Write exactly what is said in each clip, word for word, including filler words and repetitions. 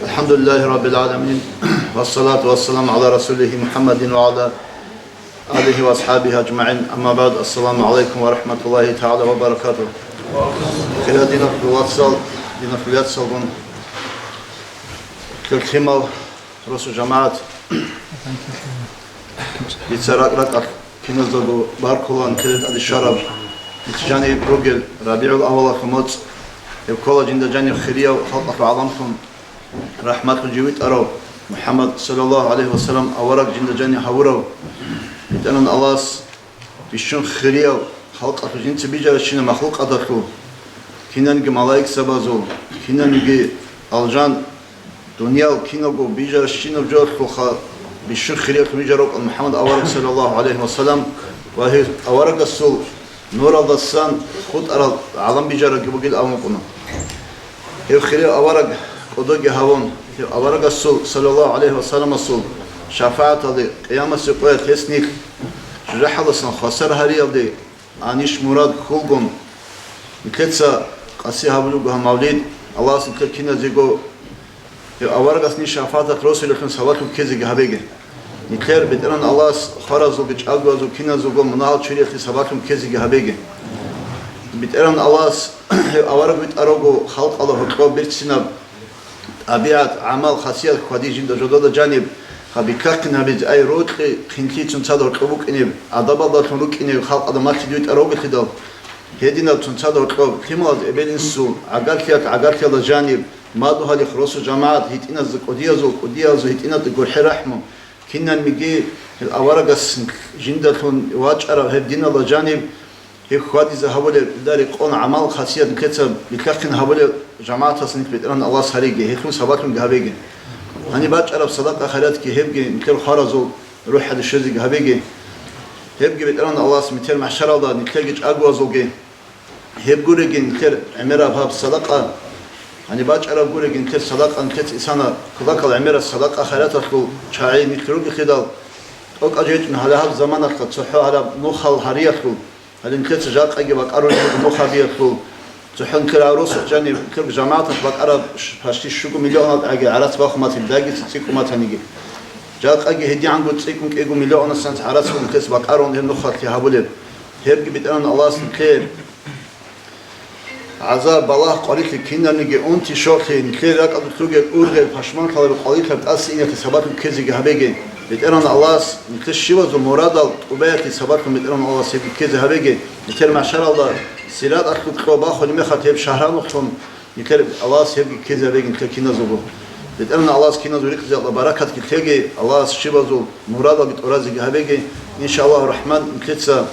الحمد لله رب العالمين، والصلاة والسلام على رسوله محمد وعلى آله وأصحابه أجمعين. أما بعد، السلام عليكم ورحمة الله تعالى وبركاته. Хириял диналъул вацал, диналъул яцалгун, хириял лъимал, росу жамагӀат, дица ракӀ-ракӀалъ киназдаго баркула нилъеда тӀаде щвараб, нилъ жаниб ругел РабигӀул-аввалалъул моцӀ, гьеб ккола жинда жаниб хирияв халкъалъул гӀаламлъун рахӀматлъун жив витӀарав МухӀаммад саллаллагьу гӀалайгьи вассалам авараг жинда жаниб гьавурав. БетӀергьан Аллагьас бищун хирияв халкъалъул жинца бижаращинаб махлукъаталъул, кинаниги малаикзабазул, кинаниги алжан, дуниял киналго бижаращинаб жоялъулха бищун хириялъун вижарав вукӀана МухӀаммад авараг саллаллагьу гӀалайгьи вассалам ва гьев аварагасул нуралдасан хутӀарал гӀалам бижарабги бугин абун букӀуна. Гьев хирияв авараг кӀодоги гьавун, гьев аварагасул саллаллагьу гӀалайгьи вассаламасул шафагӀаталде къиямасеб къоялъ гьес нилъ жужахӀалдасан хвасар гьариялде анищ мурад хьулгун, нилъеца къаси гьабулеб буго гьаб мавлид, Аллагьас нилъер киназего гьев аварагас ниж шафагӀаталъ росулелъун сабаблъун ккезеги гьабеги. Нилъер БетӀергьан Аллагьас хваразулги чӀагоязул киназулго мунагьал чуриялъе сабаблъун ккезеги гьабеги. БетӀергьан Аллагьас гьев авараг витӀаравго халкъалда гьоркьоб берцинаб тӀабигӀат, гӀамал, хасият хьвади жинда жодада жаниб, гьаб бикахъин гьабизе, ай, рокьи, хинлъи цунцада гьоркьоб букӀинеб, адабалдалъун рукӀинеб халкъалда малъиде витӀаравгелъидал, гьединаб цунцада гьоркьоб лъималаз эбел-инсул, гӀагарлъиялъ гӀагарлъиялда жаниб, мадугьалихъ росу жамагӀат гьитӀиназда кӀудиязул, кӀудиязул гьитӀиназда гурхӀел рахӀму, кинаниги гьел аварагас жиндалъун вачӀараб гьеб диналда жаниб, гьеб хьвадизе гьабулеб, илда рекъон гӀамал, хасият нилъеца бикахъин гьабулеб жамагӀатас нилъ БетӀергьан Аллагьас гьариги, гьелъул сабаблъунги гьабеги. Гьаниб бачӀараб садакъа-хайратги гьебги нилъер хваразул рухӀалде щвезеги гьабеги. Гьебги БетӀергьан Аллагьас метер махӀшаралда нилъерги чӀагоязулги, гьеб гуреги нилъер гӀемераб гьаб садакъа, гьаниб бачӀараб гуреги нилъер садакъа, нилъеца исана кулакал гӀемераб садакъа-хайраталъул чагӀи нилъ ругелъидал, тӀокӀаб жо гьечӀун гьале гьаб заманалъ цохӀо гьараб нухал гьариялъул, гьале нилъеца жакъаги бакӀарулеб буго нух гьабиялъул, цохӀо нилъер гьав росулъ жаниб нилъер жамагӀаталъ бакӀараб ш-, почти щуго миллионалдагӀаги гӀарац бахун батани, дагица цӀикӀкӀун батаниги. Жакъаги гьедигӀанго цӀикӀкӀун кӀиго миллионасанц гӀарац нилъеца бакӀарун гьеб нухалъе гьабулеб. Гьебги БетӀергьан Аллагьас нилъее гӀазаб, балагь, къварилъи кинабниги унти-щолъи, нилъее ракӀалдулъ ругел ургъел пашманлъалаби къварилъаб тӀаса инехъе сабаблъун ккезеги гьабеги. БетӀергьан Аллагьас нилъер щивазул мурадал тӀубаялъе сабаблъун БетӀергьан Аллагьас гьебги ккезе гьабеги. Нилъер махӀшаралда сираталъул кьо бахулеб мехалъ гьеб шагьрамухълъун нилъер Аллагьас гьебги ккезе гьабеги нилъер киназулго. БетӀергьан Аллагьас киназул ризкъиялда баракатги лъеги, Аллагьас щивазул мурадалги тӀуразеги гьабеги. Иншаллагьу рахӀман, нилъеца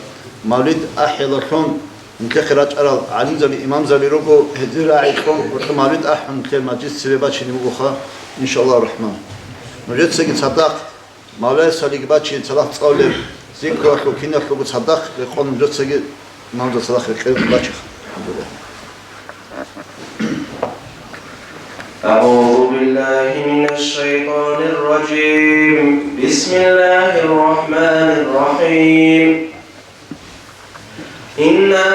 мавлид ахӀиялъун нилъехъе рачӀарал гӀалимзаби, имамзаби руго, гьезие рагӀи кьун, гьоркьоб мавлид ахӀун, нилъер мажлис цебе бачине бугоха, иншаллагьу рахӀман. Нужецаги цадахъ, мавлаялъ цалиги бачине, цадахъ цӀалулеб зикруялъул киналъулго цадахъ рекъон нужецаги имамзабаз цадахъ рекъон бачиха. АлхӀамдулиллагь. أعوذ بالله من الشيطان الرجيم. بسم الله الرحمن الرحيم. إنا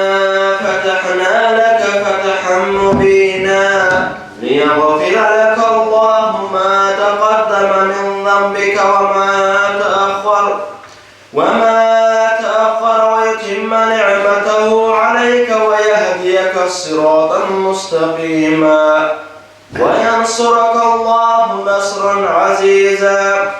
فتحنا لك فتحا مبينا ليغفر لك الله ما تقدم من ذنبك وما تأخر، وما تأخر ويتم نعمته عليك ويهديك صراطا مستقيما وينصرك الله نصرا عزيزا.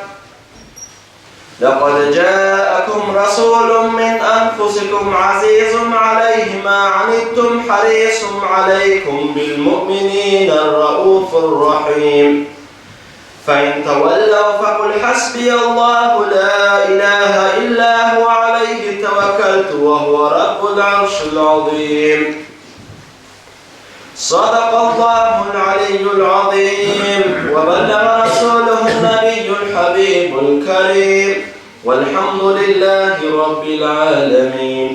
لقد جاءكم رسول من أنفسكم عزيز عليه ما عنتم حريص عليكم بالمؤمنين رءوف رحيم. فإن تولوا فقل حسبي الله لا إله إلا هو عليه توكلت وهو رب العرش العظيم. صدق الله العلي العظيم وبلغ رسوله النبي الحبيب الكريم والحمد لله رب العالمين.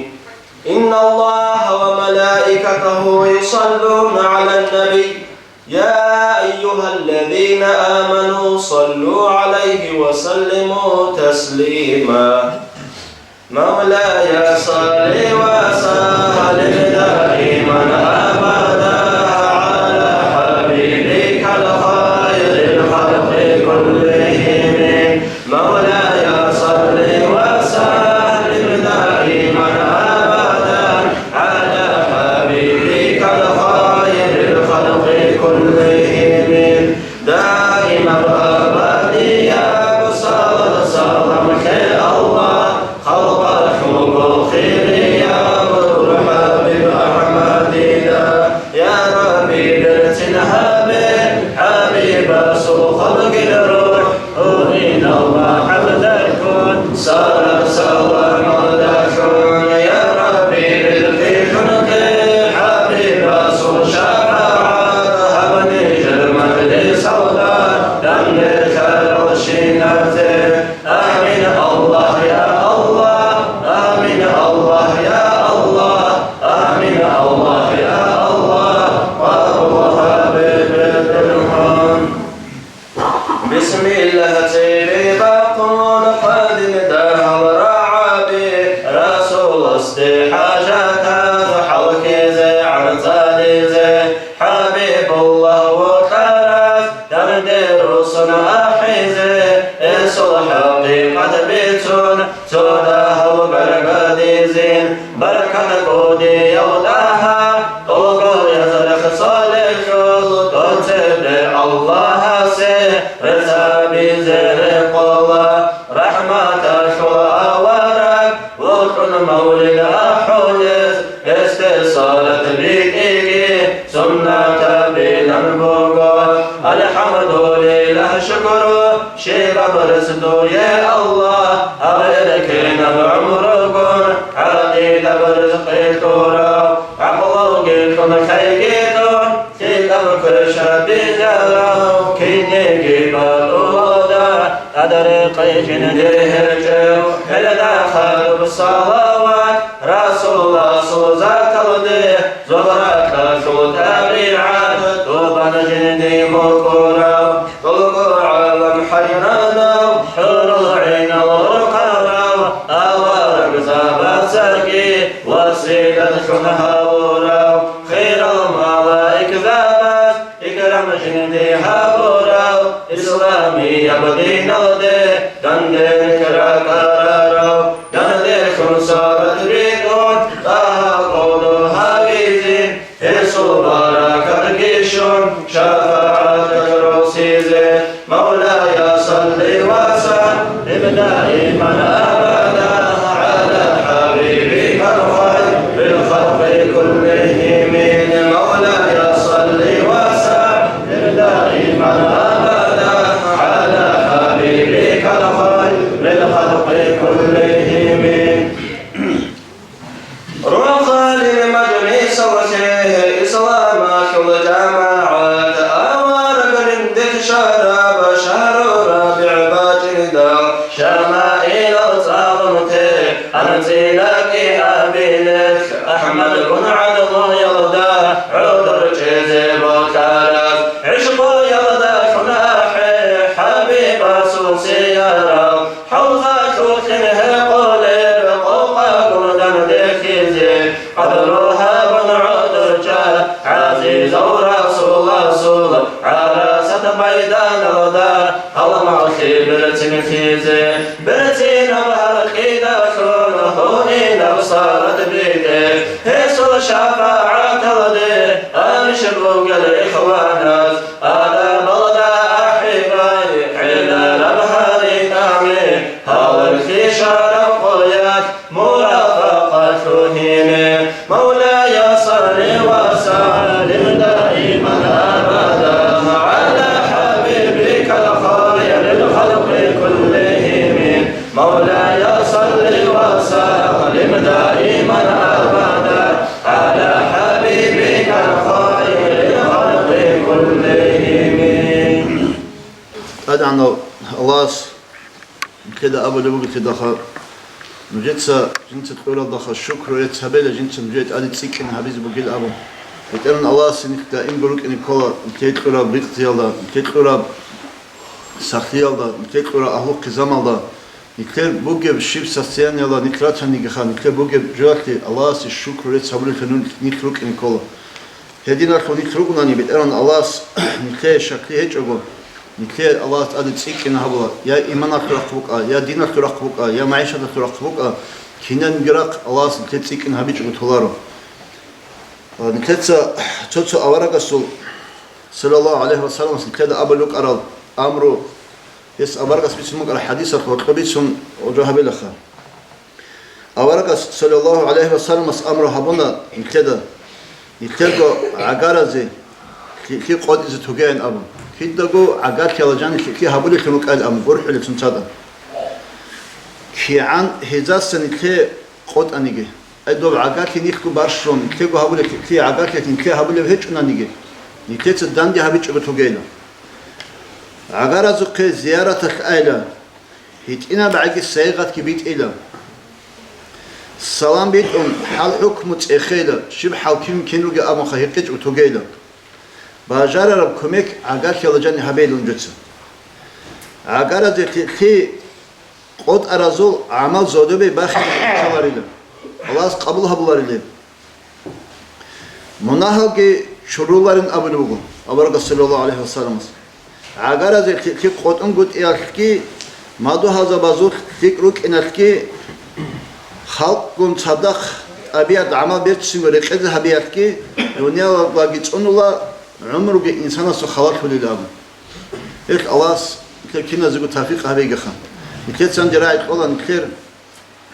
إن الله وملائكته يصلون على النبي، يا أيها الذين آمنوا صلوا عليه وسلموا تسليما. مولاي صل وسلم دائما أبدا على حبيبك الخير Аллагьасе рецц гьабизе рекъола, рахӀматалъул авараг вукӀун мавлид ахӀулес, гьесде салат битӀиги суннатабилан буго. АлхӀамдулиллагь, шукру, щибаб рецц дуе, Аллагь, гьаб эркенаб гӀумругун, гӀадидаб ризкъи кьурав, гӀакълуги кьун, хайги кьун, лъикӀаб квеша бижарав, кинниги батӀулда тӀаде рекъей жинди гьечӀев, гьелда хадуб салават, Расуласул закалде, зугьралъул табигӀат, тӀубан жинди мукӀурав, гӀолго гӀалам хӀайранав, хӀурул гӀинал рукъарав, аварагзабацаги василалъун гьавурав, хирал малаикзабаз икрам жинди гьабурав, исламияб диналде данде ракӀарарав, данделъун салат битӀун, ТӀагьа къоду гьавизин, гьесул баракатги щун, шафагӀаталъ росизе. مولاي صل وسلم دائما أبدا على حبيبك خير الخلق كلهم. مولاي صل وسلم دائما أبدا على حبيبك خير الخلق كلهم. Рохалил мажлисалъе исламалъул жамагӀат, аварагрин дехшараб шагьру РабигӀ бачӀиндал, шамаилал цӀалунте анцӀила кӀиабилелъ, АхӀмадгун гӀадлуялда гӀодор чӀезе бокьарас, гӀишкъуялда лъун ахӀе ХӀабибасул сиярал. Хавзалъулъин гьекъолеб къокъа гурдан дехизе, къадру гьабун гӀодор чӀа, гӀазизав Расуласул гӀарасат майданалда, гьалмагълъи берцин хизе. Берцинаб гьаркьидалъун гьунинаб салат битӀе, гьесул шафагӀаталде ариш бугел ихваназ, адабалда ахӀи бай гӀелараб гьари тӀами. Гьалар хишараб къоялъ мурафакъалъухьине. مولاي صل وسلم دائما أبدا على حبيبك خير الخلق كلهم. مولاي صل وسلم دائما أبدا على حبيبك خير الخلق كلهم. ада гьанав Аллагьас Нилъеда абулеб буго, нилъедаха, нужеца жинца кьуралдаха шукру рецц гьабела, жинца нужее тӀаде цӀикӀкӀин гьабизе бугел абун. БетӀеран Аллагьасе нилъ даимго рукӀине ккола нилъее кьураб ризкъиялда, нилъее кьураб сахлъиялда, нилъее кьураб агьлу-хъизамалда. Нилъер бугеб щиб состояниялда нилъ ратанигиха, нилъер бугеб жоялъе Аллагьасе шукру рецц гьабулелъул нилъ рукӀине ккола. Гьединалъун нилъ ругунани, БетӀеран Аллагьас нилъее щаклъи гьечӀого, нилъее Аллагьас тӀаде цӀикӀкӀин гьабула, я иманалъул рахъ букӀа, я диналъул рахъ букӀа, я магӀишаталъул рахъ букӀа, кинабниги рахъ Аллагьас нилъее цӀикӀкӀин гьабичӀого толаро. Ва нилъеца цо-цо аварагасул, саллаллагьу гӀалайгьи ва салламас, нилъеда абулеб букӀарал амру, гьес аварагас бицун букӀарал хӀадисалъ гьоркьоб бицун гьоркьоб гьабилаха. Аварагас, саллаллагьу гӀалайгьи ва салламас, амру гьабуна нилъеда, нилъерго гӀагаразе лъикӀлъи къотӀизе тогейин абун. Кидаго гӀагарлъиялда жаниб лъикӀлъи гьабулеблъун рукӀайин абун, гурхӀулеб цоцазда. КигӀан гьезаса нилъее къотӀаниги, ай, доб гӀагарлъи нилъго барщун, нилъего гьабулеб лъикӀлъи гӀагарлъиялъ нилъее гьабулеб гьечӀонаниги, нилъеца данде гьабичӀого тогейила. ГӀагаразухъе зияраталъ айила. ГьитӀинабгӀаги сайигъатги битӀила. Салам битӀун, хӀал-хӀукму цӀехейила, щиб хӀал, кин, кин ругел абунха гьикъичӀого тогейила. Бажарараб кумек гӀагарлъиялда жаниб гьабейила нужеца. ГӀагаразе лъикӀлъи къотӀаразул гӀамал зодобе бахине кколарила, Аллагьас къабул гьабуларила. Мунагьалги чуруларин абулеб буго аварагас, саллаллагьу гӀалайгьи ва салламас. ГӀагаразе лъикӀлъи къотӀунгутӀиялъги, мадугьалзабазулъ лъикӀ рукӀиналъги, халкъгун цадахъ тӀабигӀат гӀамал берцинго рекъезе гьабиялъги, дуниялаги цӀунула, гӀумруги инсанасул халалъулел абун. Гьелъ Аллагьас нилъер киназего тавфикъ гьабегиха. Нилъеца гьанже рагӀи кьола нилъер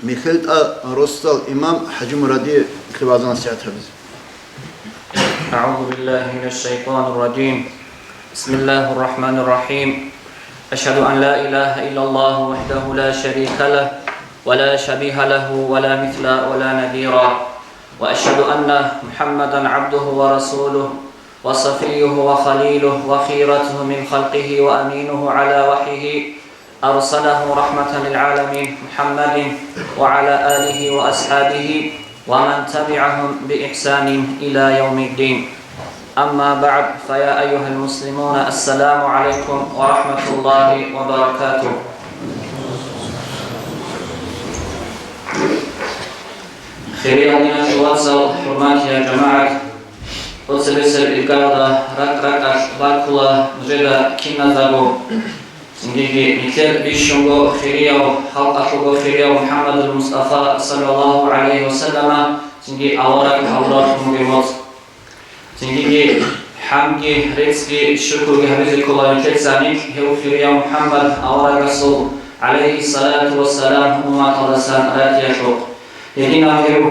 МихьелтӀа росдал имам ХӀажимурадие нилъер вагӀза-насихӀат гьабизе. أعوذ بالله من الشيطان الرجيم. بسم الله الرحمن الرحيم. أشهد أن لا إله إلا الله وحده لا شريك له ولا شبيه له ولا مثل ولا نذير. وأشهد أن محمدا عبده ورسوله وصفيه وخليله وخيرته من خلقه وأمينه على وحيه أرسله رحمة للعالمين محمد وعلى آله وأصحابه ومن تبعهم بإحسان إلى يوم الدين. أما بعد، فيا أيها المسلمون، السلام عليكم ورحمة الله وبركاته. Хириял диналъул вацал, хӀурматиял жамагӀат, цебесеб иргаялда ракӀ-ракӀалъ баккула нужеда киназдаго. Цинги нилъер бищунго хирияв, халкъалъулго хирияв МухӀаммадул Мустафа, саллаллагьу гӀалайгьи ва саллама, цинги авараг гьавураллъунги моцӀ. Цинги хӀамдги, реццги, шукруги гьабизе ккола нилъеца нилъ гьев хирияв МухӀаммад аварагасул, гӀалайгьиссалату вассалам, умматалдасан ратиялъухъ. Гьединав гьев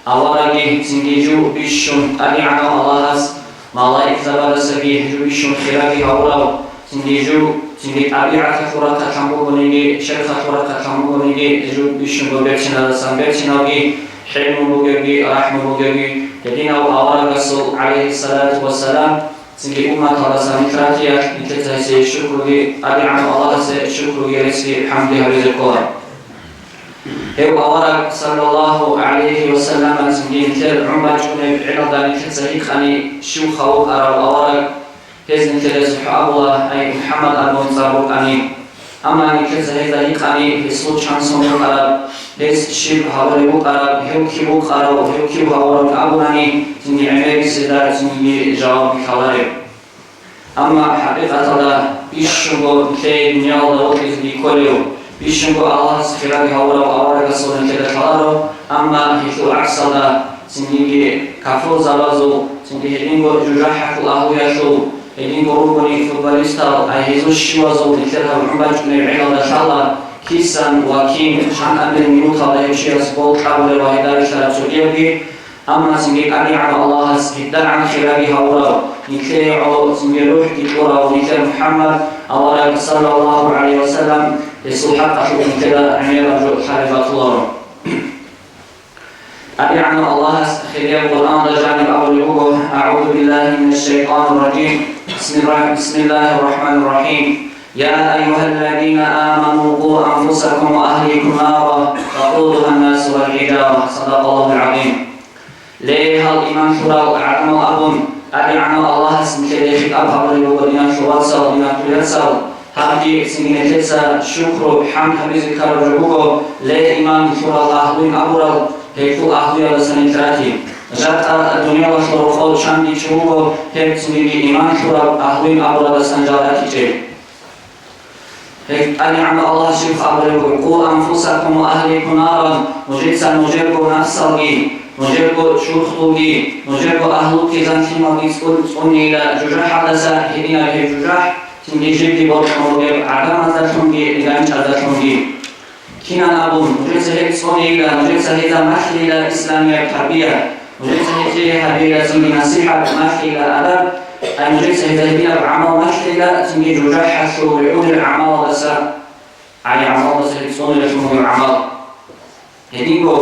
авараги цинги жив бищун ТӀадегӀанав Аллагьас, малаикзабаздасаги жив бищун хираги гьавурав, цинги жив, цинги тӀабигӀаталъул рахъалъан бугониги, черхалъул рахъалъан бугониги, жив бищунго берциназасан берцинавги, хӀелму бугевги, рахӀму бугевги, гьединав аварагасул, гӀалайгьиссалату вассалам, цинги умматалдасан нилъ ратиялъ нилъеца гьесие шукруги, ТӀадегӀанав Аллагьасе шукруги, реццги, хӀамдги гьабизе ккола. Гьев авараг, саллаллагьу гӀалайгьи ва саллама, цинги нилъер гӀумру бачӀунеб гӀелалда нилъеца гьикъани, щив хаву арав авараг, гьез нилъеда цохӀо абула, ай, МухӀаммад абун цӀар букӀани. Амма нилъеца гьезда гьикъани, гьесул чан сон букӀараб, гьес щиб гьабулеб букӀараб, гьев кив вукӀарав, гьев кив гьавурав абунани, цинги гӀемерисезда цинги жаваб кколареб. Амма хӀакъикъаталда бищунго нилъее дуниялалда вокьизеги кколев, бищунго Аллагьас хирияв гьавурав аварагасул нилъеда лъаларо, амма гьелъул гӀаксалда, цинги кафурзабазул, цинги гьединго жужахӀалъул агьлуялъул, гьединго ругони футболистал, ай гьезул щивазул нилъер гьаб гӀумру бачӀунеб гӀелалда лъала, кисан ва кин, щан абилеб минуталда гьев чияс гол кьабулеб ва гьедаб лъараб цогиябги, амма цинги ТӀадегӀанав Аллагьас гьедигӀан хирияв гьавурав, нилъее гӀоло цинги рухӀги кьурав нилъер МухӀаммад авараг, саллаллагьу гӀалайгьи ва саллам, гьесул хӀакъалъулъ нилъеда гӀемераб жо лъалеб батуларо. ТӀадегӀанав Аллагьас хирияв Къуръаналда жаниб абулеб буго: أعوذ بالله من الشيطان الرجيم. بسم الر-، بسم الله الرحمن الرحيم. يا أيها الذين آمنوا قوا أنفسكم وأهليكم نارا وقودها الناس والحجارة. صدق الله العظيم. Ле, гьал иман лъурал гӀадамал, абун, ТӀадегӀанав Аллагьас нилъеде хитӀаб гьабулеб буго, диналъул вацал, диналъул яцал, гьабги цинги нилъеца шукру, хӀамд гьабизе ккараб жо буго, ле, иман лъурал агьлуйин абурал, гьелъул агьлуялдаса нилъ рати. Жакъа дуниялалъул рокъов чанги чи вуго, гьеб цинги иман лъурал агьлуйин абуралдасан жал ратичӀеб. Гьеб ТӀадегӀанав Аллагьас щиб абулеб буго: قوا أنفسكم وأهليكم نارا, нужеца нужерго нафсалги, нужерго чурхдулги, нужерго агьлуялги, лъималги цӀун-, цӀунейила жужахӀалдаса, гьединаб гьеб жужахӀ, цинги жибги бокьун ругеб гӀадамаздалъунги ганчӀаздалъунги. Кинан абун, нужеца гьеб цӀунейила, нужеца гьезда малъейила исламияб тарбия, нужеца гьезие гьабейила цинги насихӀат, малъейила адаб, ай нужеца гьезда гьединаб гӀамал малъейила цинги жужахӀалъул ригӀунел гӀамалалдаса, ай гӀамалалдаса гьеб цӀунилалъун бугеб гӀамал. Гьединго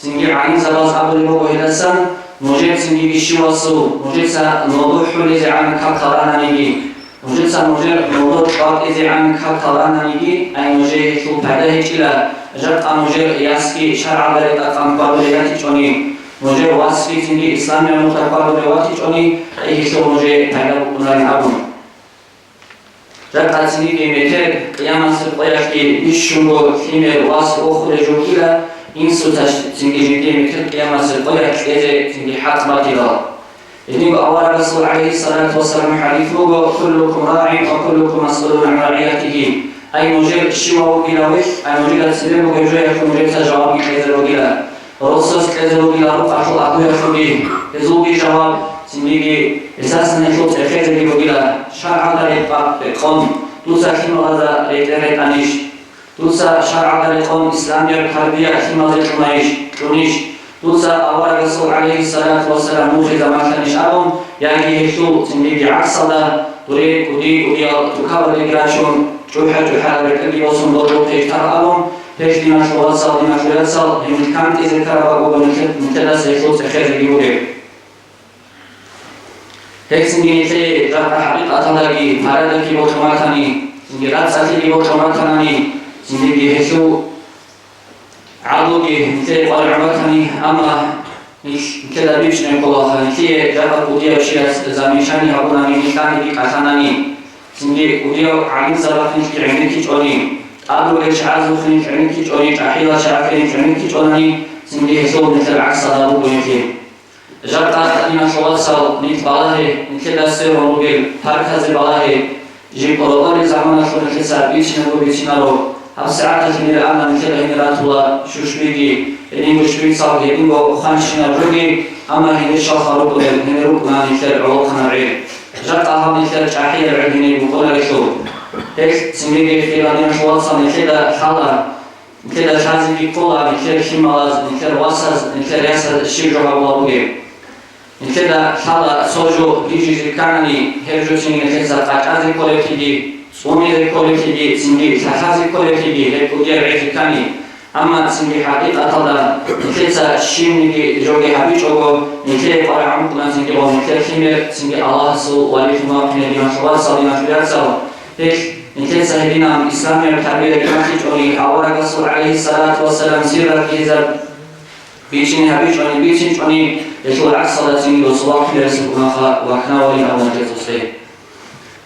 цинги гӀалимзабаз абулеб буго гьелдасан, нужер цинги бищувасул, нужеца нодо хӀулизегӀан какал рананиги, нужеца нужер нодо чӀватӀизегӀан какал рананиги, ай нужее гьелъул пайда гьечӀила, жакъа нужер ясги шаргӀалда ретӀа-, къан хьвадулев ятичӀони, нужер васги цинги исламияб нухда хьвадулев ватичӀони, ай гьелъул нужее пайда букӀунарин абун. Жакъа цинги метер къиямасеб къоялъги бищунго лъимер вас вохулел жо вугила, инсуца цинги жиндие метер къиямасеб къоялъ кьезе цинги хӀакъ батилал. Гьединго аварагасул, гӀалайгьиссалату вассалам, хӀадис буго: كلكم راع وكلكم مسؤول عن رعيته. Ай нужер щивав вугилавухъ, ай нужеда цебе бугеб жоялъул нужеца жавабги кьезе ругила. Росас кьезе ругила рукъалъул агьлуялъулги, гьезулги жаваб, Цинги гьесдасан гьелъул цӀехезеги бугила: «ШаргӀалда рекъон дуца лъималазда ретӀел ретӀанищ? Дуца шаргӀалда рекъон исламияб тарбия лъималазе кьунайищ, кьунищ? Дуца аварагасул, гӀалайгьиссалату вассалам, нухизе малъанищ?» абун, яги гьелъул цинги гӀаксалда дуре кӀуди-кӀудиял тукабалдеги рачун, чӀухӀа-чӀухӀараб ретӀелги босун, дордухъе итарал абун, гьелъ, диналъул вацал, диналъул яцал, гьениб кантӀизе ккараб буго нилъе-, нилъедаса гьелъул цӀехезеги бугеб. Гьелъ цинги нилъее жакъа хӀакъикъаталдаги парадаги бокьун батани, цинги рацӀцӀалъиги бокьун батанани, цинги гьелъул гӀадлуги нилъее къваригӀун батани, амма нилъ-, нилъеда бичӀчӀине кколаха, нилъее жакъа кӀудияв чияс замечание гьабунани, нилъ гьаниги кӀалъанани, цинги кӀудияв гӀалимзабахъ нилъги гӀенеккичӀони, тӀадугел чагӀазухъе нилъ гӀенеккичӀони, чӀахӀиял чагӀахъе нилъ гӀенеккичӀонани, цинги гьелъул нилъер гӀаксалда буго нилъее. Жакъа, диналъул вацал, нилъ балагье, нилъеда сверун ругел парказе балагье, жиб рокъорел заманалъур нилъеца бицинабго бицинаро, гьабсагӀаталъ гьенир ана нилъеда гьенир ратула щущбиги, гьединго щвецалги, гьединго хванщинаб жоги, амма гьенир щалха рукӀунел, гьенир рукӀуна нилъер гӀолохъанаб гӀел. Жакъа гьаб нилъер чӀахӀиял гӀел гьенир букӀунарелъул. Гьелъ цинги, хириял диналъул вацал, нилъеда лъала, нилъеда лъазеги ккола нилъер лъималаз, нилъер васаз, нилъер ясаз щиб жо гьабулеб бугеб. Нилъеда лъала цо жо бижизе кканани, гьеб жо цинги нилъеца къачӀазе кколеблъиги, цӀунизе кколеблъиги, цинги лъалъазе кколеблъиги гьеб кӀудияб гӀезе ккани. Амма цинги хӀакъикъаталда нилъеца щибниги жоги гьабичӀого, нилъее къваригӀун букӀуна цинги гъо нилъер лъимер, цинги Аллагьасул валилъун вахъине, диналъул вацал, диналъул яцал. Гьелъ нилъеца гьединаб исламияб тарбияги малъичӀони, аварагасул, гӀалайгьиссалату вассалам, сират гьезаб бичӀчӀине гьабичӀони, бицинчӀони, гьелъул гӀаксалда цинги досул вахъине ресуркъунаха вахӀнаварин абуна гьезулъе.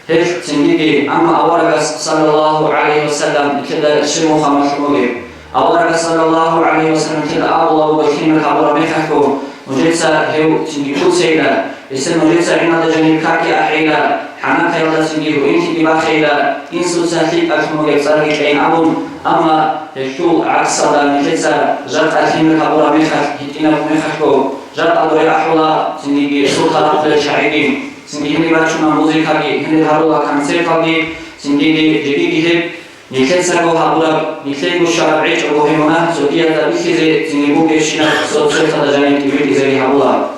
Гьелъ цинги, амма аварагас, саллаллагьу гӀалайгьи вассалам, нилъеда щиб мухъ малъун бугеб? Аварагас, саллаллагьу гӀалайгьи вассалам, нилъеда абулеб буго, лъимер гьабураб мехалъго, нужеца гьев цинги куцейила, гьесда нужеца гӀиналда жаниб какги ахӀейила, хӀанакаялда цинги гьуинлъиги бахейила, инсуца лъикӀалъун бугеб цӀарги кьейин абун, амма гьелъул гӀаксалда нилъеца жакъа лъимер гьабураб мехалъ, гьитӀинаб мехалъго, жакъа дуре ахӀула, цинги сурт гьабулел чагӀиги, цинги гьениб бачуна музыкаги, гьениб гьарула концерталги, цинги жегиги гьеб, нилъецаго гьабураб, нилъего щвараб гӀечӀого гьеб мунагь цогиязда бихьизе, цинги бугебщинаб соцсеталда жаниб тӀибитӀизеги гьабула.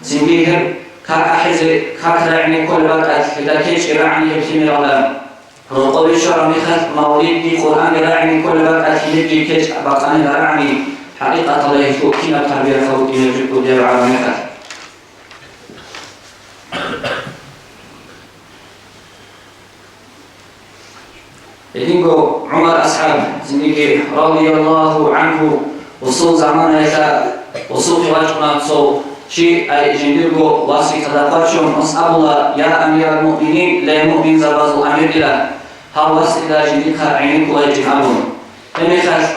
Цинги гьеб как ахӀизе, как рагӀине кколеб бакӀалъ, гьелда кечӀги рагӀани гьеб лъимералда, рокъове щвараб мехалъ мавлидги Къуръанги рагӀине кколеб бакӀалъ, гьебги кечӀ бакъанила рагӀани, хӀакъикъаталда гьелъул кинаб тарбия кколеб жо кӀудияб гӀадаб мехалъ. Гьединго ГӀумар асхӀаб, цинги, радияллагьу гӀангьу, гьесул заманаялда гьесухъе вачӀуна цо чи, ай жиндирго васихъада вачун, гьес абула: «Я амирал муъминин, ле муъминзабазул амир дила, гьав вас дила жиндихъа гӀенеккулайчӀин», абун. Гьеб мехалъ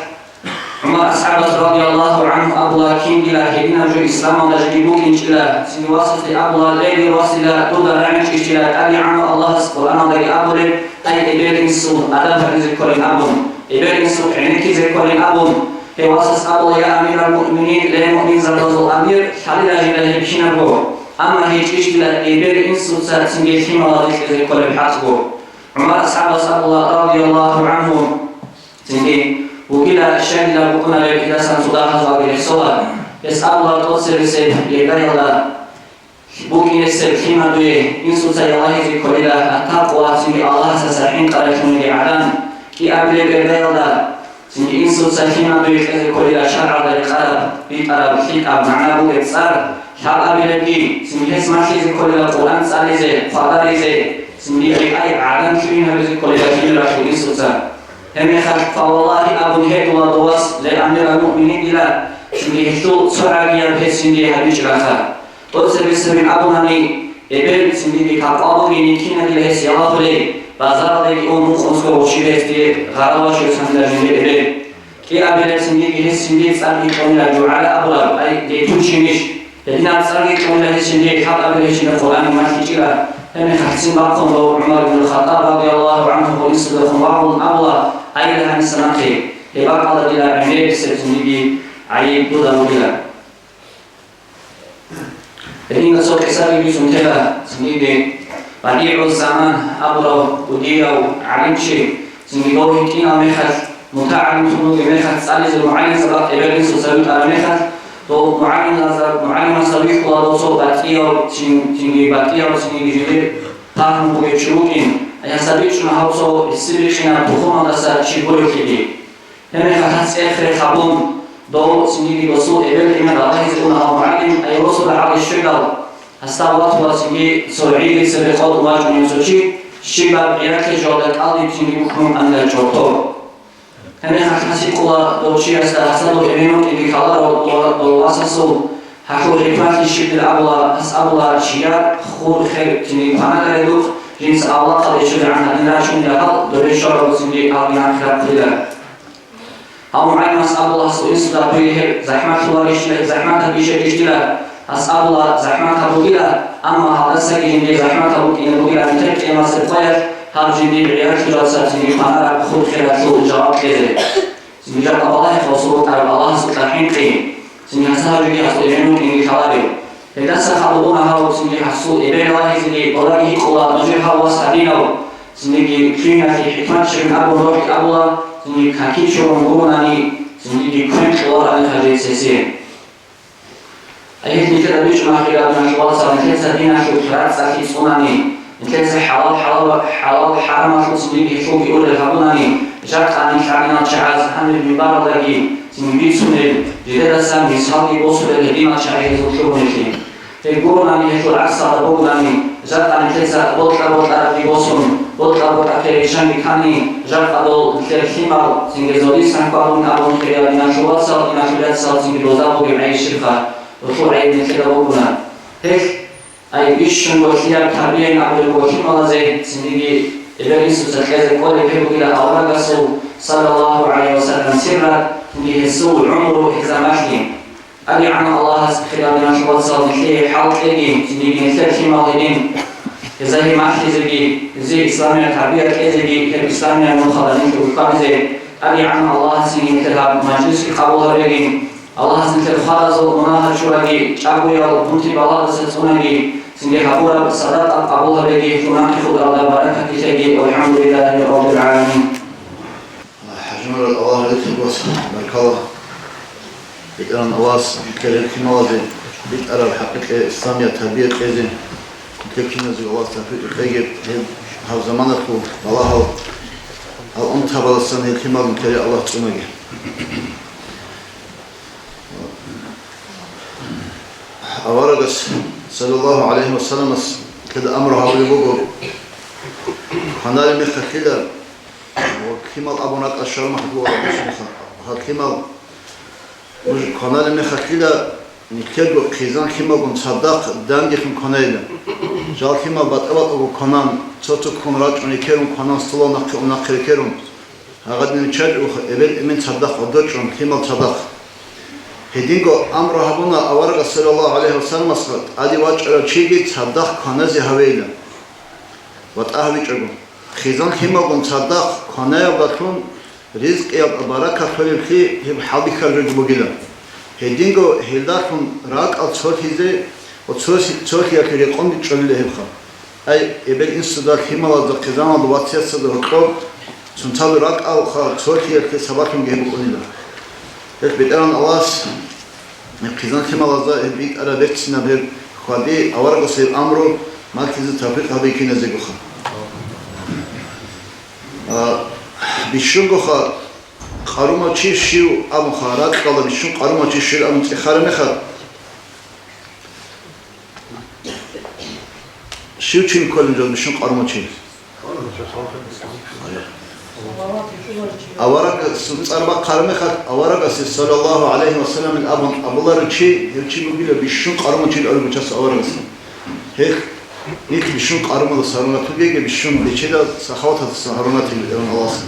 ГӀумар асхӀабас, радияллагьу гӀангьу, абула: «Кингила гьединаб жо исламалда жеги букӀинчӀила», цинги васасде абула: «Ле, дир вас дила, дуда рагӀичӀищила, ТӀадегӀанав Аллагьас Къуръаналдаги абулеб, ай эбел-инсул адаб гьабизе кколин абун, эбел-инсухъ гӀенеккизе кколин абун». Гьев васас абула: «Я амирал муъминин, ле муъминзабазул амир, лъалила жила гьеб кинабго, амма гьечӀищ дила эбел-инсуца цинги лъималазде кьезе кколеб хӀакъго». ГӀумар асхӀабас абула, радияллагьу гӀангьу, цинги, вугила щайила букӀунареб гьелдасан цо дагьазулги рехсола. Гьес абула, тӀоцебесеб иргаялда букӀинесеб лъимадуе инсуца ялагьизе кколила ат-такъва, цинги Аллагьасдаса хӀинкъаралъунги гӀадан, кӀиабилеб иргаялда цинги инсуца лъимадуе кьезе кколила шаргӀалда рекъараб, битӀараб, лъикӀаб, магӀна бугеб цӀар, лъабабилебги, цинги гьес малъизе кколила Къуръан цӀализе, хъвадаризе, цинги гьекъай гӀадан лъугьин гьабизе кколила лъимералъул инсуца. Гьеб мехалъ, фаваллагьи абун гьедула дов вас, ле амирал муъминин дила, цинги гьелъул цо гӀагияб гьесинги гьабичӀилаха. ТӀоцебесебин абунани, эбел цинги такъва бугин кинагила гьес ялагьулей, базаралдеги ун мукъунсго гъущи гьесде гъаравашев цангила жиндир эбел. КӀиабилеб цинги гьес жиндир цӀарги кьунила, ЖугӀала абураб, ай, гьей тун чимищ? Гьединаб цӀарги кьунила гьес жиндир, хӀакъабилеб гьес жиндир Къуръан малъичӀила. Гьеб мехалъ цин бахъун дов ГӀумар ибн Хаттаб, радияллагьу гӀангьу, гьесдехун вагъун абула: «Айила гьаниса нахъе, гьеб бакӀалда дила гӀемерисеб цинги гӀайиб дуда бугила». Гьединго цо къисаги бицун тела, цинги БадигӀуззаман абурав кӀудияв гӀалимчи, цинги дов гьитӀинал мехалъ, мутагӀалимлъун вугеб мехалъ, цӀализе мугӀалимзабаз эбел-инсуца витӀараб мехалъ, дов мугӀалимзабаз, мугӀалимасда вихьула дов цо батӀияв чин, цинги батӀияв, цинги жиндир пагьму бугев чи вукӀин. Гьесда бичӀчӀуна гьав цо гьесие рикӀкӀинаб тухумалдаса чи гуревлъиги. Гьебмехалъ гьес цӀех-рех гьабун, дов цинги досул эбел-инсуда балагьизе уна гьав мугӀалим, ай росулда гьале щведал, гьесда ватула цинги цо гӀиги цебе къотӀун вачӀунев цо чи, щибаб гӀиялъе жоялда кӀалдиб цинги бухьун анила чорто. Гьебмехалъ гьес гьикъула дов чиясда, гьесда дов эмен вукӀинги кколаро дов, дов васасул гьалъул хӀикмалъи щиб дир абула, гьес абула, чияр хур-хер цинги кванагаридухъ, жинца авлахъалде щвезегӀан гьадин рачунила гьал, добе щвараб цинги гьалги нахъе рахъулила. Гьав мугӀалимас абула, гьасул инсуда бугеб гьеб захӀматлъуларищила, гьеб захӀматаб ишабищила? Гьас абула, захӀматаб бугила, амма гьалдасаги жиндир захӀматаб букӀине бугила нилъер къиямасеб къоялъ гьаб жиндир гӀиялъул жаваб цинги кванараб хур-хералъул жаваб кьезе. Цинги жакъа балагье гьасул вукӀарав Аллагьасукьа хӀинкъи. Цинги гьас гьаб жиги гьасул эмен вукӀинги лъаларев. Гьелдаса хадуб уна гьав цинги гьасул эбел балагьизеги, балагьи гьикъула, нужер гьав вас гьадинав. Цинги лъугьиналъе хӀикмат щибин абун рохь абула, цинги какил чурун гурони, цинги квен кьоларани хажи цеси. Ай гьел нилъеда бичӀчӀунахъе, диналъул вацал, нилъеца диналъул рацӀцӀалъи цӀунани, нилъеца хӀалал, хӀалал, хӀалал-хӀарамалъул цинги гьелъулги ургъел гьабунани, жакъа нилъ гӀадинал чагӀаз гьаниб минбаралдаги цинги бицунел, жидедасан мисалги босулел гьединал чагӀи гьезул лъугьунелъи. Гьел гуронани, гьелъул гӀаксалда бугунани, жакъа нилъеца бокьа-бокьарабги босун, бокьа-бокьа перечанги ккани, жакъа дол нилъер лъимал цинги зодисан хьвадун абун хириял диналъул вацал, диналъул яцал цинги доза бугеб гӀайиб щибха, гьелъул гӀайиб нилъеда бугуна. Гьелъ, ай, бищунго лъияб тарбияйин абулеб буго лъималазе, цинги эбел-инсуца кьезе кӀолеб гьеб бугила аварагасул, саллаллагьу гӀалайгьи вассалам, сират, цинги гьесул гӀумру, гьезда малъи. ТӀадегӀанав Аллагьас, хириял диналъул вацал, нилъее хӀал кьеги, цинги нилъер лъимал гьедин гьезда гьеб малъизеги, гьезие исламияб тарбия кьезеги, гьеб исламияб нухалда нилъ руккабизе. ТӀадегӀанав Аллагьас цинги нилъер гьаб мажлисги къабул гьабеги, Аллагьас нилъер хваразул мунагьал чураги, чӀагоял, мунти балагьаздаса цӀунаги, цинги гьабураб садакъа къабул гьабеги, гьелъул нахъе хутӀаралда баракат лъеги. ВалхӀамдулиллагьи раббил гӀаламин. ХӀажумарал Аллагь рехъе вас баркала. БетӀеран Аллагьас нилъер лъималазе битӀараб хӀакъикъе исламияб тарбия кьезе, нилъер киназего Аллагьас тавфикъ кьеги, гьеб гьаб заманалъул балагьал, гьал унтабаздасан гьел лъимал нилъее Аллагь цӀунаги. Аварагас, саллаллагьу гӀалайгьи вассаламас, кида амру гьабулеб буго, кваналеб мехалъила, ва лъимал абун ракӀалде щвараб мехалъ буго гьаб бицунеха. Гьал лъимал, нуж кваналеб мехалъила, нилъего хъизан лъималгун цадахъ дандехун кванайила. Жал лъимал батӀа-батӀаго кванан, цо-цо ккун рачӀун рекерун кванан, столал нахъе ун нахъе рекерун. Гьагъадин чачӀуха эбел-эмен цадахъ гӀодор чӀун, лъимал цадахъ. Гьединго амру гьабуна аварагас, саллаллагьу гӀалайгьи вассаламасха, тӀаде вачӀарав чиги цадахъ кваназе гьавейилан. Ва тӀагьавичӀого, хъизан лъималгун цадахъ кванаялдалъун ризкъиялда баракат лъолеблъи гьеб хӀалбихьараб жо бугила. Гьединго гьелдалъун ракӀал цолъизе ва цо-, цолъиялъе рекъонде чӀолила гьебха. Ай, эбел-инсуда, лъималазда, хъизаналда, вацасазда гьоркьоб цунцазул ракӀалха цолъиялъе сабаблъунги гьеб букӀунила. Гьеб БетӀергьан Аллагьас хъизан лъималазда гьеб битӀараб берцинаб гьеб хьвади, аварагас гьеб амру малъизе тавфикъ гьабе киназегоха. А, бищунгоха къарумав чи щив абунха, ракьалда бищун къарумав чи щвел абун цӀехараб мехалъ, щив чи кколин жо бищун къарумав чи? Аварагасул цӀар бахъараб мехалъ, аварагасе, саллаллагьу гӀалайгьи вассаламил абун абуларев чи, гьев чи бугила бищун къарумав чи абулеб буго чияс аварагасе. Гьеб нилъ бищун къарумалдаса гьарун ратугеги, бищун бечедал сахаваталдаса гьарун ратугеги, Аллагьас.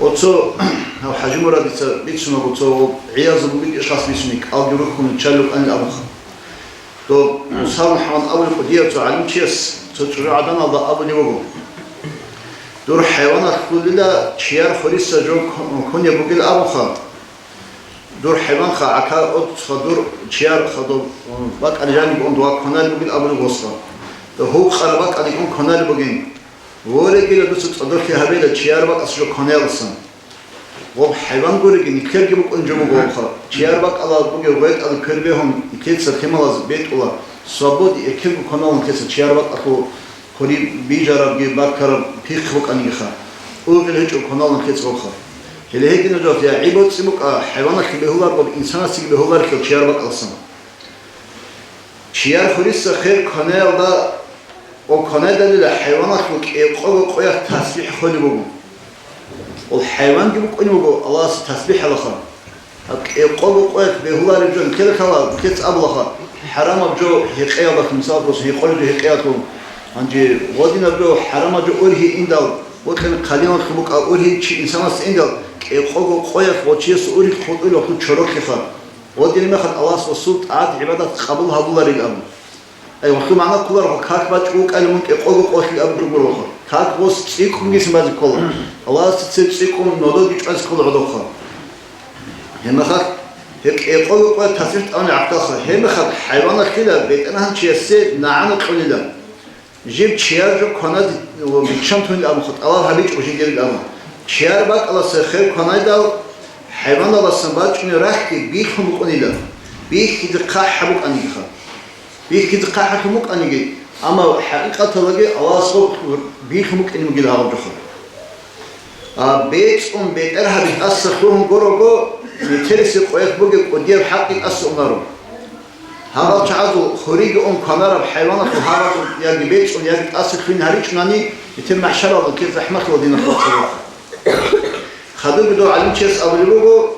Оцо гьав ХӀажимурад дица бицунаго, цо гӀиязул бугеб ишхас бицунеб, кӀалги рухьун чӀалукӀанин абунха. Доб Муса МухӀаммад абулеб кӀудияв цо гӀалимчияс цо чӀужугӀаданалда абулеб буго: «Дур хӀайваналъулила чияр хуриса жо ккун-, ккунеб бугил абунха». Дур хӀайванха, гӀака, оцха, дур чияр хадуб, м, бакӀал жаниб ун дуа кваналеб бугин абулеб гъосха. Гьукъара бакӀалдекӀун кваналеб бугин. Ворегила дуца цӀодорлъи гьабила чияр бакӀас жо кванаялдасан. Гъоб хӀайван гуриги, никерги букӀун жо буго гъобха. Чияр бакӀалда бугеб гъветӀал квер бегьун, никеца лъималаз бетӀула, свободе эккелго кваналун никеца чияр бакӀалъул хъури бижарабги баркараб пихъ букӀанигиха. Ургъел гьечӀо кваналун никеца гъобха. Гьеле гьединаб жо, я гӀибоцӀи букӀа, хӀайваналъе бегьуларго, инсанасеги бегьуларелъул чияр бакӀалдасан. Чияр хуриса хер кванаялда ва кванайдалила хӀайваналъул кӀикъого къоялъ тасбихӀ холеб буго. Ва хӀайванги букӀунеб буго Аллагьасе тасбихӀ гьабулаха. Гьаб кӀикъого къоялъ бегьулареб жо никеда ккола, никеца абулаха, хӀарамаб жо гьекъеялдалъун, мисалалъе, гьекъолеб жо гьекъеялъул, гьанже гъодинаб жо хӀарамаб жо ургьи индал, бокьани хъалиналъуб букӀа ургьи чи инсанасда индал, кӀикъого къоялъ гъо чиясул ургьи хутӀулеб гьаб чороклъиха. Гъодинаб мехалъ Аллагьас гъосул тӀагӀат-гӀибадат къабул гьабуларил абун. Ай, гъосул магӀна кколаро, как бачӀун вукӀайилан мун кӀикъого къоялъ абун бугоха. Как гъос цӀикӀкӀунги лъимазе ккола. Аллагьасда цебе цӀикӀкӀун нодоги чӀвазе ккола гӀодобха. Гьебмехалъ гьеб кӀикъого къоялъ тасбихӀ тӀамун гӀахьалха. Гьебмехалъ хӀайваналъила бетӀергьан чиясе нагӀана кьолила. Жиб чияр жо кваназе ва биччан тунил абун, тӀалаб гьабичӀо жиндирил абун. Чияр бакӀалдаса хер кванайдал, хӀайваналдасан бачӀунеб рахьги бихьун букӀунила, бихьизе хъахӀаб букӀаниги ха. Бихьизе хъахӀалъун букӀаниги, амма хӀакъикъаталдаги Аллагьас гъоб бихьун букӀине бугила гьаб жоха. А бецӀун бетӀер гьаби тӀаса лъугьун гурого, метерисеб къоялъ бугеб кӀудияб хӀакъги тӀаса унаро. Гьабал чагӀазул хуриги ун кванараб хӀайваналъул гьабазул яги бецӀун, яги тӀаса лъугьин гьаричӀунани, метер махӀшаралда ккезе захӀмалъула, диналъул вацал. Хадубги дов гӀалимчияс абулеб буго,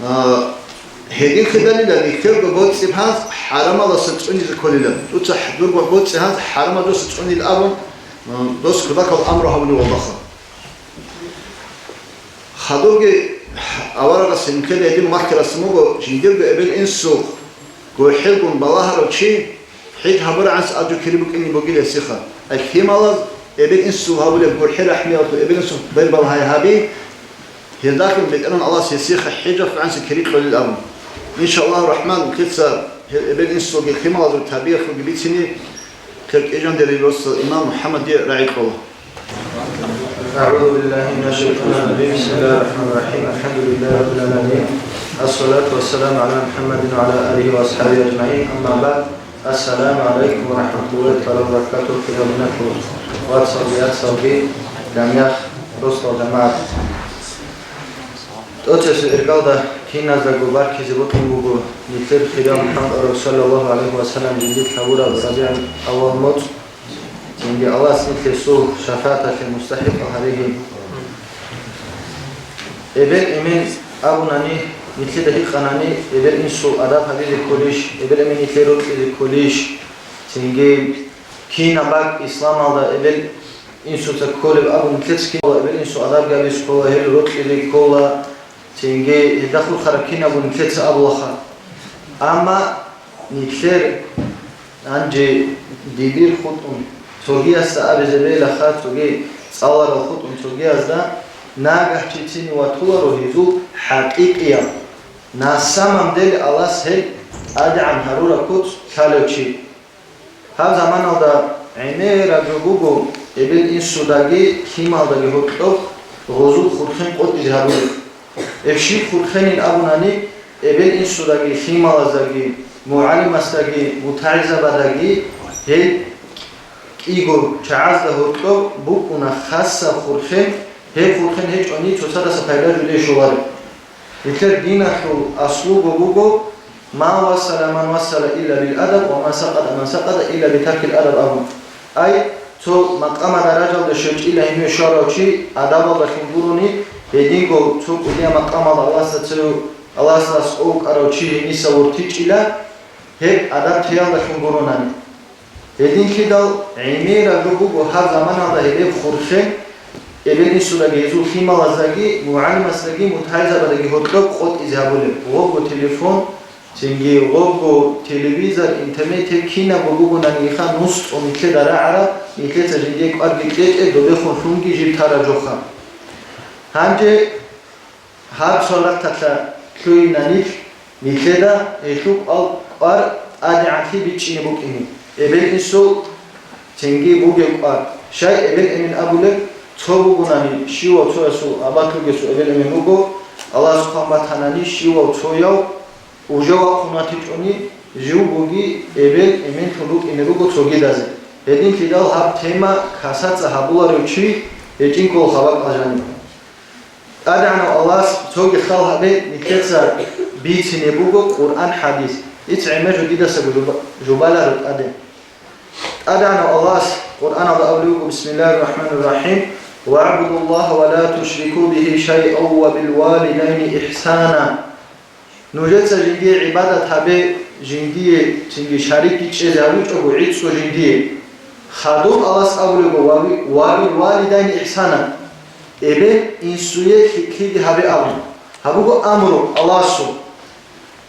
а, гьединлъидалила нилъерго боцӀи гьанз хӀарамалдаса цӀунизе кколила. Дуца дурго боцӀи гьанз хӀарамалдаса цӀунила абун, а, дос кутакал амру гьабулев валаха. Хадубги аварагас гьениб ккела гьедин махьги рацун буго, жиндирго эбел-инсул гурхӀелгун балагьарав чи хӀеж гьабурагӀанас ажру кири букӀине бугила гьесиха. Ай лъималаз эбел-инсул гьабулеб гурхӀел-рахӀмуялъул эбел-инсул бербал гьай гьаби, гьелдалъун БетӀергьан Аллагьас гьесиха хӀежалъул гӀанасеб кири кьолил абун. Иншаллагьу рахӀман, нилъеца гьел эбел-инсулги лъималазул тарбиялъулги бицине, кьижан дерриги росдал имам МухӀаммадие рагӀи кьола. أعوذ بالله من الشيطان الرجيم. بسم الله الرحمن الرحيم. الحمد لله رب العالمين. الصلاة والسلام على محمد وعلى آله وأصحابه أجمعين. أما بعد. السلام عليكم ورحمة الله تعالى وبركاته. Хириял диналъул вацалги яцалги, гьанже росдал жамагӀат. ТӀоцебесеб иргалда киназдаго баркизе бокьун буго нилъер хирияв МухӀаммад авараг саллаллагьу гӀалайгьи ва саллам жиндилъ гьабураб РабигӀул аввал моцӀ. Цинги Аллагьас нилъ гьесул шафагӀаталъе мустахӀикъал гьареги. Эбел-эмен абунани, нилъеда гьикъанани, эбел-инсул адаб гьабизе кколищ, эбел-эмен нилъее рокьизе кколищ? Цинги кинаб бакӀ исламалда эбел-инсуца кколеб абун нилъеца ккола, эбел-инсул адаб гьабизе ккола, гьел рокьизе ккола, цинги гьелда хурхараб кинабго нилъеца абулаха. Амма нилъер гьанже дибир хутӀун, цогиясда абизе бегьилаха, цоги цӀаларал хутӀун цогиязда, нагагь чи цинги ватуларо гьезул хӀакъикъияб, на самом деле Аллагьас гьел тӀадегӀан гьарураб куц лъалев чи. Гьаб заманалда гӀемераб жо буго эбел-инсудаги лъималдаги гьоркьоб гъозул хурхен къотӀизе гьабулеб. Гьеб щиб хурхенин абунани, эбел-инсудаги лъималаздаги, мугӀалимасдаги, мутагӀилзабаздаги гьел кӀиго чагӀазда гьоркьоб букӀуна хасаб хурхен, гьеб хурхен гьечӀони цоцаздаса пайда жулей щолареб. Нилъер диналъул аслуго буго: «Ма васала ман васала илла бил адаб, ва ма сакъата ман сакъата илла би таркил адаб», – абун. Ай, цо макъамалда даражалда щвечӀила гьениве щварав чи адабалдалъун гурони, гьединго цо кӀудияб макъамалда Аллагьасда цеве, Аллагьасда аскӀов вукӀарав чи гьениса вортичӀила, гьеб адаб теялдалъун гуронани. Гьединлъидал гӀемераб жо буго гьаб заманалда гьеб хурхен, эбел-инсудаги, гьезул лъималаздаги, мугӀалимасдаги, мутагӀилзабаздаги гьоркьоб къотӀизе гьабулеб. Гъобго телефон, цинги гъобго телевизор, интернет, гьеб кинабго бугонаниха нусцӀун нилъеда рагӀараб, нилъеца жиндие кӀварги кьечӀеб, добехун лъунги жиб тараб жоха. Гьанже гьаб цо рахъалъа Лъугьинанилъ нилъеда гьелъул кӀвар тӀадегӀанлъи бичӀчӀине букӀине, эбел-инсул цинги бугеб кӀвар. Щай эбел-эмен абулеб? Цо бугонани, щивав цоясул абат ругесул эбел-эмен вуго, Аллагьас хъван батанани, щивав цояв уже вахъун ватичӀони, живгоги эбел-эменлъун рукӀине руго цогидазе. Гьединлъидал гьаб тема касаца гьабуларев чи гьечӀин ккола хабар жаниб. ТӀадегӀанав Аллагьас цоги хал гьабе, нилъеца бицине буго Къуръан, хӀадис. Ицц гӀемер жо дидасаго жуба-, жубаларо тӀаде. ТӀадегӀанав Аллагьас Къуръаналда абулеб буго: «Бисмиллагьир рахӀманир рахӀим. ВагӀбудуллагьа ва ла тушрику бигьи шайъан ва билвалидайни ихӀсана». Нужеца жиндие гӀибадат гьабе, жиндие цинги шарикги чӀезе гьавичӀого гӀицӀго жиндие. Хадуб Аллагьас абулего: «Ва ви-, ва билвалидайни ихӀсана», эбел-инсуе лъикӀлъиги гьабе абун. Гьаб буго амру Аллагьасул.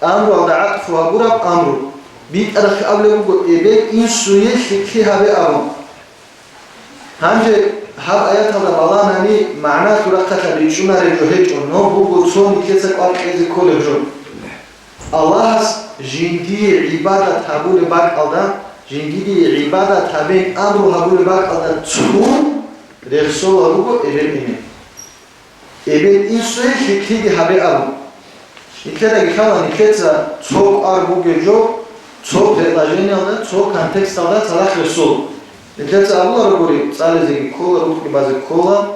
Амруялда гӀатӀфу гьабураб амру. БитӀарахъе абулеб буго эбел-инсуе лъикӀлъи гьабе абун. Гьанже гьаб аяталда баланани, магӀна сурахъалъа бичӀчӀунареб жо гьечӀо, но буго цо нилъеца кӀвар кьезе кколеб жо. Аллагьас жиндие гӀибадат гьабулеб бакӀалда, жиндие гӀибадат гьабен амру гьабулеб бакӀалда цун рехсола руго эбел-эмен. Эбел-инсуе лъикӀлъиги гьабе абун. Нилъедаги лъала нилъеца цо кӀвар бугеб жо, цо предложениялда, цо контексталда цадахъ рехсол. Нилъеца абуларогури, цӀализеги ккола, рукъги базе ккола,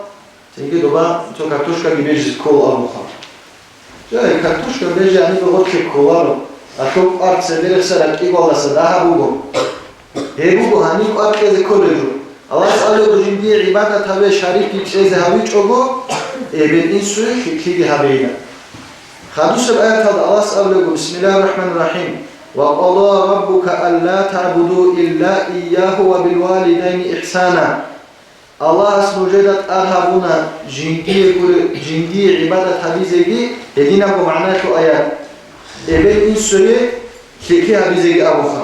цинги доба цо картошкаги бежизе ккола абунха. Жай, картошка бежи гьаниб гъорлъе кколаро, ахӀул кӀвар цебе рехсараб кӀиголдаса дагьаб буго. Гьеб буго гьаниб кӀвар кьезе кколеб жо. Аллагьас абулеб жиндие гӀибадат гьабе, шарикги чӀезе гьавичӀого, эбел-инсуе лъикӀлъиги гьабейилан. Хадусеб аяталда Аллагьас абулеб буго: «Бисмиллагьир рахӀманир рахӀим. Ва къада раббука алла таъбуду илла ийягьу ва билвалидайни ихӀсана». Аллагьас нужеда тӀад гьабуна жиндие гуре-, жиндие гӀибадат гьабизеги, гьединабго магӀналъул аят, эбел-инсуе лъикӀлъи гьабизеги абунха.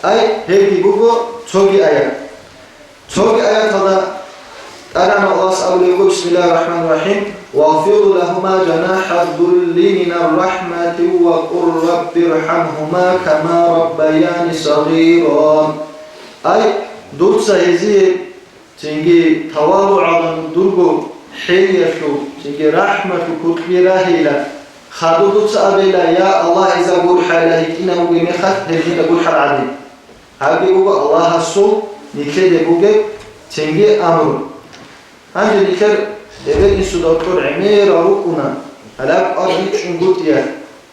Ай, гьебги буго цоги аят. Цоги аяталда ТӀадегӀанав Аллагьас абулеб буго: «Бисмиллагьир рахӀманир рахӀим. Вагъфир лагьума жанахӀа ззулли минар рахӀмати ва къул раббирхӀамгьума кама раббаяни сагъира». Ай, дуца гьезие цинги тавадугӀалда дурго хӀелиялъул, цинги рахӀмалъул кутӀби рагьейила. Хадуб дуца абейила: «Я Аллагь, гьезда гурхӀайила, гьитӀинаб бугеб мехалъ гьеб жинда гурхӀараб гӀадин». Гьабги буго Аллагьасул нилъеде бугеб цинги амру. Гьанже нилъер эбел-инсуда кьур гӀемерал рукӀуна, гьалаб кӀвар бичӀчӀунгутӀиялъ.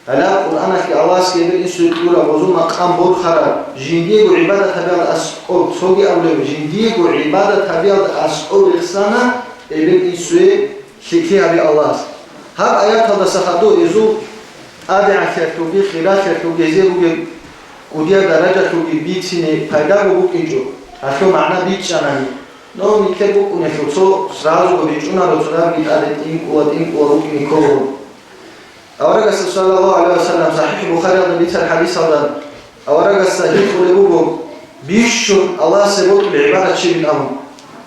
Гьалаб Къуръаналъги Аллагьасги эбел-инсуе кьураб гъозул макъам борхараб, жиндиего гӀибадат гьабиялда аскӀоб, цоги абулеб, жиндиего гӀибадат гьабиялда аскӀоб рехсана эбел-инсуе лъикӀлъи гьаби Аллагьас. Гьаб аяталдаса хадур гьезул тӀадегӀанлъиялъулги хиралъиялъулги гьезие бугеб кӀудияб даражалъулги бицине пайдаго букӀинчӀо, гьалъул магӀна бичӀчӀанани. Но нилъер букӀунелъул цо сразуго бичӀчӀунаро, цо рагӀаби тӀаде тӀинкӀула-тӀинкӀула букӀине ккола. Аварагасда, саллаллагьу гӀалайгьи ва саллам, СахӀихӀ Бухариялда бицараб хӀадисалда аварагасда гьикъулеб буго: «Бищун Аллагьасе бокьулеб гӀибадат щибин?» абун.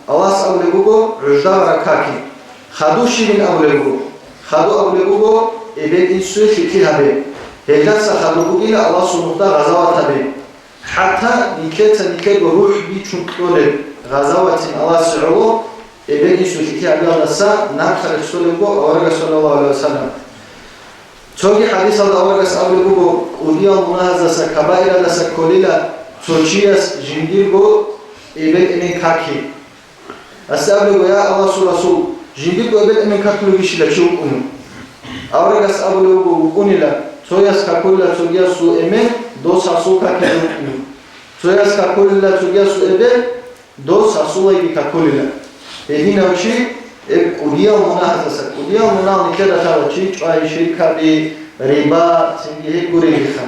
Аллагьас абулеб буго: «ГӀужда ва ракаки». Хаду щибин абулеб буго? Хаду абулеб буго: «Эбел-инсуе лъикӀлъи гьабе». Гьелдаса хаду бугила Аллагьасул нухда гъазават гьабе. ХӀатта нилъеца нилъего рухӀ бичун кьолеб гъазаватин Аллагьасе гӀоло, эбел-инсуе лъикӀлъи гьабиялдаса нахъа рехсолеб буго аварагас, саллаллагьу гӀалайгьи ва саллам. Цоги хӀадисалда аварагас абулеб буго: «КӀудиял мунагьаздаса, кабаирадаса кколила цо чияс жиндирго эбел-эмен каки». Гьасда абулеб буго: «Я Аллагьасул Расул, жиндирго эбел-эмен какулевищила чи вукӀунев?» Аварагас абулеб буго: «ВукӀунила, цояс какулила цогиясул эмен, дос гьасул какизе вукӀунев. Цояс какулила цогиясул эбел, дос гьасулайги какулила». Гьединав чи, гьеб кӀудиял мунагьаздаса, кӀудиял мунагь нилъеда лъала: чи чӀвай, ширк гьаби, риба, цинги гьеб гурелиха.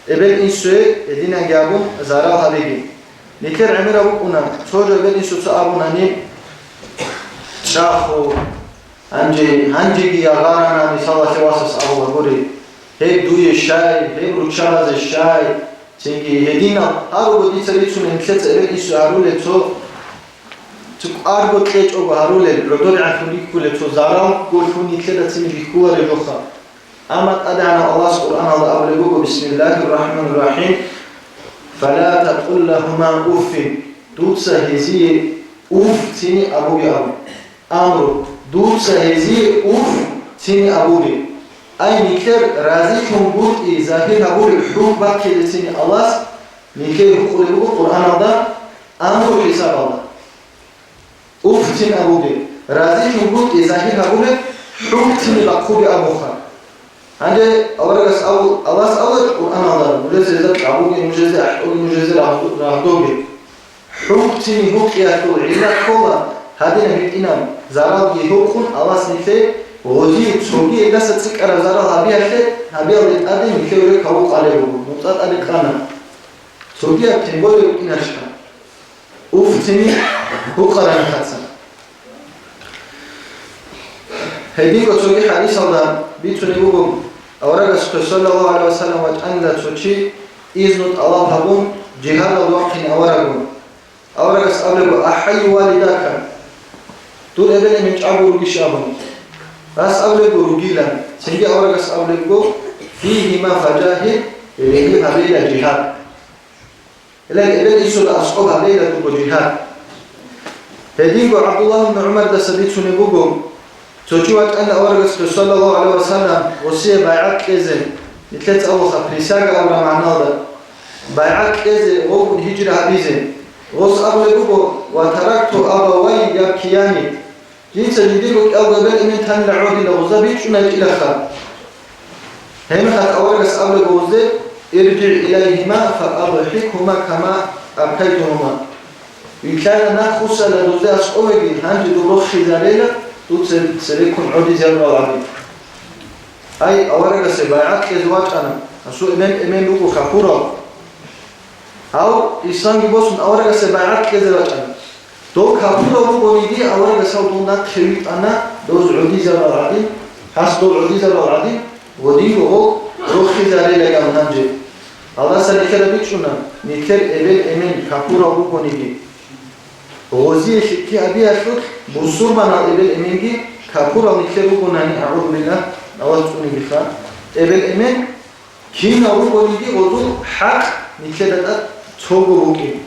Эбел-инсуе гьединанги абун зарал гьабиги. Нилъер гӀемераб букӀуна, цо жо эбел-инсуца абунани: «ЧӀаху, гьанже, гьанжеги ягъарана», мисалалъе васас абула гури. «Гьеб дуе щай, гьеб руччабазе щай», цинги гьединал гьаруго дица рицун нилъеца эбел-инсуе гьарулел цо Цо кӀварго кьечӀого гьарулел, гӀодор гӀахьуликкулел цо зарал гурони нилъеда цин бихьулареб жоха. Амма ТӀадегӀанав Аллагьас Къуръаналда абулеб буго: «Бисмиллагьир рахӀманир рахӀим. Фала такъул лагьума уффин». Дуца гьезие уф цини абуге абу. Амру, дуца гьезие уф цини абуге. Ай, нилъер разилъунгутӀи загьир гьабулеб хӀукму бахъизе цини Аллагьас, нилъее гьукъулеб буго Къуръаналда амру хӀисабалда. Уф цин абуге, разилъунгутӀи загьир гьабулеб хӀукму цин бахъуге абуха. Гьанже аварагас абу-, Аллагьас абулеб Къуръаналда: «Нужеца гьезда кьабуге, нужеца ахӀуге, нужеца рагъ-, рагъдоге». ХӀукму цин гьукъиялъул гӀилла ккола, гьадинаб гьитӀинаб заралги гьукъун Аллагьас нилъее гъозие цоги гьелдаса цӀикӀкӀараб зарал гьабиялъе, гьабиялде тӀаде нилъее гьеб каву къалеб буго, нуцӀа тӀаде кьана. Цогияб тем более рукӀиналъха. Уф цин гьукъараб мехалъ. Гьединго цоги хӀадисалда бицунеб буго, аварагасухъе саллаллагьу гӀалайгьи вассалам вачӀанила цо чи изну тӀалаб гьабун, жигьадалде вахъине аварагасухъе. Аварагас абулеб буго: «АхӀайи валидака», дур эбел-эмен чӀаго ругищ абун. Гьас абулеб буго: «Ругила». Цинги аварагас абулеб буго: «Фигьима фажагьид», гьеле гьабейила жигьад. Гьеле эбел-инсуда аскӀоб гьабейила дурго жигьад. Гьединго ГӀабдуллагь ибн ГӀумардаса бицунеб буго, цо чи вачӀана аварагасухъе саллаллагьу гӀалайгьи вассалам гъосие байгӀат кьезе, нилъеца абулха присяга абураб магӀналда, байгӀат кьезе, гъовгун гьижра гьабизе. Гъос абулеб буго: «Ва таракту абавайя ябкияни». Дица жидерго кӀалго эбел-эмен танила гӀодила, гъозда бичӀчӀунайчӀилаха. Гьебмехалъ аварагас абулеб буго гъозда: «ИржигӀ илайгьима фаадхӀикгьума кама абкайтугьума». Вилълъайила, нахъ хъусайила дузде аскӀовеги, гьанже доб рохизарейила, дуца цебеккун гӀодизарурал гӀадин. Ай, аварагасе байгӀат кьезе вачӀана, гьасул эмен-эмен руго капурал. Гьав исламги босун аварагасе байгӀат кьезе вачӀана. Дов капурав вугониги, аварагас гьав дов нахъе витӀана, доз гӀодизарал гӀадин, гьас дов гӀодизарал гӀадин, гъодинго гъов рохизарейилан гьанже. Аллагьас нилъеда бичӀчӀуна, нилъер эбел-эмен капурав вугониги. Гъозие лъикӀлъи гьабиялъулъ бусурманал эбел-эменги капурал нилъер ругонани, агӀузубиллагь, Аллагь цӀунебиха, эбел-эмен кинав ругониги гъозул хӀакъ нилъеда тӀад цого букӀин.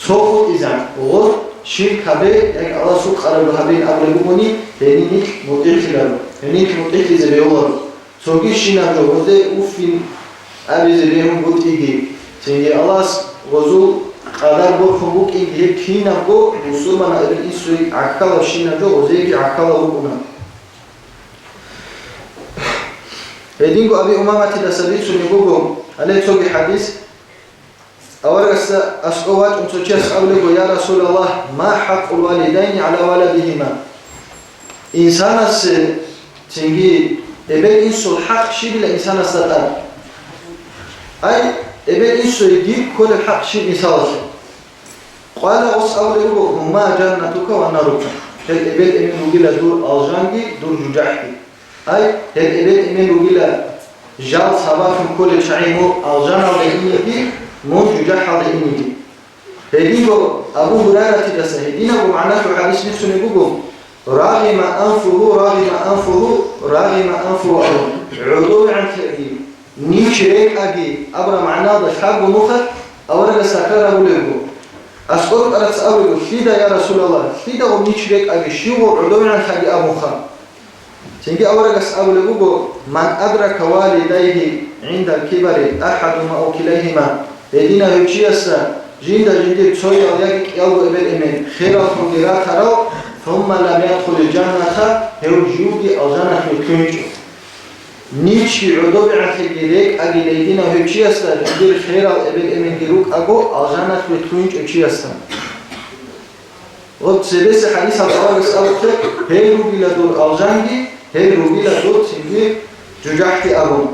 Цо хутӀизан, гъоз ширк гьабе яги Аллагьасул къарабго гьабеян абулеб бугони, гьениб нилъ мутӀигӀлъиларо, гьениб нилъ мутӀигӀлъизе бегьуларо. Цоги щинаб жо гъозде уффин абизе бегьунгутӀиги, цинги Аллагьас гъозул къадар борхун букӀинги, гьеб кинабго бусурманал эбел-инсуе гӀахьалаб щинаб жо гъозиеги гӀахьалаб букӀуна. Гьединго Аби Умаматидаса бицунеб буго, гьале цоги хӀадис, аварагасда аскӀов вачӀун цо чияс абулеб буго: «Я Расулаллагь, ма хӀакъул валидайни гӀала валадигьима?» Инсанасе цинги эбел-инсул хӀакъ щибила инсанасда тӀад? Ай, эбел-инсуе дир кколеб хӀакъ щиб мисалалъе? Къала, гъос абулеб буго: «Гьума жаннатука ва нарука». Гьел эбел-эмен ругила дур алжанги, дур жужахӀги. Ай, гьел эбел-эмен ругила жал сабаблъун кколел чагӀи мун алжаналде инеги, мун жужахӀалде инеги. Гьединго Абу Гьурайратидаса гьединабго магӀналъул хӀадис бицунеб буго: «Рагъима анфугьу, рагъима анфугьу, рагъима анфугьу», абун, гӀодовегӀанлъиги, нич рекӀаги абураб магӀналда лъабго нухалъ аварагас такрар гьабулеб буго. АскӀор тӀараца абулеб буго: «Лъида, я Расулаллагь, лъида гъоб нич рекӀаги, щивго гӀодовегӀанлъаги?» абунха. Цинги аварагас абулеб буго: «Ман адрака валидайгьи гӀиндал кибари ахӀадугьума ав килайгьима», гьединав гьев чиясда жинда жиндир цоял яги кӀиялго эбел-эмен хераллъунги ратарал, «сумма лам ядхулил жанната», гьев живги алжаналъуве лъугьинчӀо. Ничги гӀодобегӀанлъиги рекӀаги гьединав гьев чиясда жиндир херал эбел-эменги рукӀаго алжаналъуве лъугьинчӀев чиясда. Гъоб цебесеб хӀадисалда аварагас абухъе: «Гьел ругила дур алжанги, гьел ругила дур цинги жужахӀги», абун.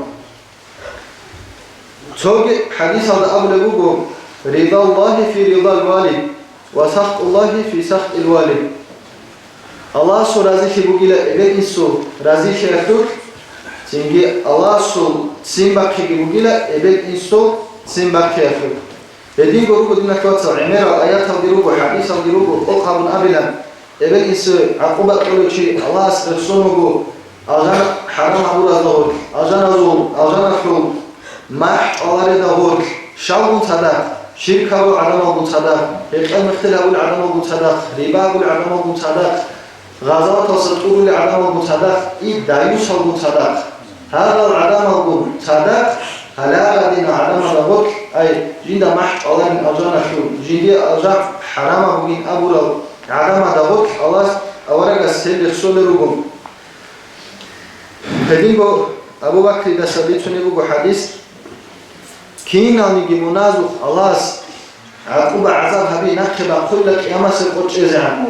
Цоги хӀадисалда абулеб буго: «Ридаллагьи фи ридал валид ва сахтуллагьи фи сахтил валид». Аллагьасул разилъи бугила эбел-инсул разилъиялъулъ, цинги Аллагьасул ццин бахъиги бугила эбел-инсул ццин бахъиялъулъ. Гьединго руго, диналъул вацал, гӀемерал аяталги руго, хӀадис, хӀадисалги руго, къокъ гьабун абилан, эбел-инсуе гӀакъуба кьолев чи Аллагьас рехсон вуго, алжан хӀарам гьабуразда гъорлъ, алжаназул, алжаналъул махӀ чӀвалареда гъорлъ, щалгун цадахъ, ширк гьабул гӀадамалгун цадахъ, гьекъел-мехтел гьабул гӀадамалгун цадахъ, риба гьабул гӀадамалгун цадахъ, гъазаваталса тӀурулел гӀадамалгун цадахъ, и даюсалгун цадахъ. Гьагъал гӀадамалгун цадахъ гьалагъадинал гӀадамалда гъорлъ, ай, жинда махӀ чӀваларин алжаналъул, жиндие алжан хӀарамаб бугин абурал гӀадамалда гъорлъ Аллагьас аварагас гьел рехсолел руго. Гьединго Абу Бакридаса бицунеб буго хӀадис, киналниги муназухъ Аллагьас гӀакъуба-гӀазаб гьаби нахъе бахъула къиямасеб къо чӀезегӀан.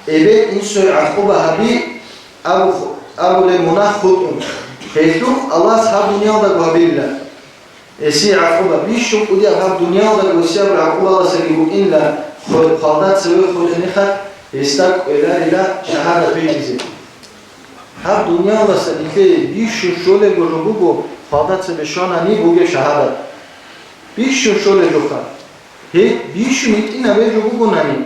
Эбел-инсуе гӀакъуба гьаби абу-, абулеб мунагь хутӀун. Гьелъухъ Аллагьас гьаб дуниялдаго гьабилла. Гьесие гӀакъуба бищун кӀудияб гьаб дуниялдаго гьесияб гӀакъубаласаги букӀинла, хвалда цеве холел мехалъ гьесда кӀвеларила шагьадат битӀизе. Гьаб дуниялдаса нилъее бищун щолебго жо буго хвалда цебе щванани бугеб шагьадат. Бищун щолеб жоха. Гьеб бищун гьитӀинаб гьеб жо бугонани,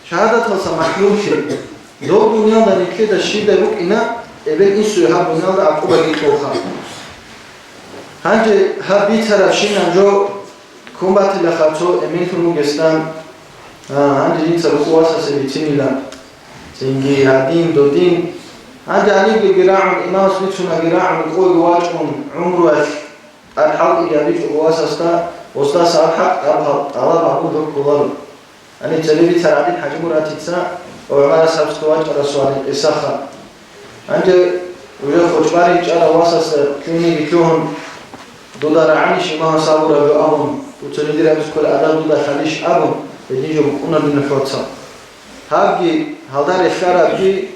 шагьадаталдаса махӀрумлъи. Доб дуниялда нилъеда щибдай букӀина, эбел-инсуе гьаб дуниялда гӀакъубаги кьоха. Гьанже гьаб бицарабщинаб жо ккун батилаха цо эменлъун вугесда, а, гьанже жинца рукъу васасе бицинила. Цинги гьадин, додин. Гьанже гьанибгеги рагӀун, имамас бицунаги рагӀун, къойги вачӀун, гӀумруялъ тӀад хӀалтӀиги гьабичӀого васасда, гъосдаса гьаб хӀакъ тӀалаб гьабун жо кколаро. Гьаниб цебе бицар гӀадин ХӀажимуратица ва ГӀумарас гьаб цо вачӀарасухъ гьадин къисаха. Гьанже уже хочбарин чӀарав васасда лъугьиниги лъугьун, дуда рагӀанищ имамас абураб жо абун, дуца жиндир гьабиз кколеб адаб дуда лъалищ абун, гьедин жо букӀуна динул вацал. Гьабги, гьалда релълъарабги,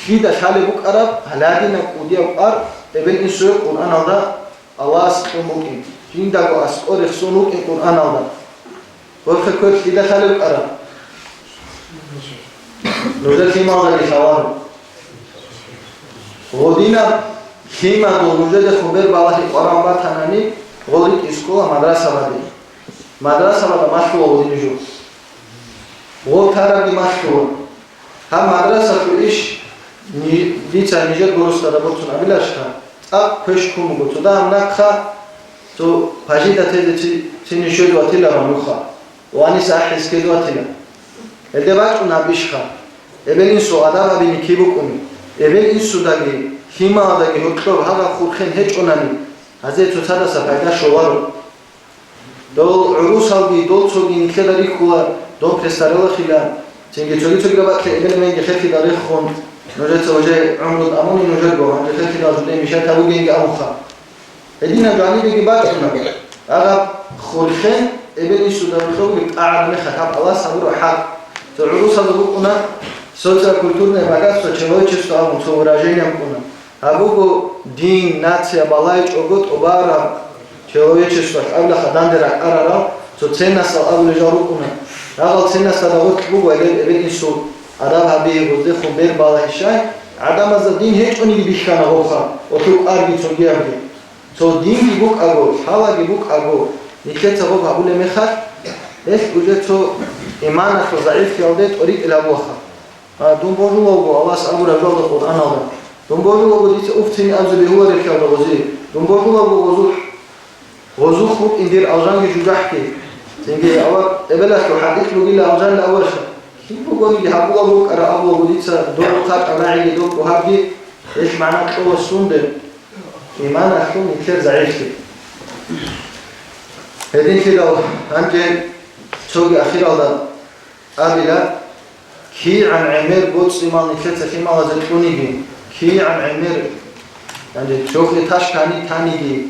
лъида лъалеб букӀараб гьаладинаб кӀудияб кӀвар эбел-инсуе Къуръаналда Аллагьас кьун букӀин, жиндаго аскӀор рехсон вукӀин Къуръаналда. Гьоркье квер лъида лъалеб букӀараб? Нужер лъималдаги лъаларо. Гъодинаб лъимадул нужеде хъубер балагьи къваран батанани, гъол ритӀи скола мадрасабаде. Мадрасабада малъула гъодин жо. Гъол тарабги малъула. Гьаб мадрасалъул иш ни-, дица нижер гурусда рабурцун абиларищха, цӀакъ квеш ккун буго. Цо дагьаб нахъа цо пажида тезе ци-, цини щвез ватиларан нуха, ва гьаниса ахӀизе ккезе ватила. Гьелде бачӀун гьаб ишха, эбел-инсул адаб гьабине киб букӀуни, эбел-инсудаги лъималадаги гьоркьоб гьагъаб хурхен гьечӀонани, гьазе цоцадаса пайда щоларо. Дол гӀурусалги, дол цоги нилъеда рихьула, дол престарелахъила, цинги цоги-цогида бакӀлъи эбел-инсуе херлъидал рехун, нужеца уже гӀумру тӀамуни нужерго, гьанже херлъидал жуде мишат гьабугейинги абунха. Гьединаб жанибеги бачӀуна, гьаб хурхен эбел-инсуда рухӀуги тӀагӀараб мехалъ гьаб Аллагьас гьабураб хӀакъ. Цо гӀурусазул букӀуна социокультурное богатство человечества абун цо выражение букӀуна. Гьаб буго дин, нация, балайчӀого тӀубараб человечестволъ абилаха данде ракӀарарал цо ценностал абулел жал рукӀуна. Гьагъал ценносталда гъоркь буго гьелеб эбел-инсул адаб гьаби, гъоздехун бер балагьи щай, гӀадамазда дин гьечӀониги бихьана гъобха, гъолъул кӀарги цогиябги. Цо динги букӀаго, лъалаги букӀаго, нилъеца гъоб гьабулеб мехалъ, гьелъ уже цо иманалъул загӀиплъиялде тӀоритӀил гьабулаха. А, дун божулавго Аллагьас абураб жоялда Къуръаналда. Дун божулавго дица уфцин абзе бегьуларелъиялда гъози. Дун божулавго гъозухъ, гъозухъ букӀин дир алжанги жужахӀги. Цинги авар эбелалъул хӀадикь бугила алжанила аварша. Кин бугониги гьабулав вукӀара абулаго дица дов хъатӀа рагӀиги дов гьабги, гьелъ магӀна кьола сунде, иманалъул нилъер загӀиплъи. Гьединлъидал гьанже цоги ахиралда абила, кигӀан гӀемер боцӀи-мал нилъеца лъималазе кьуниги, кигӀан гӀемер, гьанже чохли ташкани таниги,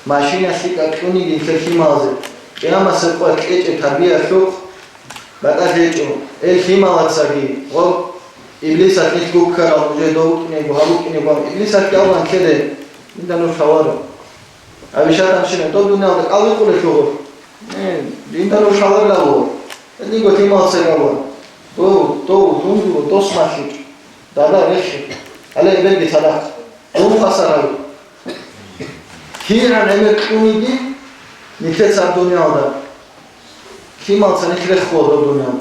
машина лъикӀаб кьуниги нилъер лъималазе, къиямасеб къоялъ кьечӀеб тарбиялъухъ батӀалъи гьечӀо. Эл лъималацаги, гъоб иблисалъ нилъ гуккарал, уже дов вукӀинего, гьаб вукӀинего, иблисалъги абулан ккеде, инда нуж лъаларо. Абишатанщина доб дуниялда кӀал рикъулелъул гъур. Э, динда нуж лъаларила гъур. Гьединго лъималаца гьавула. Дов, дов, дунгу, дос малъичӀ. Дада, рехи. Гьале эбелги цадахъ. Дун хвасар гьави. КигӀан гӀемер кьуниги нилъеца гьаб дуниялда. Лъималаца нилъ рехула доб дуниялда.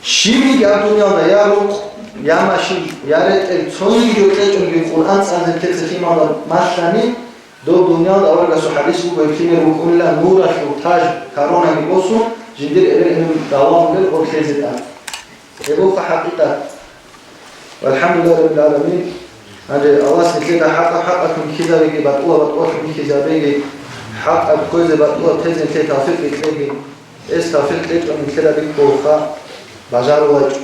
Щибниги гьаб дуниялда я рукъ, я машин, я ретӀел, цониги жо кьечӀониги Къуръан цӀализе нилъеца лъималда малъани, доб дуниялда аварагасул хӀадис буго, гьеб лъимер букӀунила нуралъул таж, коронаги босун, жиндир эбел-эмен далагьулел гъорлъезе тӀад. Гьеб буго хӀакъикъат. ВалхӀамдулиллагьи раббил гӀаламин. Гьанже Аллагьас нилъеда хӀакъаб хӀакъалъун ккезабиги, батӀулаб батӀулалъун бихьизабиги, хӀакъаб кквезе батӀулаб тезе нилъее тавфикъ кьеги. Гьес тавфикъ кьечӀони нилъеда бихьулаха бажарулачӀо.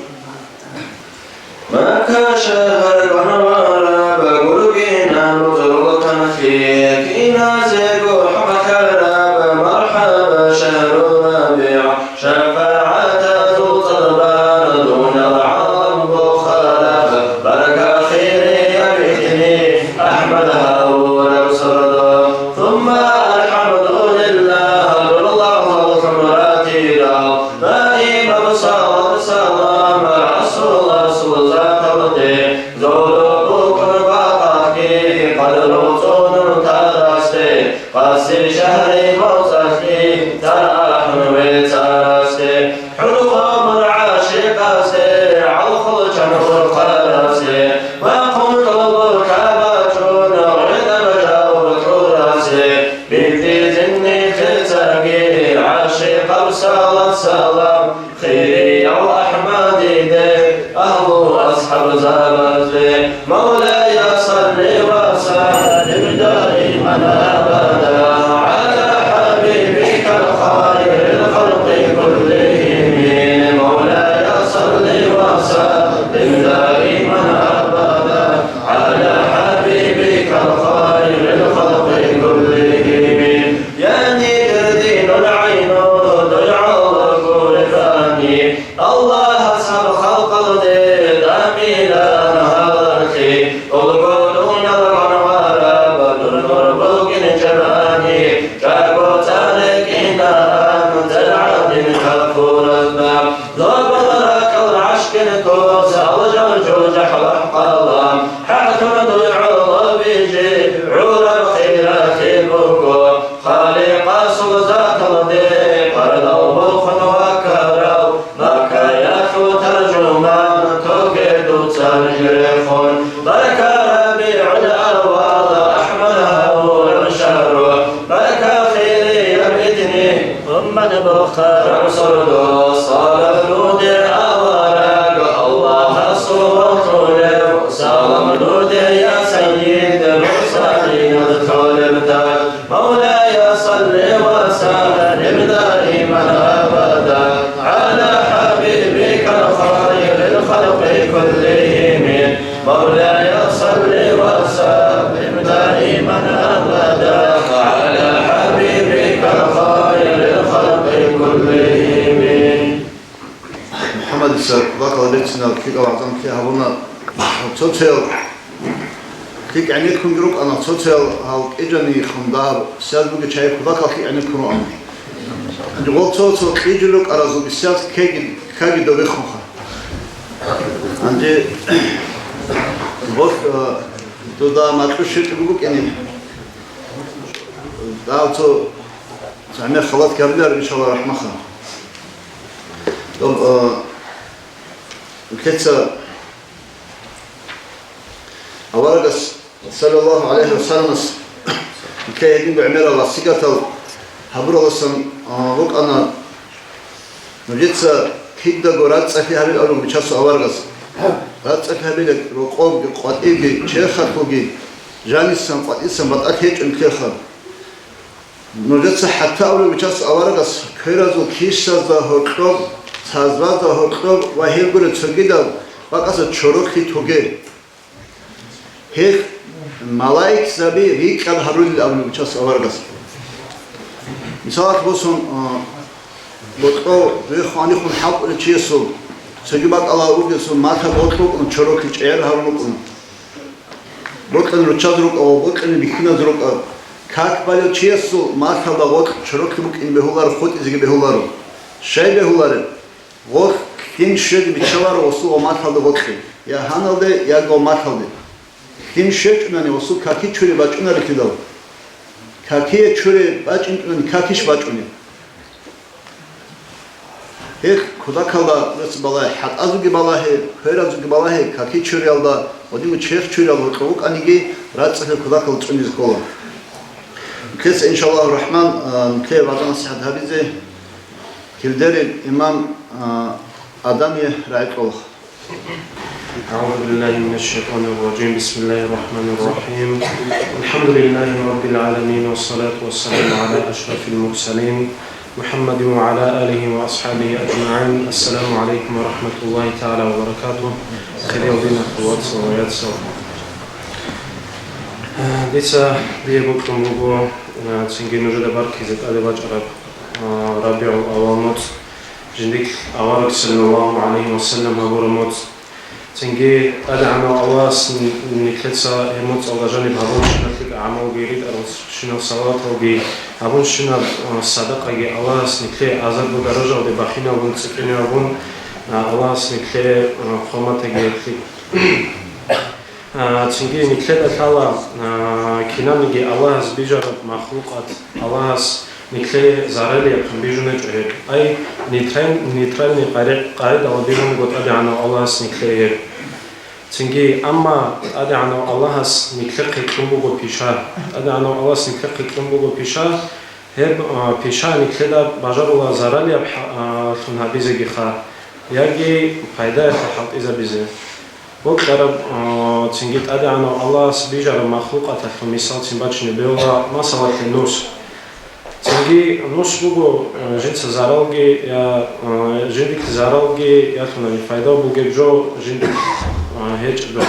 Макка шагьар гвараб гургинаб рузул канлъи, киназего хӀакъалъараб мархӀаба шагьру рабигӀ. ШафагӀатазул цӀарбан дуниял гӀалам бухараб, барка хирияб итни, АхӀмад гьавураб сордо. Сумма алхӀамдулиллагь, дур лагълъун ратидал, даимаб салат-салам Расуласул заталде, зодо букӀун бакъахъги, къадру цӀунун тарасде. Къаси шагьри мавцӀалъги тарахӀун вецарасде, хӀур гъомур гӀашикъасде, гӀалхул чан урхъарасде, бахъун тӀолбу кабачӀун гӀедаб жаваб кьурасде, битӀизин нилъецаги гӀашикъаб салат-салам. Хирияв АхӀмадиде, агьлу асхӀабзабазде, Мавлая, салли ва саллим даиман абада гӀала хӀабибика хайрил халкъи куллигьим. Мавлая, салли ва саллим даиман абада гӀала хӀабибика хайрил халкъи куллигьим. Я нижер динул гӀайну, дур гӀоло гуребани, Аллагьас гьаб халкъалде тӀамилан гьалархъи, тӀолго дунял гъангъараб дур нур бугин чӀебани, чӀаго цӀар рекӀинаан цӀер гӀадин кафуразда. Зобал ракӀал рашкин кос, алжан жужахӀ лахӀкъалам, хӀакълъун дур гӀоло бижи, гӀураб хиралъи буго. Халикъасул заталде пардав бухъун вакарав, Маккаялъул таржуман тоге дуца рехун. Барка РабигӀул-аввал, АхӀмад гьавураб шагьру, барка хирияб итни, уммат бухараб сордо. Салам дуде, авараг, Аллагьасул вокьулев, салам дуде, я сайид, мурсалиназ толеб таж. مولاي صل وسلم دائما أبدا على حبيبك خير الخلق كلهم. مولاي صل وسلم دائما أبدا على حبيبك خير الخلق كلهم. МухӀаммадица бакӀалда берцинаб лъикӀаб гӀазамлъи гьабуна. Цо-цоял лъикӀ гӀенеккунги рукӀана, цо-цоял гьал кӀиджанихъун дагьаб сяз бугеб чагӀи кутакалъ лъикӀ гӀенеккун рукӀана. Гъол цо-цо кӀиджун рукӀаразул бисяз ккеги, ккаги добехунха. Гьанже гъолъ, а, дуда макьу щвечӀого букӀине, дагьав цо гӀемер халат гьабилар, иншалла, рахӀмаха. Доб, а, лъеца аварагас, саллаллагьу гӀалайгьи ва салламас, нилъее гьединго гӀемерал васигатал гьабуралдасан, а, букӀана, нужеца кидаго рацӀцӀалъи гьабил абун Бичасул аварагас. РацӀцӀалъи гьабила рокъобги, къватӀибги, черхалъулги, жанисан, къватӀисан батӀалъи гьечӀо нилъеха. Нужеца хӀатта абулеб Бичасул аварагас, кверазул кишазда гьоркьоб, цазвазда гьоркьоб ва гьеб гуреб цогидал бакӀазда чороклъи тоге. Гьеб малаикзаби рикӀкӀад гьарулел абулеб Бичасул аварагас. Мисалалъ босун, а, бокьо рехун гьанихун хӀалтӀулев чиясул, цоги бакӀалда вугесул малъа бокьун вукӀун, чороклъи чӀегӀер гьарун вукӀун. Бокьун руччаз рукӀа ва бокьун бихьиназ рукӀа. Как балев чиясул малъалда гъоркь чороклъи букӀине бегьуларо, хутӀизеги бегьуларо. Щай бегьулареб? Гъоркь лъим щвезе биччаларо гъосул ва малъалда гъоркье, я гьаналде, яги ва малъалде. Лъим щвечӀунани гъосул каки чуре бачӀунарелъидал. Какие чуре бачӀинчӀунани какищ бачӀунеб? Гьеб Кутакалда рецц балагье, хӀатӀазулги балагье, хверазулги балагье, каки чуриялда ва динго черх чуриял гьоркьов вукӀаниги, рацӀцӀалъи кутакалда цӀунизе ккола. Нилъеца, иншаллагьу рахӀман, а, нилъее вагӀза-насихӀат гьабизе килдерил имам, а, Адамие рагӀи кьола. أعوذ بالله من الشيطان الرجيم. بسم الله الرحمن الرحيم. الحمد لله رب العالمين، والصلاة والسلام على أشرف المرسلين، محمد وعلى آله وأصحابه أجمعين. السلام عليكم ورحمة الله تعالى وبركاته. Хириял динахъ вацал ва яцал. Дица дие бокьун буго, а, цинги нужеда баркизе тӀаде бачӀараб, а, РабигӀул-аввал моцӀ, жиндилъ авараг саллаллагьу гӀалайгьи ва саллам гьабураб моцӀ. Цинги ТӀадегӀанав Аллагьас ни-, нилъеца гьеб моцӀалда жаниб гьабунщинаб лъикӀаб гӀамалги, ритӀаралщинал салаваталги гьабунщинаб, а, садакъаги Аллагьас нилъее азарго даражалде бахинавун, цӀикӀкӀинавун, а, Аллагьас нилъее, а, хъван-батаги гьеб лъикӀ. А, цинги нилъеда лъала, а, кинабниги Аллагьас бижараб махлукъат, Аллагьас нилъее заралияб бижун гьечӀо гьеб. Ай, нейтраль-, нейтральный къагӀи-, къагӀидала бижун буго ТӀадегӀанав Аллагьас нилъее гьеб. Цинги, амма ТӀадегӀанав Аллагьас нилъехъе кьун буго пиша. ТӀадегӀанав Аллагьас нилъехъе кьун буго пиша. Гьеб, а, пиша нилъеда бажарула заралияб хӀа-, а, лъун гьабизегиха, яги пайдаялъе хӀалтӀизабизе. Бокьараб, а, цинги ТӀадегӀанав Аллагьас бижараб махлукъаталъул мисалцин бачине бегьула, масалалъе, нус. Цинги нус буго, а, жинца заралги я, а, жиндилъ заралги ялъунани пайда бугеб жо жиндилъ, а, гьечӀеб жо.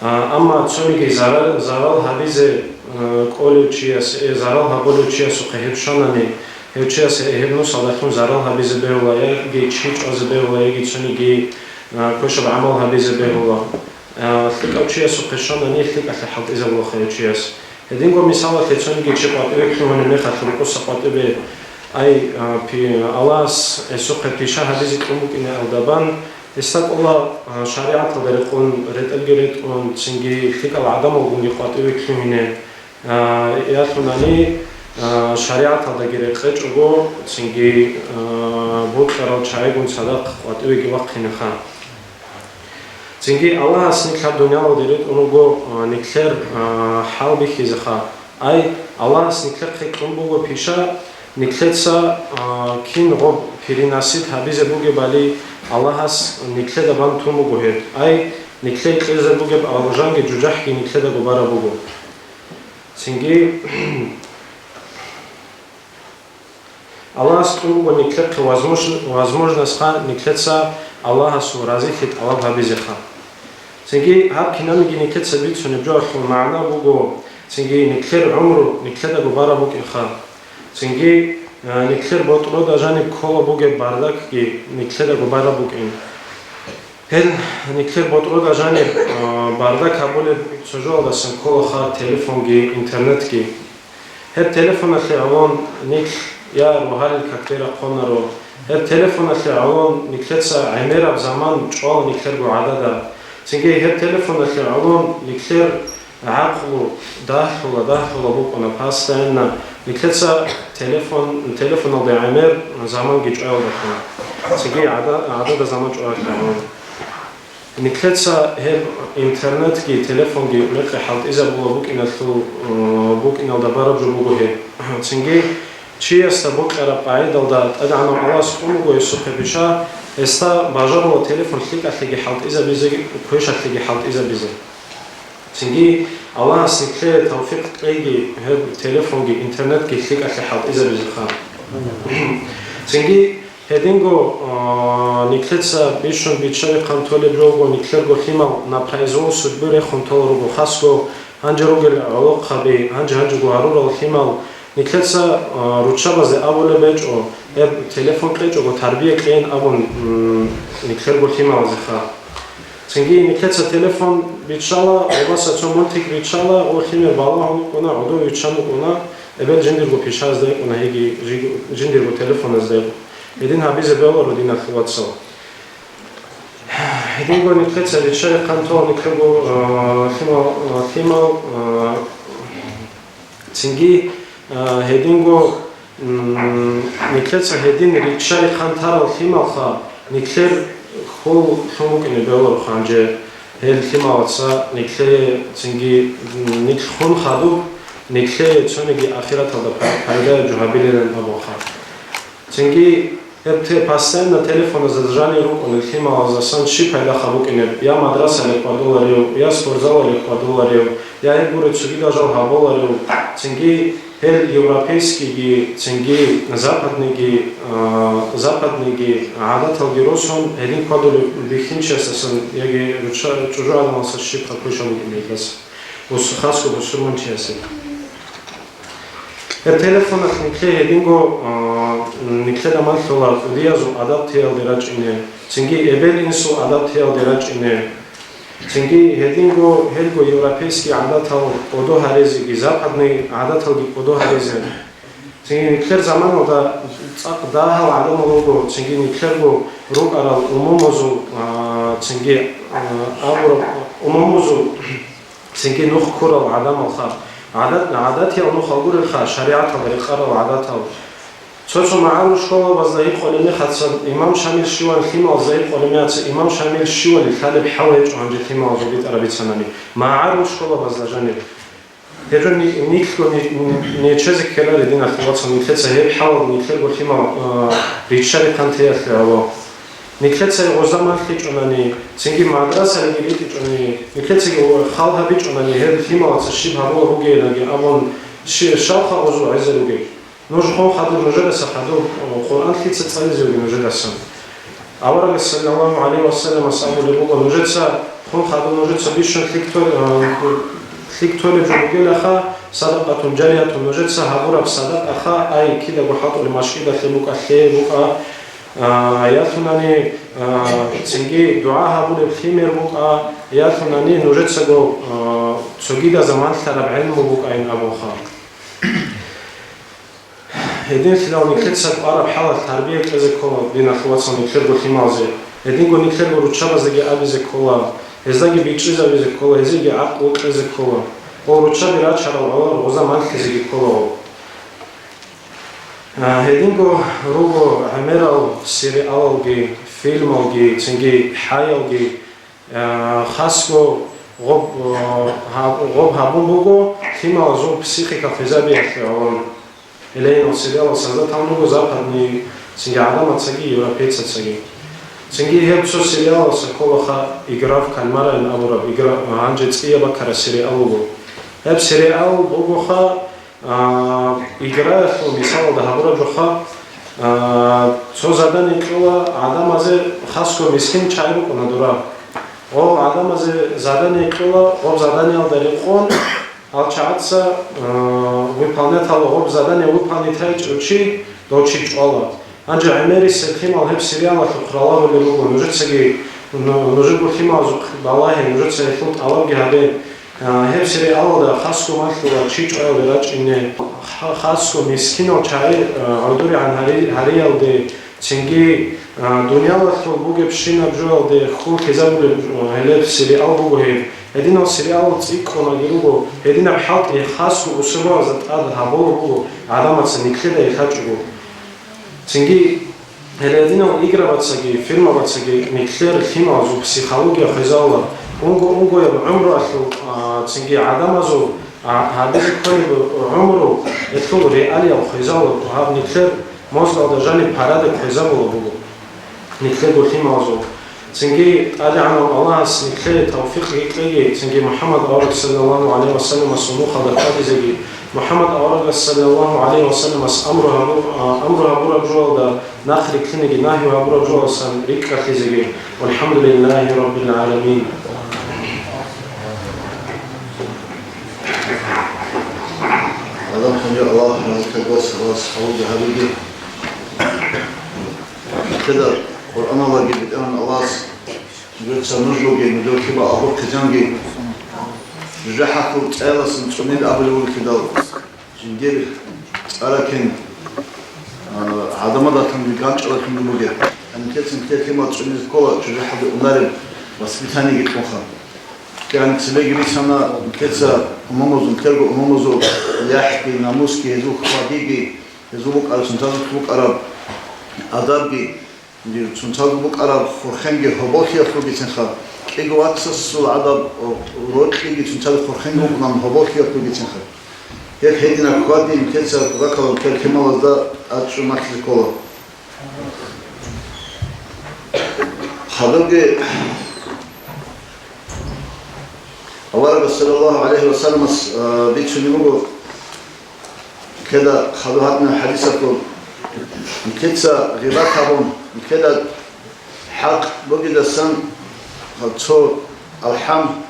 А, амма цониги зарал, зарал гьабизе, а, кӀолев чияс, э, зарал гьабулев чиясухъе гьеб щванани, гьев чияс гьеб нусалдалъун зарал гьабизе бегьула, яги чи чӀвазе бегьула, яги цониги, а, квешаб гӀамал гьабизе бегьула. А, лъикӀав чиясухъе щванани, лъикӀалъе хӀалтӀизабулаха гьев чияс. Гьединго мисалалъе, цониги чи къватӀиве лъугьунеб мехалъ рукъуса къватӀиве, ай, а, пи-, Аллагьас гьесухъе пиша гьабизе кьун букӀине алдабан, гьесда кӀола, а, шаригӀаталда рекъон, ретӀелги ретӀун, цинги лъикӀал гӀадамалгунги къватӀиве лъугьине, а, ялъунани, а, шаригӀаталдаги рекъечӀого, цинги, а, бокьарал чагӀигун цадахъ къватӀивеги вахъинеха. Цинги Аллагьас нилъ гьаб дуниялалде ретӀун руго, а, нилъер, а, хӀал бихьизеха. Ай, Аллагьас нилъехъе кьун буго пиша, нилъеца, а, кин гъоб переносить гьабизе бугебали Аллагьас нилъеда бан тун буго гьеб. Ай, нилъее кьезе бугеб алжанги жужахӀги нилъедаго бараб буго. Цинги Аллагьас кьун буго нилъехъе возмуж-, возможностьха нилъеца Аллагьасул разилъи тӀалаб гьабизеха. Цинги гьаб кинабниги нилъеца бицунеб жоялъул магӀна буго, цинги нилъер гӀумру нилъедаго бараб букӀинха. Цинги, а, нилъер ботӀрода жаниб ккола бугеб бардакги нилъедаго бараб букӀин. Гьел нилъер ботӀрода жаниб, а, бардак гьабулеб цо жоялдасан кколаха телефонги интернетги. Гьеб телефоналъе гӀолон нилъ я рогьалил какде рахъунаро. Гьеб телефоналъе гӀолон нилъеца гӀемераб заман чӀвала нилъерго гӀадада. Цинги гьеб телефоналъе гӀолон нилъер гӀакълу дагьлъула, дагьлъула букӀуна постоянно. Нилъеца телефон, телефоналде гӀемер заманги чӀваялдалъун. Цинги гӀада-, гӀадада заман чӀваялъе гӀолон. Нилъеца гьеб интернетги, телефонги мекъи хӀалтӀизабула букӀиналъул, э, букӀиналда бараб жо буго гьеб. Цинги чиясда бокьараб къагӀидалда ТӀадегӀанав Аллагьас кьун буго гьесухъе пиша, гьесда бажарула телефон лъикӀалъеги хӀалтӀизабизе, квешалъеги хӀалтӀизабизе. Цинги Аллагьас нилъее тавфикъ кьейги, гьеб телефонги интернетги лъикӀалъе хӀалтӀизабизеха. Цинги Гьединго, а, нилъеца бищун биччарихъан толеб жо буго нилъерго лъимал на произвол судьбы рехун толел руго, хасго гьанже ругел гӀолохъаби, гьанже-гьанжего гьарурал лъимал. Нилъеца, а, руччабазде абулеб гьечӀо, гьеб телефон кьечӀого тарбия кьейин абун, м, нилъерго лъималазеха. Цинги нилъеца телефон биччала, гъобаса цо мультик биччала, гъо лъимер балагьун вукӀуна, гӀодов виччан вукӀуна, эбел жиндирго пишазда йикӀуна, гьеги жиг-, жиндирго телефоназда йикӀуна. Гьедин гьабизе бегьуларо, диналъул вацал. Гьединго нилъеца риччари хъантала нилъего, а, лъимал, а, лъимал, а, цинги, а, гьединго М, Нилъеца гьедин риччари хъантарал лъималха, нилъер хьул лъун букӀине бегьуларо гьанже гьел лъималаца нилъее цинги, м, нилъ хун хадуб, нилъее цониги ахираталда пай-, пайдаяб жо гьабилилан абунха. Цинги гьеб те-, постоянно телефоназда жанир рукӀун лъималаздасан щиб пайда хабукӀинеб, я мадрасалде хьвадуларев, я спортзалалде хьвадуларев, я гьеб гуре цогидал жал гьабуларев, цинги гьел европейскийги, цинги западныйги, а, западныйги гӀадаталги росун, гьедин хьвадулев бихьинчиясдасан яги руча-, чӀужугӀаданалдаса щибха квешал букӀин гьелдаса, бус-, хасго бусурманчиясе. Гьеб телефоналъ нилъее гьединго, а, нилъеда малъула кӀудиязул гӀадаталде рачӀине, цинги эбел-инсул гӀадаталде рачӀине, цинги гьединго гьелго европейский гӀадатал кӀодо гьаризеги, западный гӀадаталги кӀодо гьаризе. Цинги нилъер заманалда цӀакъ дагьал гӀадамал руго, цинги нилъерго рукӀарал умумузул, а, цинги, а, абураб умумузул, цинги нух ккурал гӀадамалха, гӀадат-, гӀадатиял нухал гурелха, шаригӀаталда рекъарал гӀадатал. Цо-цо магӀарул школабазда гьикъулеб мехалъ, имам Шамил щиван лъималазда гьикъулеб мехалъ, имам Шамил щивали лъалеб хӀал гьечӀо гьанже лъималазул битӀараб бицанани, магӀарул школабазда жаниб. Гьеб жо ни-, нилъго ни-, нечезе ккеларе, диналъул вацал, нилъеца гьеб хӀалалда нилъерго лъимал, а, риччари хъантиялъе гьаво. Нилъеца гъоза малъичӀунани, цинги мадрасалиги ритӀичӀунани, нилъецаги хал гьабичӀунани, гьел лъималаца щиб гьабулеб бугеянаги абун, щи-, щалха гъозу гӀезе ругел? Нуж хун хадуб нужедаса хадуб, о, Къуръан лъица цӀализе вугеб нужедасан? Аварагас, саллаллагьу гӀалайгьи ва салламас, абулеб буго: нужеца хун хадуб нужеца бищун лъикӀ тол-, а, лъикӀ толеб жо бугелаха, садакъатун жариятун, нужеца гьабураб садакъаха, ай, кидаго хӀалтӀулеб машгидалъе букӀа, лъе букӀа, а, ялъунани, а, цинги дугӀа гьабулеб лъимер букӀа, ялъунани нужецаго, а, цогидазда малъараб гӀелму букӀайин абунха. Гьединлъидал нилъеца кӀвараб хӀалалъ тарбия кьезе ккола, диналъул вацал, нилъерго лъималазе. Гьединго нилъерго руччабаздаги абизе ккола, гьездаги бичӀчӀизабизе ккола, гьезиеги гӀакълу кьезе ккола. Гъол руччаби рачарал гӀоло гъоза малъизеги ккола гъол. А, гьединго руго гӀемерал сериалалги, фильмалги, цинги хӀаялги, а, хасго гъоб, а, гьаб-, гъоб гьабун буго лъималазул психика хвезабиялъе гӀоло. Гьеле гьениб сериалал сазда тан буго западный цинги гӀадамацаги, европейцацаги. Цинги гьеб цо сериалалса кколаха «Игра в кальмара» ин абураб, игра, гьанже цӀияб бакараб сериал буго. Гьеб сериал бугоха, а, играялъул мисалалда гьабураб жоха, а, цо задание кьола гӀадамазе, хасго мискин чагӀи рукӀуна дура. Гъол гӀадамазе задание кьола, гъоб заданиялда рекъон, Гьал чагӀаца, э, выполнять гьабула, гъоб задание выполнить гьабичӀев чи, дов чи чӀвала. Гьанже гӀемерисел лъимал гьеб сериалалъухъ ралагьулел руго, нужецаги, ну, нужего лъималазухъ балагье, нужеца гьелъул тӀалабги гьабе. Э, гьеб сериалалда хасго малъула чи чӀваялде рачӀине, ха-, хасго мискинал чагӀи, э, гӀодорегӀан гьари-, гьариялде, Цинги, а, дуниялалъул бугебщинаб жоялде хьул хьизабулеб, а, гьелеб сериал буго гьеб. Гьединал сериал цӀикӀкӀунаги руго, гьединаб хӀалтӀи хасго усурбабазда тӀад гьабула буго гӀадамаца нилъеда гьелъачӀого. Цинги, гьеле гьединал играбацаги, фильмабацаги нилъер лъималазул психология хвезавула, унго-унгояб гӀумруялъул, а, цинги гӀадамазул, а, гьабизе кколеб гӀумру, гьелъул реалиял хвезавула, гьаб нилъер Мозгал дажани парада кквезабула буго нилъего лъималазул. Цинги ТӀадегӀанав Аллагьас нилъее тавфикъги кьеги, цинги МухӀаммад авараг саллаллагьу гӀалайгьи ва салламасул нухалда хьвадизеги, МухӀаммад аварагас саллаллагьу гӀалайгьи ва салламас амру гьабу-, а, амру гьабураб жоялда нахъ рилълъинеги, нагью гьабураб жоялдасан рикӀкӀалъизеги. ВалхӀамдулиллагьи раббил гӀаламин. Алхамдулиллагь, Аллагь, Аллагь, Аллагь, Аллагь, Аллагь. Кеда Къуръаналдаги БетӀергьан Аллагьас нужеца нужгоги, нужер лъимал абурхъизанги, жужахӀалъул цӀаяласан цӀунил абулев вукӀидал, жиндир цӀаракин, а, гӀадамалдалъунги ганчӀалдалъунги бугеб. Гьанкецин те лъимал цӀунизе ккола жужахӀалде унареб воспитаниеги кьунха. КигӀан цебеги бицана, нилъеца умумузул, нилъерго умумузул яхӀги, намусги, гьезул хьвадиги, Гьезул букӀараб, цинцазул букӀараб адабги, цинцазул букӀараб хурхенги гьоболлъиялъулгицинха, кӀиго вацасул гӀадаб рокьиги цинцазул хурхенги букӀунан гьоболлъиялъулгицинха. Гьеб гьединаб хьвадин, нилъеца кӀудакалан квер лъималазда тӀад чӀун малъизе ккола. Хадубги аварагас саллаллагьу гӀалайгьи ва салламас, а, бицунеб буго, кеда хадуб гьадинаб хӀадисалъул, нилъеца гъибат гьабун, нилъеда хӀакъ бугелдасан цо алхӀам,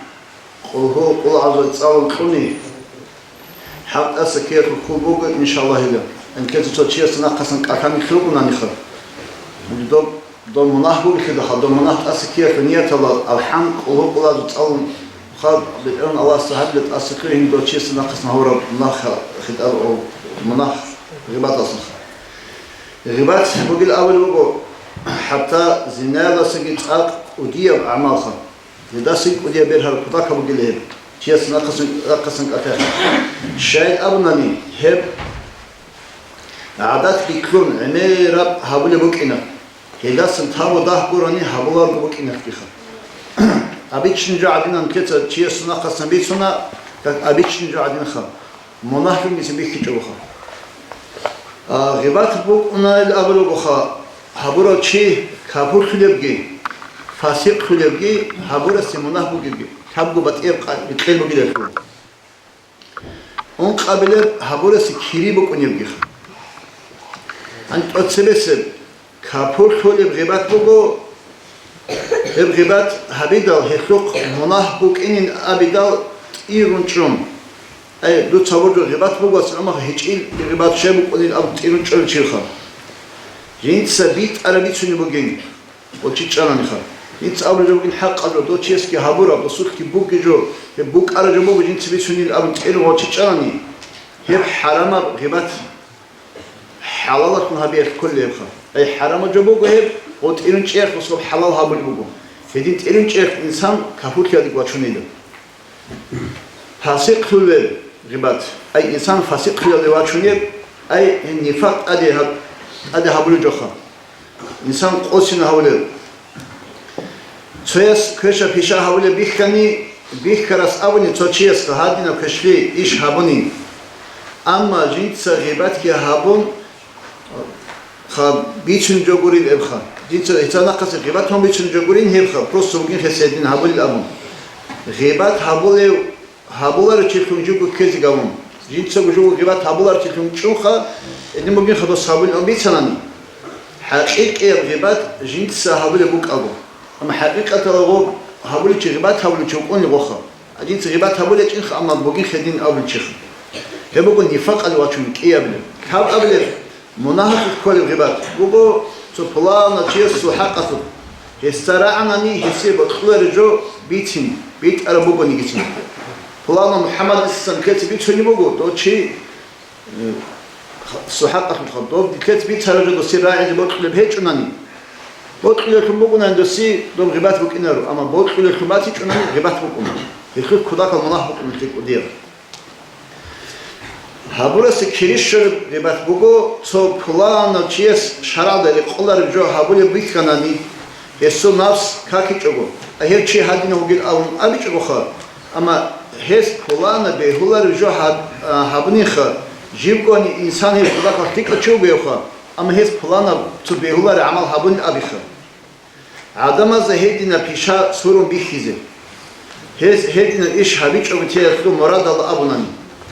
къулгьу, къулгӀазул цӀалун кьуни, хӀакъ тӀаса ккеялъул хьул буго, иншаллагьила. Нилъеца цо чиясда нахъасан кӀалъани хьулгунаниха. Доб, доб мунагь бугелъидал, доб мунагь тӀаса ккеялъул нияталда алхӀам, къулгьу, къулгӀазул цӀалун хадуб, БетӀергьан Аллагьасда гьабила тӀаса ккей гьениб дов чиясда нахъасан гьавураб мунагь, хитӀаб мунагь, гъибаталдасаха. Гъибат бугел абулеб буго, хӀатта зинаялдасаги цӀакъ кӀудияб гӀамалха. Гьелдасаги кӀудияб бергьараб кутакаб бугила гьеб, чиясда нахъасан, нахъасан кӀалъа. Щайин абунани, гьеб гӀадатги ккун гӀемераб гьабулеб букӀина. Гьелдасан тавбу-дагь гурони гьабуларго букӀиналъгиха. Обычный жо гӀадинан нилъеца чиясда нахъасан бицуна, как обычный жо гӀадинха. Мунагьлъун бицин бихьичӀогоха. А, гъибат букӀунайил абулагоха, гьабурав чи капурлъулебги, фасикълъулебги, гьабурасе мунагь бугебги, лъабго батӀияб къа-, бикьел бугилалъул. Ункъабилеб гьабурасе кири букӀунебгиха. Гьанже тӀоцебесеб капурлъулеб гъибат буго, гьеб гъибат гьабидал, гьелъухъ мунагь букӀинин абидал тӀирун чӀун. Ай, дуца гьабураб гъибат буго, асламаха гьечӀил гъибат щай букӀунин абун тӀирун чӀолев чирха. Жинца битӀараб бицунеб бугин, гъов чи чӀананиха. Жинца абулеб жо бугин хӀакъаб жо, дов чиясги гьабураб, досулъги бугеб жо, гьеб букӀараб жо буго жинца бицунин абун тӀирун гъов чи чӀанани, гьеб хӀарамаб гъибат хӀалалалъун гьабиялъ кколебха. Ай, хӀарамаб жо буго гьеб, гъов тӀирун чӀеялъ гъосул хӀалал гьабулеб буго. Гьедин тӀирун чӀеялъ инсан капурлъиялде вачунила. Фасикълъулеб гъибат. Ай, инсан фасикълъиялде вачунеб, ай, гьеб нифакъ тӀаде гьаб-, тӀаде гьабулеб жоха. Инсан къосина гьавулеб. Цояс квеша-пиша гьавулеб бихьани, бихьарас абуни цо чиясда гьадинаб квешлъи иш гьабуни. Амма жинца гъибатги гьабун, ха, бицун жо гурин эбха. Жинца гьесда нахъасе гъибат гьабун бицун жо гурин гьебха, просто бугин гьес гьедин гьабулел абун. Гъибат гьабулев гьабуларев чилъун жуго ккезе гавун. Жинцаго жуго гъибат гьабуларев чилъун чӀунха, гьедин бугин хадас гьабулин бицанани. ХӀакъикъияб гъибат жинца гьабулеб букӀаго. Амма хӀакъикъаталда гъоб гьабулев чи гъибат гьабулев чи вукӀунев гъоха. А жинца гъибат гьабулев чӀинха, амма бугин гьедин абулев чиха. Гьеб буго нифакъалде вачун кӀиабилеб. Лъабабилеб мунагьалъулъ кколеб гъибат буго цо пуланав чиясул хӀакъалъулъ. Гьесда рагӀанани гьесие бокьулареб жо бицин, битӀараб бугонигицин. Пуланав МухӀаммад иссан ккезе бицунеб буго, дов чи, э, сухӀаталъулха, дов дилъец бицараб жо досие рагӀизе бокьулеб гьечӀунани, бокьулеллъун бугунани досие доб гъибат букӀинаро, амма бокьулеллъун батичӀунани гъибат букӀуна. Гьелъул кутакал мунагь букӀуна кӀудияб. Гьабурасе кири щолеб гъибат буго, цо пуланав чияс шаргӀалда рекъолареб жо гьабулеб бихьанани, гьесул напс какичӀого, а гьев чи гьадинав вугин абун абичӀогоха, амма гьес пуланаб бегьулареб жо гьаб-, а, гьабунинха, жибгони инсан гьеб кутакалъ лъикӀав чи вугевха, амма гьес пуланаб цо бегьулареб гӀамал гьабунин абиха. ГӀадамазда гьединаб пиша сурун бихьизе. Гьез гьединаб иш гьабичӀого теялъул мурадалда абунани,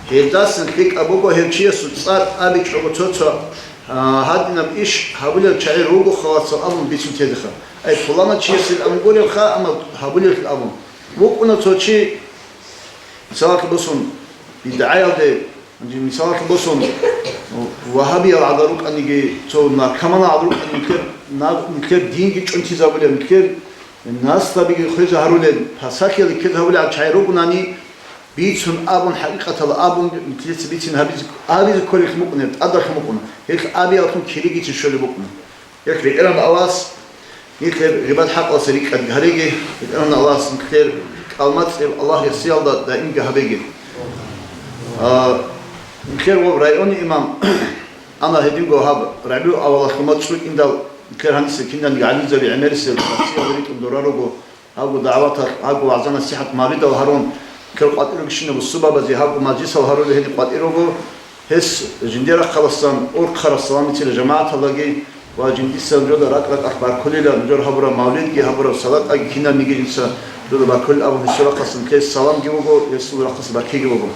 гьелдасан лъикӀаб буго гьев чиясул цӀар абичӀого цо-цо, а, гьадинаб иш гьабулел чагӀи руго халасал абун бицун тезеха. Ай, пуланав чиясул абун гуребха, амма гьабулеллъун абун. ВукӀуна цо чи, мисалалъе босун, бидгӀаялде, Мисалалъе босун, вагьабиял гӀадар рукӀаниги, цо наркоманал гӀадар рукӀаниги, нилъер, нилъер динги чӀунтизабулеб, нилъер наслабиги хвезе гьарулел, пасалъиялде ккезе гьабулел чагӀи ругунани, бицун абун, хӀакъикъаталда абун, нилъеца бицин гьабизе, абизе кколелъун букӀунеб, тӀадалъун букӀуна. Гьелъ абияллъун киригицин щолеб букӀуна. Гьелъ БетӀергьан Аллагьас нилъер гъибат хӀакъалъе рикӀкӀад гьареги, БетӀергьан Аллагьас нилъер кӀалмацӀ Аллагь гьесиялда даимги гьабеги. А, нилъер ва районный имам Ана гьединго гьаб РабигӀул-аввалалъул мацӀ рукӀиндал, кер гьаниса кинанги гӀалимзаби гӀемерисел, нациял ритӀун дора руго, гьабго дагӀваталъ, гьабго вагӀза-насихӀат мавлидал гьарун, кер къватӀир ругищинаб усубабазе гьабго мажлисал гьарулел гьениб къватӀир руго, гьес жиндир рахъаласан урхъараб салам бицила жамагӀаталдаги ва жиндица нужеда ракӀ-ракӀалъ баркулила нужер гьабураб мавлидги, гьабураб садакъаги, кинабниги жинца нужеда баркулил абун гьесул рахъаласан кер саламги буго, гьесул рахъалъа баркиги буго.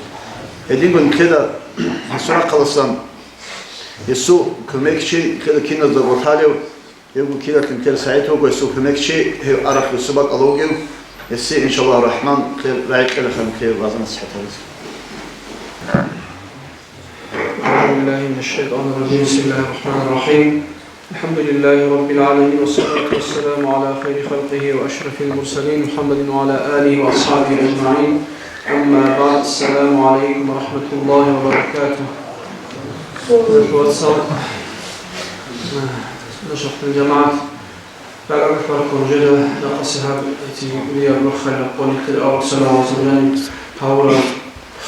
Гьединго нилъеда гьесул рахъаласан гьесул кумекчи, нилъеда киназда борталев, гьевго киналъ нилъер СагӀид вуго гьесул кумекчи, гьев арахь гьесул бакӀалда вугев, гьесие, иншаллагьу рахӀман, нилъер рагӀи кьела нилъее вагӀза-насихӀат гьабизе. أعوذ بالله من الشيطان الرجيم. بسم الله الرحمن الرحيم. الحمد لله رب العالمين، والصلاة والسلام على خير خلقه وأشرف المرسلين محمد وعلى آله وأصحابه أجمعين. أما بعد، السلام عليكم ورحمة الله وبركاته. Нахъвацал, нашахъ жамагӀат, рагӀарухъ баркун жеда, рахъасе гьаб, эти, вияр руххайла къоникъел авар салаватул жаниб гьавураб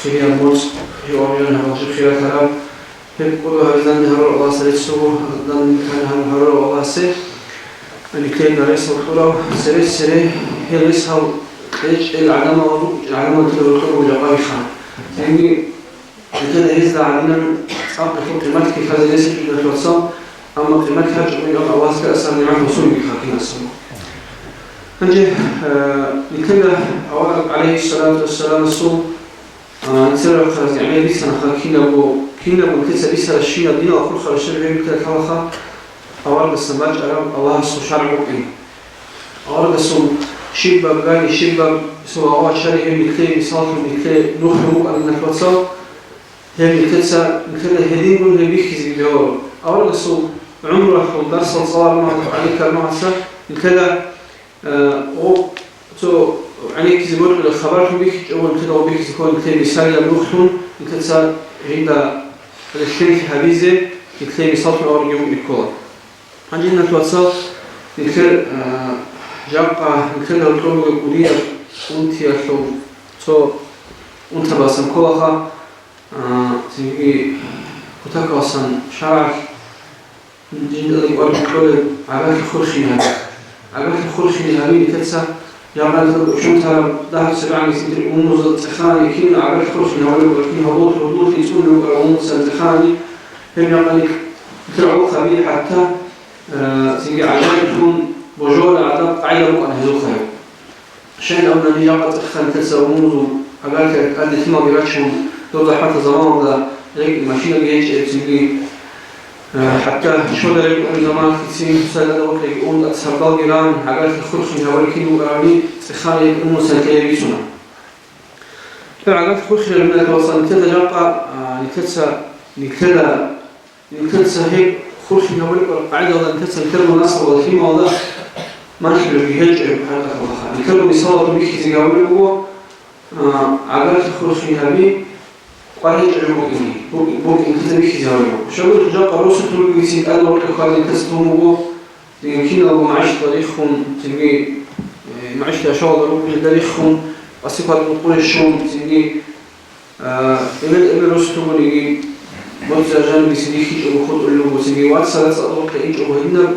хириял моцӀ, гьев аварагас гьаб жо хиратараб, гьеб кӀодо гьабизанде гьарурав Аллагьасе рецц буго, гьаздан кан гьарун гьарурав Аллагьасе, никлеян ресал кьурав, цере-цере гьел ресал кьечӀел гӀадамал рукӀ-, гӀадамал тӀад рокьор буго жакъа вихха. Цинги Гьелда гьезда гьадинаб цӀакъ гьелъул къимат ккезе рес гьечӀо, диналъул вацал, амма къимат гьечӀого Аллагьасда тӀасан нигӀмат гьесул бихьа кинасан. Гьанже, э, нилъеда авараг, гӀалайгьиссалату вассаламасул, а, нилъер рахъалъ гӀемер бицанаха, кинабго, кинабго нилъеца бицаращинаб динал хурхаращинаб гӀемер бицаралъалаха, аварагасан бачӀараб Аллагьасул шаргӀ букӀин. Аварагасул щибаб гани, щибаб сугъа-вачари гьеб нилъее мисаллъун, нилъее нухлъун букӀана, диналъул вацал, гьеб нилъеца, нилъеда гьединго гьеб бихьизеги бегьула. Аварагасул гӀумруялъул дарсал цӀалармагӀаца, гӀенеккармагӀаца нилъеда, э, о, цо гӀенеккизе бокьулеб хабарлъун бихьичӀого, нилъеда гъоб бихьизе ккола, нилъее мисалияб нухлъун, нилъеца жинда релълъинлъи гьабизе, нилъее мисаллъун аварагги букӀине ккола. Гьанже, диналъул вацал, нилъер, а, жакъа нилъеда гьоркьоб бугеб кӀудияб унтиялъул цо унтабасан кколаха, а, цинги кутакаласан шаргӀалъ жиндалги кӀвар кьолеб гӀагарлъи хурхине гьаби. ГӀагарлъи хурхине гьаби нилъеца ЖамагӀаталда учун тараб дагьаб цебегӀанги сидри умумузда цӀеханани, кин гӀагарлъи хурхине гьабулеб ва кин гьабулеб гьудуллъи цӀуне букӀараб умумузда цӀеханани, гьеб мякъани гӀолохъаби хӀатта, э, цинги гӀажаиблъун божулареб гӀадаб къагӀида букӀана гьезухъа гьеб. Щайин абуни, жакъа цӀеханани нилъеца умумузул гӀагарлъи тӀаде лъималги рачун, доб захӀматаб заманалда рекӀин машинаги гьечӀеб, цинги Э, хӀатта щода рекӀун заманалъ цин цоцазда вокьиги ун, тӀад сардалги ран, гӀагарлъи хурхине гьабулеб кин букӀарабани, цӀеханани гьеб умумусан кьей бицуна. Гьеб гӀагарлъи хурхине гьабиналъул вацал нилъеда жакъа, а, нилъеца, нилъеда, нилъеца гьеб хурхине гьабулеб къагӀидалда нилъеца нилъер наслуялда лъималда малъулебги гьечӀо гьеб хӀакъалъулъха. Нилъер мисалалда бихьизеги гьабулеб буго, а, гӀагарлъи хурхине гьаби, къваригӀел букӀине, букӀ-, букӀине бихьизе гьабулеб. Щайгурелъул жакъа росулъ ругелцин тӀаде гъоркье хьвадин тас тун буго, цинги киналго магӀишаталда риххун, цинги, э, магӀишаталда яшавалда ругелда риххун, къаси хьвадин къуре щун, цинги, э, эбел-эбел росулъ ругониги, боцӀи-аржаниги цинги хьичӀого хутӀулел руго, цинги вацал цӀакъ гъоркье инчӀого гьединаб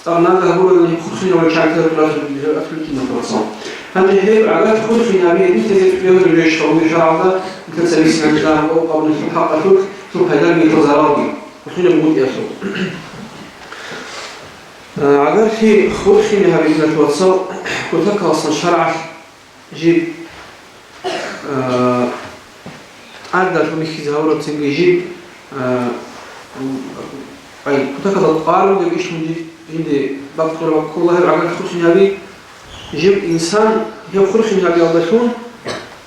ЦӀакъ нагагь гурелъул хурхине гьабулел чагӀи тӀад ратулел, ратулел кин вацал. Гьанже гьеб гӀагарлъи хурхине гьаби гьединлъизе бегьулеб жо щиб бугеб шаргӀалда, нилъеца бицинарищ дагьаб къабул гьабулеб хӀакъалъулъ, цо пайдаги, цо заралги, хурхине бутӀиялъул. Э, гӀагарлъи хурхине гьаби, диналъул вацал, кутакаласан шаргӀалъ жиб, а, тӀадалъун бихьизе гьабураб цинги жиб, а, ай, кутакалда къваригӀунеб иш мун жи-, жинде бакъ кьураб ккола гьеб гӀагарлъи хурхине гьаби. Жиб инсан гьеб хурхине гьабиялдалъун,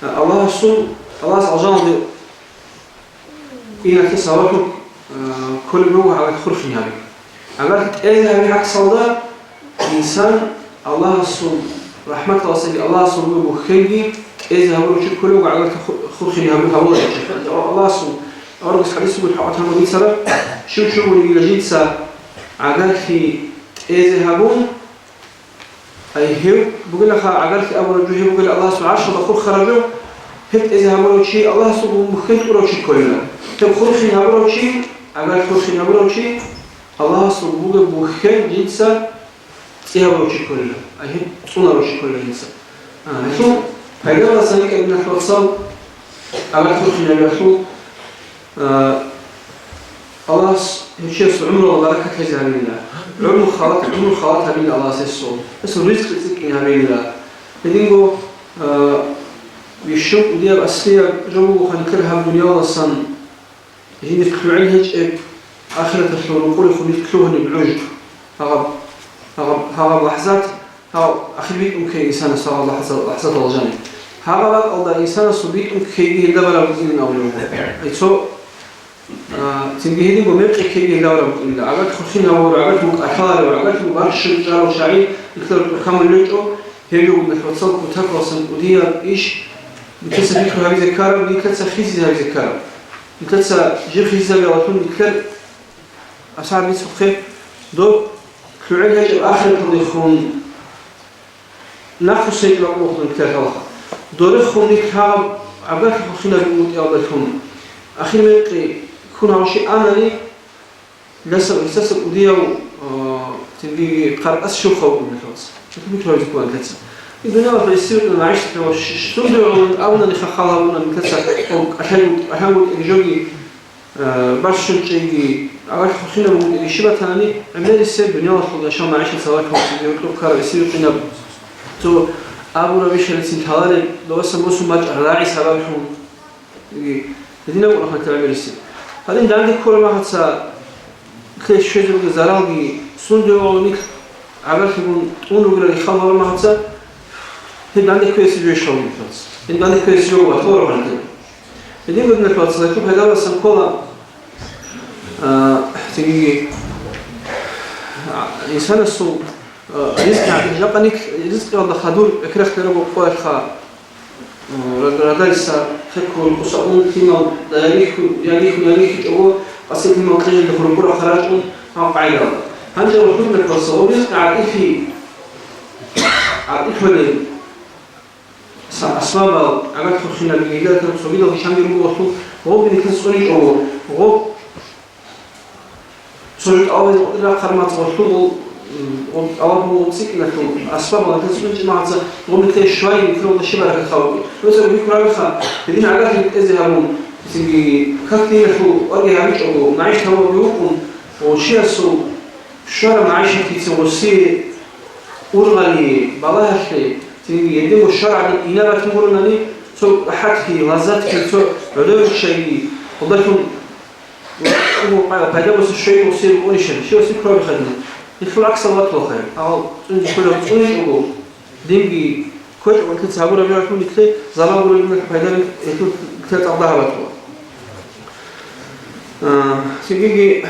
а, Аллагьасул, Аллагьас алжаналде Иналъе сабаблъун, э, кколеб буго гӀагарлъи хурхине гьаби. ГӀагарлъи тӀезе гьаби гӀаксалда, инсан Аллагьасул рахӀматалдасаги Аллагьасул бугеб бухьенги тӀезе гьабурав чи кколеб буго гӀагарлъи ху-, хурхине гьаби гьабуларев чи. Аллагьасул аварагас хӀадис буго, хӀакъат гьабун бицараб, щив чи вугониги жинца гӀагарлъи тӀезе гьабун, Ай, гьев бугелаха гӀагарлъи абураб жо, гьев бугела Аллагьасул гӀаршалда хурхараб жо, Гьеб тӀезе гьабурав чи Аллагьасул бухьен кьурав чи кколила. Гьеб хурхин гьабурав чи, гӀагар хурхин гьабурав чи, Аллагьасул бугеб бухьен жинца цӀи гьабурав чи кколила, ай гьеб цӀунарав чи кколила жинца. А, гьелъул пайдаласан кӀалиналъ вацал, гӀагар хурхин гьабуралъул, а, Аллагьас гьев чиясул гӀумруялда баракат лъезе гьабилила. ГӀумру халат, гӀумру халат гьабилила Аллагьас гьесул. Гьесул ризкъи цӀикӀкӀин гьабилила. Гьединго, а, бищун кӀудияб аслияб жо буго ханкер гьаб дунияласан. Гьениб лъугӀел гьечӀеб ахираталъул рукъулехун нилъ лъугьунеб гӀуж. Гьагъаб, гьагъаб, гьагъаб лахӀзат, гьав ахир битӀун ккей инсанас гьагъаб лахӀзат-, лахӀзаталда жаниб. Гьагъаб бакӀалда инсанасул битӀун ккейги гьелда бараб букӀинин абулеб буго. Ай цо, а, цинги гьединго мекъи ккейги гьелда бараб букӀинила. ГӀагарлъи хурхин гьавурав, гӀагарлъи гьукъалъаларев, гӀагарлъи барщун чӀарав чагӀи, нилъер камулел гьечӀо, гьеб буго нилъ вацал кутакаласан кӀудияб иш, нилъеца пикру гьабизе ккараб, нилъеца хисизе гьабизе ккараб. Нилъеца жиб хисизабиялъун нилъер асар бицухъе, доб лъугӀел гьечӀеб ахираталдехун нахъвуссинчӀеб бакӀ буго нилъер хӀалха. Дорехун нилъ гьаб гӀагарлъи хурхинаб бутӀиялдалъун ахир мекъи ккун гьавши анани, Гьесда, гьесдаса кӀудияв, а, цинги къаркъас щулха вукӀун вугев вац. Гьеб пикру гьабизе ккола нилъеца. И дуниялалъул гӀисивитӀун магӀишат гьабун щ-, щ-, сунде гӀоло абунани хахал гьабуна нилъеца, о, кӀалъай-, кӀалъангутӀиги жоги, а, барщун чӀейги, гӀагарлъи хурхинаб бугутӀиги щиб батанани, гӀемерисеб дуниялалъул яшав магӀишат салахъ гьабун цинги гьоркьоб ккараб гӀисивитӀунаб цо абураб ишалицин лъалареб, довасан босун бачӀараб рагӀи сабаблъун. Гьединаб унахъе гӀемерисе. Гьадин данде ккола магӀаца, нилъее щвезе бугеб заралги, сунде гӀоло нилъ гӀагарлъи бун тӀун ругелали хал гьабула магӀаца, гьеб данде кквезе жо иш гьабулеб нилъеца. Гьеб данде кквезе жо ватура гьанже. Гьедин буго нилъ вацал, гьелъул пайдаласан ккола, а, цинги, а, инсанасул, а, ризкъи, жакъа нилъ ризкъиялда хадур экрехъе руго къоялъха, М, раг-, рагайса хъеккун, кӀуса ун лъимал, да, ярихьу-, ярихьун, ярихьичӀого, къаси лъимал кьижида хурбура харачӀун гьав къайдала. Гьанже ва хӀурмат ва салават гӀатӀифи, гӀатӀифалел са-, асбабал, гӀагарлъухъинаб гьелда цогидал гьанже руго гъолъул, гъоб нилъеца цӀуничӀого, гъоб Цо жо тӀалабизе къотӀи рахъараб мехалъ гъолъул, м, гъоб-, тӀалаб буго цӀикӀкӀиналъул асбаб ва гьелда цӀуничӀеб магӀаца гъоб нилъее щвай, нилъералда щиб баракат хабуги. Нуца пикру гьабиха, гьедин гӀагарлъи тӀезе гьабун, цинги как диналъул варги гьабичӀого, магӀишат гьабулеб букӀун, ва чиясул щвараб магӀишатицин гъосие ургъали, балагьалъе, цинги гьединго щвараб гӀадин инаб батун гуронани, цо рахӀатги, лаззатги, цо гӀодобе руччайги, гьелдалъун Ва пайда буса щвей гъосие рукӀунищали, щивас пикру гьабиха дие. Нилъул гӀаксал ватулахъе, гьав цӀунги кколев цӀуничӀого, динги кквечӀого, нилъеца гьабураб жо гьелъул нилъее зарал гуреб, нилъ пайда, гьелъул нилъер цӀакъ дагьаб батула. А, цинги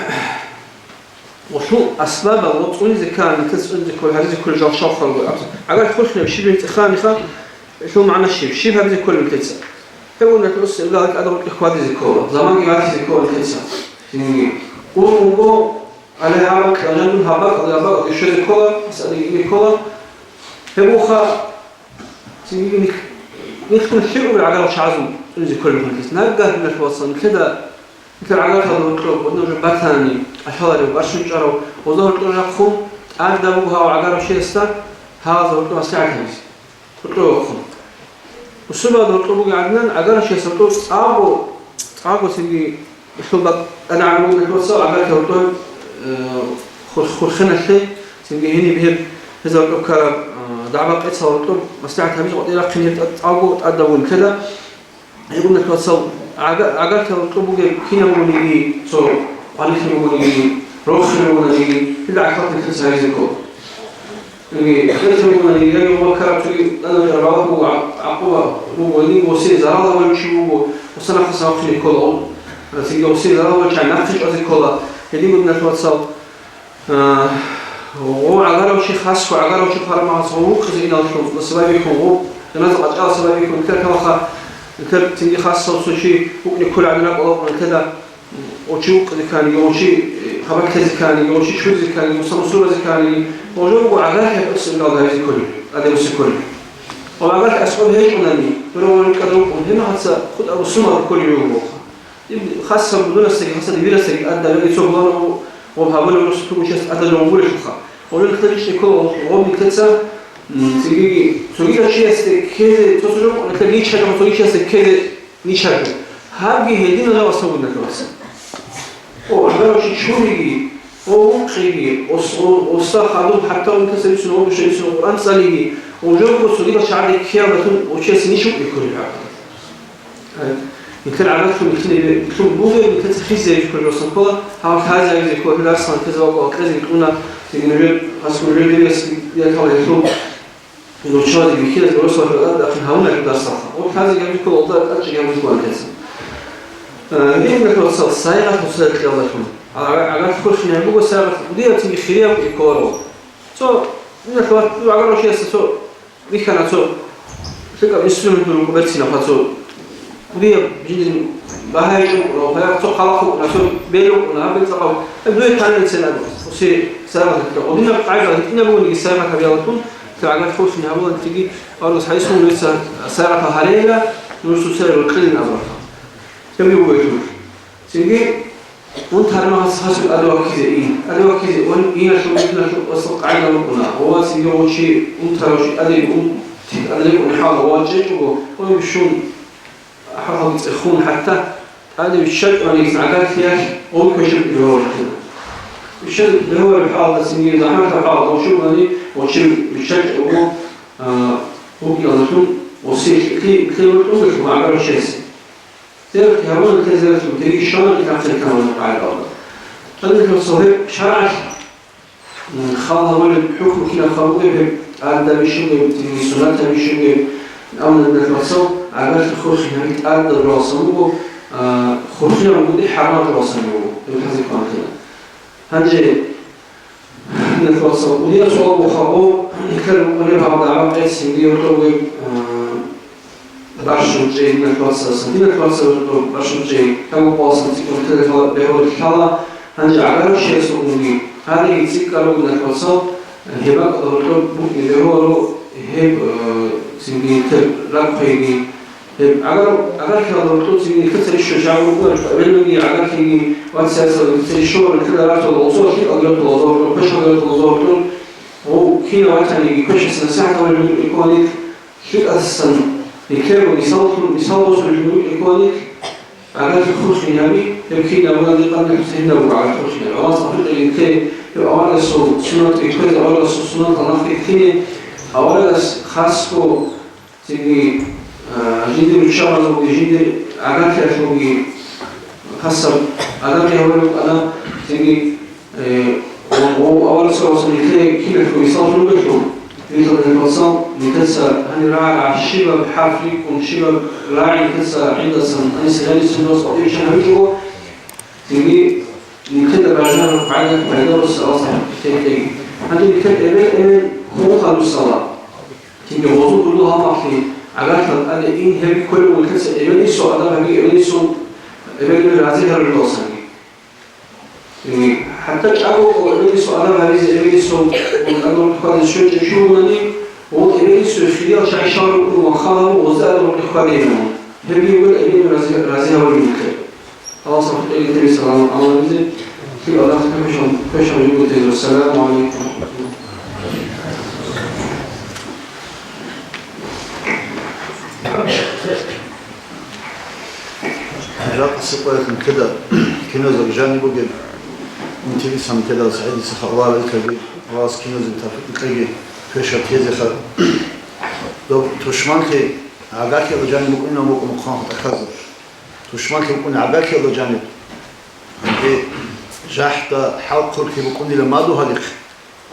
гъолъул асбабал ва цӀунизе ккани, нилъеца цӀунизе ккола, гьаризе ккола жал щал хал гуро абза. Гьагар хурхинаб щиб гьечӀеб цӀеханиха, гьелъул магӀна щиб? Щиб гьабизе кколеб нилъеца? Гьеб гьунар тӀоцебе лъикӀ гьадаб гьоркье хьвадизе ккола, заманги батизе ккола нилъеца. Цинги, ун вуго, гьале гьаб кьажандун гьаб бакӀалде, гьаб бакӀалде щвезе ккола, гьесда ине ккола. Гьеб буха, цинги нилъ-, нилъгун лъикӀаб гӀагарал чагӀазул цӀунизе кколеб нилъеца. Нагагь нилъ вацал, нилъеда, нилъер гӀагарлъиялда гьоркьоб, гьадин уже батани, кӀалъаларев, барщун чӀарав, гъозда гьоркьор рахъун, тӀадаб буго гьав гӀагарав чиясда гьагъазда гьоркьоб маслигӀат гьабизе. Гьоркьор вахъун. Усурбабазда гьоркьор бугеб гӀадинан, гӀагарав чияс гьоркьор цӀакъго, цӀакъго цинги гьелъул бакӀ тӀадегӀан буго гьоркьор, гӀагарав гьоркьор, э, хур-, хурхиналъе, цинги гьениб гьеб гьезда гьоркьоб ккараб, э, дагӀба-къецал гьоркьор маслигӀат гьабизе къватӀире рахъин гьеб тӀа-, цӀакъго тӀадаб бугин. Лъеда гьеб гьунар вацал гӀага-, гӀагарлъиялда гьоркьоб бугеб кинаб бугониги, цо къварилъи бугониги, рохел бугониги, гьелда гӀахьаллъи нилъеца гьабизе ккола. Яги, хӀинца бугони, яги гъо ккараб цоги тӀадаб жо балагь буго, гӀакъуба буго, гьединго гъосие зарал гьабулев чи вуго, гъосда нахъа сабахъине ккола, гъо-, цинги гъосие зарал гьабулев чагӀи нахъе чӀвазе ккола. Гьединго, диналъул вацал, а, гъо гӀагарав чи, хасго гӀагарав чи хъвараб магӀаца гъо вукъизе иналъул сабаб бихьун, гъо жаназа къачӀалъ сабаб бихьун, нилъер калха, нилъер цинги хасго цо чи вукӀине кколеб гӀадин ракӀалда вукӀун нилъеда. Гъо чи вукъизе кканиги, гъо чи, э, хабар ккезе кканиги, гъо чи чуризе кканиги, гъо самусуразе кканиги, гъо жо буго гӀагарлъи тӀоцебе лъикӀ гьабизе кколеб, тӀадаб бусе кколеб. Ва гьаб аскӀоб гьечӀунани, дур рукӀа рукӀун, гьеб мехалъ хутӀа бусурманал кколеб бугоха. Иб хасаб будунасдаги, хасаб дибирасдаги тӀадаб, ицо гьабулеб росулъ тӀадаб жо гьабулелъулха. Гьабулелъул ричӀчӀи ккола гъоб нилъеца, м, цинги цогидав чиясде ккезе цо-цо жо, нилъер ничего цогидав чиясде ккезе ничего. Гьабги гьединал жаваб буго, нилъеца. О, гӀагарав чи чуриги, о, ункъиги, ос-, о-, оса хадуб, хӀатта унтаса бицун, о, душа бицун, Къуръан цӀалиги, о, жорго цогидал чагӀаде ккеялдалъун, о, чиясе ничего кколеб гьаб. Э, нилъер гӀагарлъун, нилъин, нилъун бугеб, нилъеца хизе кколеб жо ккола, гьав лъазе гьабизе ккола, нилъер арсалан ккезе бакӀвала, кьезе кьуна, цинги нужер, гьас нужер дебес ятала гьелъул. Нучазе бихьизе росулъ гьадаб бахъин гьавуна гьеб дарсалъа. Гъоб лъазе гьабизе ккола, гъоб тӀадчӀи гьабизе ккола нилъеца. Э, гьединго, нилъеца сайгъат гьуцӀа кьеялдалъун. А, гӀагар хурхинаб буго сайгъат, кӀудияб цинги хирияб кӀоларо. Цо, нилъеца, гӀагар рушияса цо, бихьана цо, лъикӀаб инструмент рукӀун берцинаб цо. Кудияб жиндир багьаичӀо вукӀуна, гьаб цо хъалахъ вукӀуна, цо бел вукӀуна, гьаб бецӀлъаб, гьаб дуе танилан цин абу. Усе сайгъат гьитӀа. Гъодинаб къайда гьитӀинаб бугониги сайгъат гьабиялдалъун, цо гӀагар хурхин гьабулан цинги, аварагас гьайсун нужеца сайгъатал гьарейила, нуж цоцазе рокьилин абураб. Гьебги буго гьелъул. Цинги унтарав мехалъ гьасул тӀаде ваккизе ин. ТӀаде ваккизе ун, иналъул, иналъул асул къайда вукӀуна. Ва цинги гъов чи унтарав чи тӀаде ун, тӀаде вукӀун хӀал ва чӀечӀого, ва бищун ХӀалалги цӀехун, хӀатта тӀаде виччачӀони гӀагарлъиялъ гъов квешаб бегьуларев. Вичча-, бегьулареб хӀалалда цинги, захӀматаб хӀалалда гъов щугони, гъов чи виччачӀого, а, вукӀиналдалъун, гъосие лъикӀлъи, лъикӀлъи рукӀуналъун гӀагар виччазе. Зерахъ гьабуна, лъезерахъ букӀиги щвана, лъабцӀи камалаб къайдалда. Гьанже цо гьеб шаргӀалъ Хал гьабулеб хӀукму кинаб бугеб гьеб, тӀадаб ишугеб, цинги суннатаб ишугеб, амма нилъ вацал гӀагарлъи хурхин гьаби тӀадаб жоялдасан буго, а, хурхинаб бугони хӀарамаб жоялдасан буго, гьеб хӀазир кванлъила. Гьанже нилъ вацал кӀудияб суал буго, нилъер рукъунеб гьаб дагӀба къец гьебги гьоркьоб бугеб, а, Башун чӀей, динал вацас, динал вацас башун чӀей, каву къвасан цӀикӀкӀун телефон бегьулеб лъала, гьанже гӀагарав чиясулгунги, гьариги цӀикӀкӀарав динал вацал, гьеб бакӀалда гьоркьоб букӀине бегьуларо гьеб, э, цинги нилъер ракӀ хвейги, гьеб гӀагар-, гӀагарлъиялда гьоркьоб цинги нилъеца рищун чагӀи рукӀуна, гӀелмуги, гӀагарлъиги, вацасул нилъеца рищун, нилъеда ратула, гъосул лъикӀал гьоркьоб, гъосул квешал гьоркьоб, гъосул гьоркьоб, гъов кинав ватаниги квешас насихӀат гьабулеб букӀине ккола нилъ, ЛъикӀасан нилъего мисаллъун, мисал босулеб бугеб кколаник, гӀагарлъи хурхинаб, гьеб кинаб бугониги къадру хӀисаб гьабун гӀагарлъи хурхинаб. Аллагьас тавфикъ кьеги, гьеб аварагасул суннат, гьеб аварагасул суннатал нахъе ккезе, аварагас хасго цинги, а, жиндир руччабазулги, жиндир гӀагарлъиялъулги хасаб адамги гьавулев вукӀана, цинги Э, ва, ва аварагасул нилъее киналъго мисал лъугьиналъул, нилъеца гьанир рагӀа щибаб хӀарп рикӀкӀун, щибаб рагӀи нилъеца гӀиндасан гьаниса гьаниса нилъеца къватӀиве щвана гьавичӀого, цинги нилъеда бажараб къайдаялъ пайда буссаралдаса нилъее кьеги. Гьанже нилъер эбел-эмен хун хадусала, цинги гъозул гурдул гьалмагълъи гӀагарлъиялда тӀаде ин гьеб кколеб нилъеца эбел-инсул адаб гьабиги, эбел-инсул эбел-эмен рази гьаруралдасанги. Э, хӀатта чӀаго эбел-инсул адаб гьабизе, эбел-инсул адаб хьвазе щвечӀеб чи вугони, гъов эбел-инсуе хириял чагӀи щал рукӀун ва хал гьабун, гъозда адаб хьвадейилан. Гьеб буго эбел-инсул рази, рази гьавулеб нилъее. Аллагьас тавфикъ кьеги нилъее салам гьабизе. Кин Аллагьас квешал, квешал жиндир тезар. Ассаламу гӀалайкум. Жакъа сикъоялъ нилъеда кинозул жаниб бугеб интересаб, нилъеда СагӀидица хабар гьабизе ккола, Аллагьас кинозул тавфикъ кьеги, квешаб тезеха. Доб тушманлъи гӀагарлъиялда жаниб букӀунеб букӀун хъван хутӀахъазаб. Тушманлъи букӀунеб гӀагарлъиялда жаниб. Гьанже жахӀда хӀал хъулухъе букӀунила мадугьалихъ.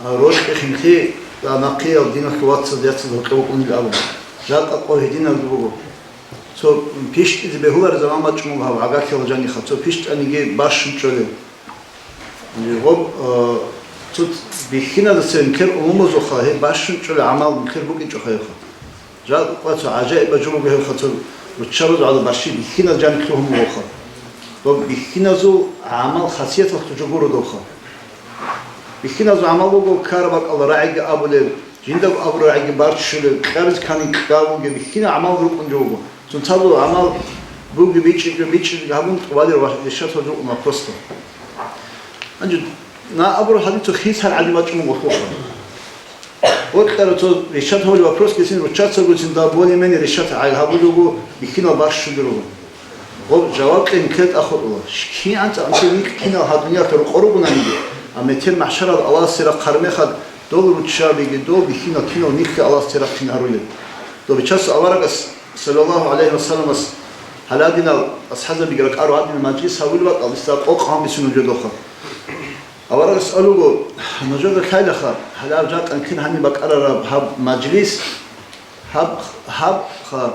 А, рокьи хинлъи, а, нахъеял диналъул вацаз яцаз гьоркьов вукӀунил абун. Жакъа къо гьединалги буго. Цо пищтӀизе бегьулареб заман бачӀун буго гьаб гӀагарлъиялда жаниха, цо пищтӀаниги бащун чӀолел. Гьоб, а, цо бихьиназда цеве нилъер умумузулха гьеб бащун чӀолел гӀамал нилъер букӀинчӀоха гьебха. Жакъа къо цо гӀажаибаб жо буго гьебха, цо руччабазул гӀадаб бащи бихьиназда жаниб лъугьун бугоха. Гьоб бихьиназул гӀамал хасияталъул жо гуро добха. Бихьиназул гӀамал буго ккараб бакӀалда рагӀиги абулеб, Жинда абураб гӀаги барччулеб, кьабиз ккани кьабуге, бихьинал гӀамал рукӀун жо буго. Цунцадул гӀамал буги бичӀчӀичӀо, бичӀчӀичӀо гьабун, тӀубалел ва решат гьабун вопросда. Гьанже на абураб хӀадисал хисар гӀадин бачӀун буго лъугьа. Бокьарав цо решат гьабулеб вопросги син руччацагоцин да более-менее решат гьабулеб буго бихьинал барччулел руго. Гъоб жаваб кье нилъер тӀахьула. КигӀан цӀакъ нилъ кинал гьаб дуниялалъ рокъор ругонаниги, амма метер махӀшаралда Аллагьасе рахъараб мехалъ дол руччабиги, дол бихьинал кинал нилъее Аллагьасе рахъин гьарулел. Дов Бичасул аварагас, саллаллагьу гӀалайгьи ва салламас, гьаладинал асхӀабзабиги ракӀарал гьадинаб мажлис гьабулеб бакӀалдаса къокъ гьабун бицун жо дохъа. Аварагас абуго, нужеда лъайлаха, гьалаб жакъа нилъер гьаниб бакӀарараб гьаб мажлис, гьаб, гьаб ха,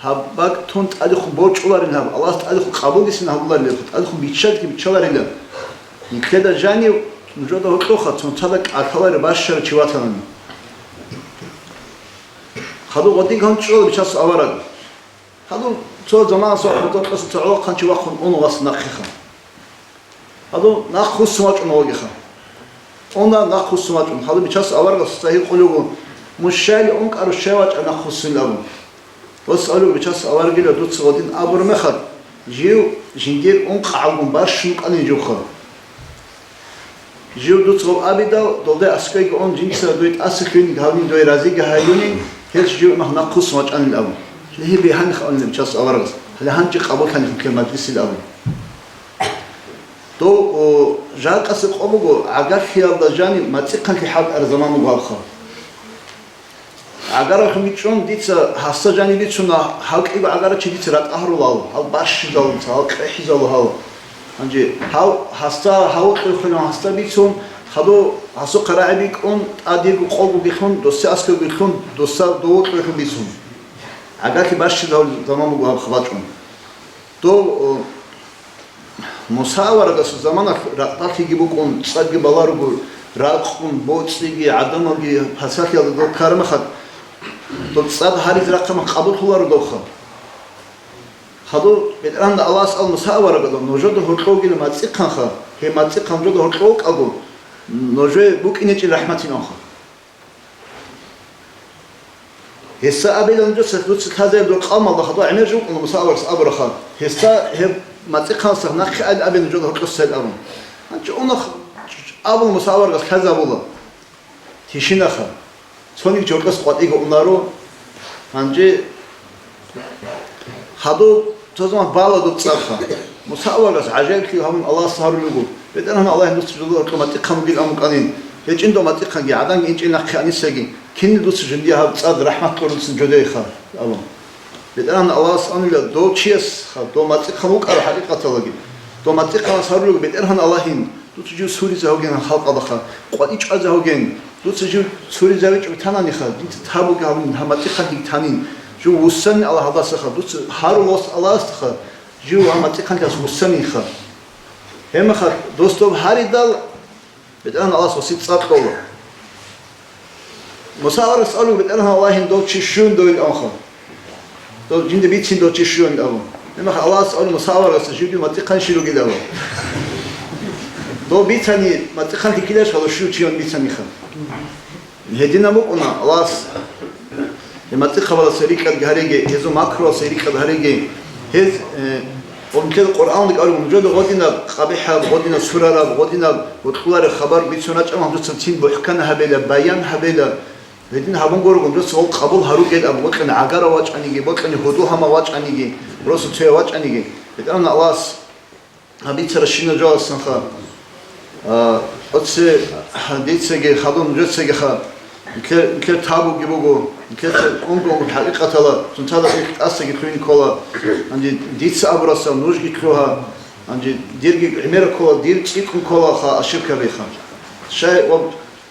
Гьаб бакӀ тун тӀадехун борчӀуларин гьаб, Аллагьас тӀадехун къабулгицин гьабуларилаб, тӀадехун биччадги биччаларила. Нилъеда жанив нужеда гьоркьоха цонцада кӀалъалареб бащарав чи ватанани. Хадуб гъодин гьанчӀола Бичасул авараг. Хадуб цо заманасда гьоркьоса цо гӀолохъанчи вахъун уна вас нахъеха. Гьадин нахъ вуссун вачӀун вагиха. Унда нахъ вуссун вачӀун. Гьадин Бичасул аварагас цо гьикъулев вуго, мун щайилан ункъарав щай вачӀа нахъ вуссунилан абун. Дос абулеб Бичасул аварагила дуца гъодин абураб мехалъ, жив жиндир ункъгӀалгун барщун вукӀанин живха. Жив дуца гъоб абидал, долде аскӀойги ун жинца дуе тӀаса кквейин гьавнин дуе разиги гьаюнин, гьелъ жив нахъ вуссун вачӀанин абун. Гьеб гьанихъ абунила Бичасул аварагас, гьале гьанже къабуллъанихъ нилъер мажлисил абун. Дов, о, жакъасеб къо буго, гӀагарлъиялда жаниб мацӀихъанлъи хӀалтӀараб заман буго гьабха. ГӀагаралъун бичӀчӀун дица гьасда жаниб бицуна, гьав кӀиго гӀагарав чи дица ратӀа гьарулал, гьав барщизалуца, гьав къехӀизалу гьав. Гьанже гьав гьасда, гьав кьурхъулан гьасда бицун, хадув гьасухъа рагӀи бикӀун, тӀад дирго къо бугелъун, досде аскӀовгелъун, досда дов кьурхъун бицун. ГӀагарлъи барщизабулеб заман буго гьаб хабачӀун. Дов, о, Муса аварагасул заманалъ ракьалъиги букӀун, цӀадги баларуго, ракъун, боцӀиги, гӀадамалги пасалъиялда дол ккараб мехалъ, дол цӀад гьаризе рахъараб мехалъ къабуллъуларо довха. Хадур БетӀергьан Аллагьас ал Муса аварагада, нужеда гьоркьов вугилан мацӀихъанха, гьеб мацӀихъан нужеда гьоркьов вукӀаго, нужее букӀинечӀин рахӀматин авха. Гьесда абила нужеца дуца лъазаб дур къавмалда хадув гӀемер жо вукӀуна Муса аварагас абураб хабар. Гьесда гьеб мацӀихъанасда нахъе айилан абе нужеда гьоркьоса цайилан абун. Гьанже унахъ абун Муса аварагас лъазабула. Тишинаха. Цониги чи гьоркьоса къватӀиго унаро. Гьанже Хадуб цо заман бала доб цӀарха. Муса аварагас гӀажаиблъи гьабун Аллагьасда гьарулел руго, БетӀергьан Аллагьин дуца жодор гьоркьоб матӀихъан бугилан букӀанин, гьечӀин доб матӀихъанги, гӀаданги инчӀин нахъе анисаги, кинни дуца жиндие гьаб цӀад рахӀмат кьурулцин жодейха, абун. БетӀергьан Аллагьас анила дов чиясха, дов матӀихъан вукӀарав хӀакъикъаталаги, дов матӀихъанас гьарулел руго БетӀергьан Аллагьин, Дуца жив суризе гьавген халкъалдаха, къватӀи чӀвазе гьавген. Дуца жив суризавичӀого тананиха, дица табуги гьабун, гьаб матӀихъанги танин. Жив вуссанин Аллагьасдаха, дуца гьарулас Аллагьасдаха, жив гьаб матӀихъанги вуссанинха. Гьебмехалъ дос доб гьаридал, БетӀергьан Аллагьас гьесие цӀар кьола. Муса аварагас абула, БетӀергьан Аллагьин дов чи щун довил анха. Дов жинда бицин дов чи щун абун. Гьебмехалъ Аллагьас абула Муса аварагасда, жив див матӀихъан щиб ругилан абун. Дов бицани, матӀихъан лъикӀилаш гьалу щив чиян бицаниха. Гьединаб букӀуна Аллагьас. Гьеб матӀихъабаздаса рикӀкӀад гьареги, гьезул макруялдаса рикӀкӀад гьареги. Гьез, э, гъоб нилъеда Къуръаналда кӀалун, нужеда гъодинаб къабихӀаб, гъодинаб сурараб, гъодинаб бокьулареб хабар бицун рачӀа, гьанжеца цин бухӀкан гьабейилан, баян гьабейилан. Гьедин гьабун гурого, нужеца гъоб къабул гьаругел абун, бокьани гӀагарав вачӀаниги, бокьани гьудул-гьамал вачӀаниги, росу цояв вачӀаниги. БетӀергьан Аллагьас гьаб бицарабщинаб жоялдасанха, а, оце дицаги хадуб нужецаги ха, нилъер, нилъер табуги буго, нилъеца унго хӀакъикъаталда, цунцада их тӀасаги лъугьин ккола. Гьанже дица абурасда нужги лъугьа, гьанже дирги гӀемераб ккола, дир цӀикӀкӀун ккола ха ошибкабиха. Щай ва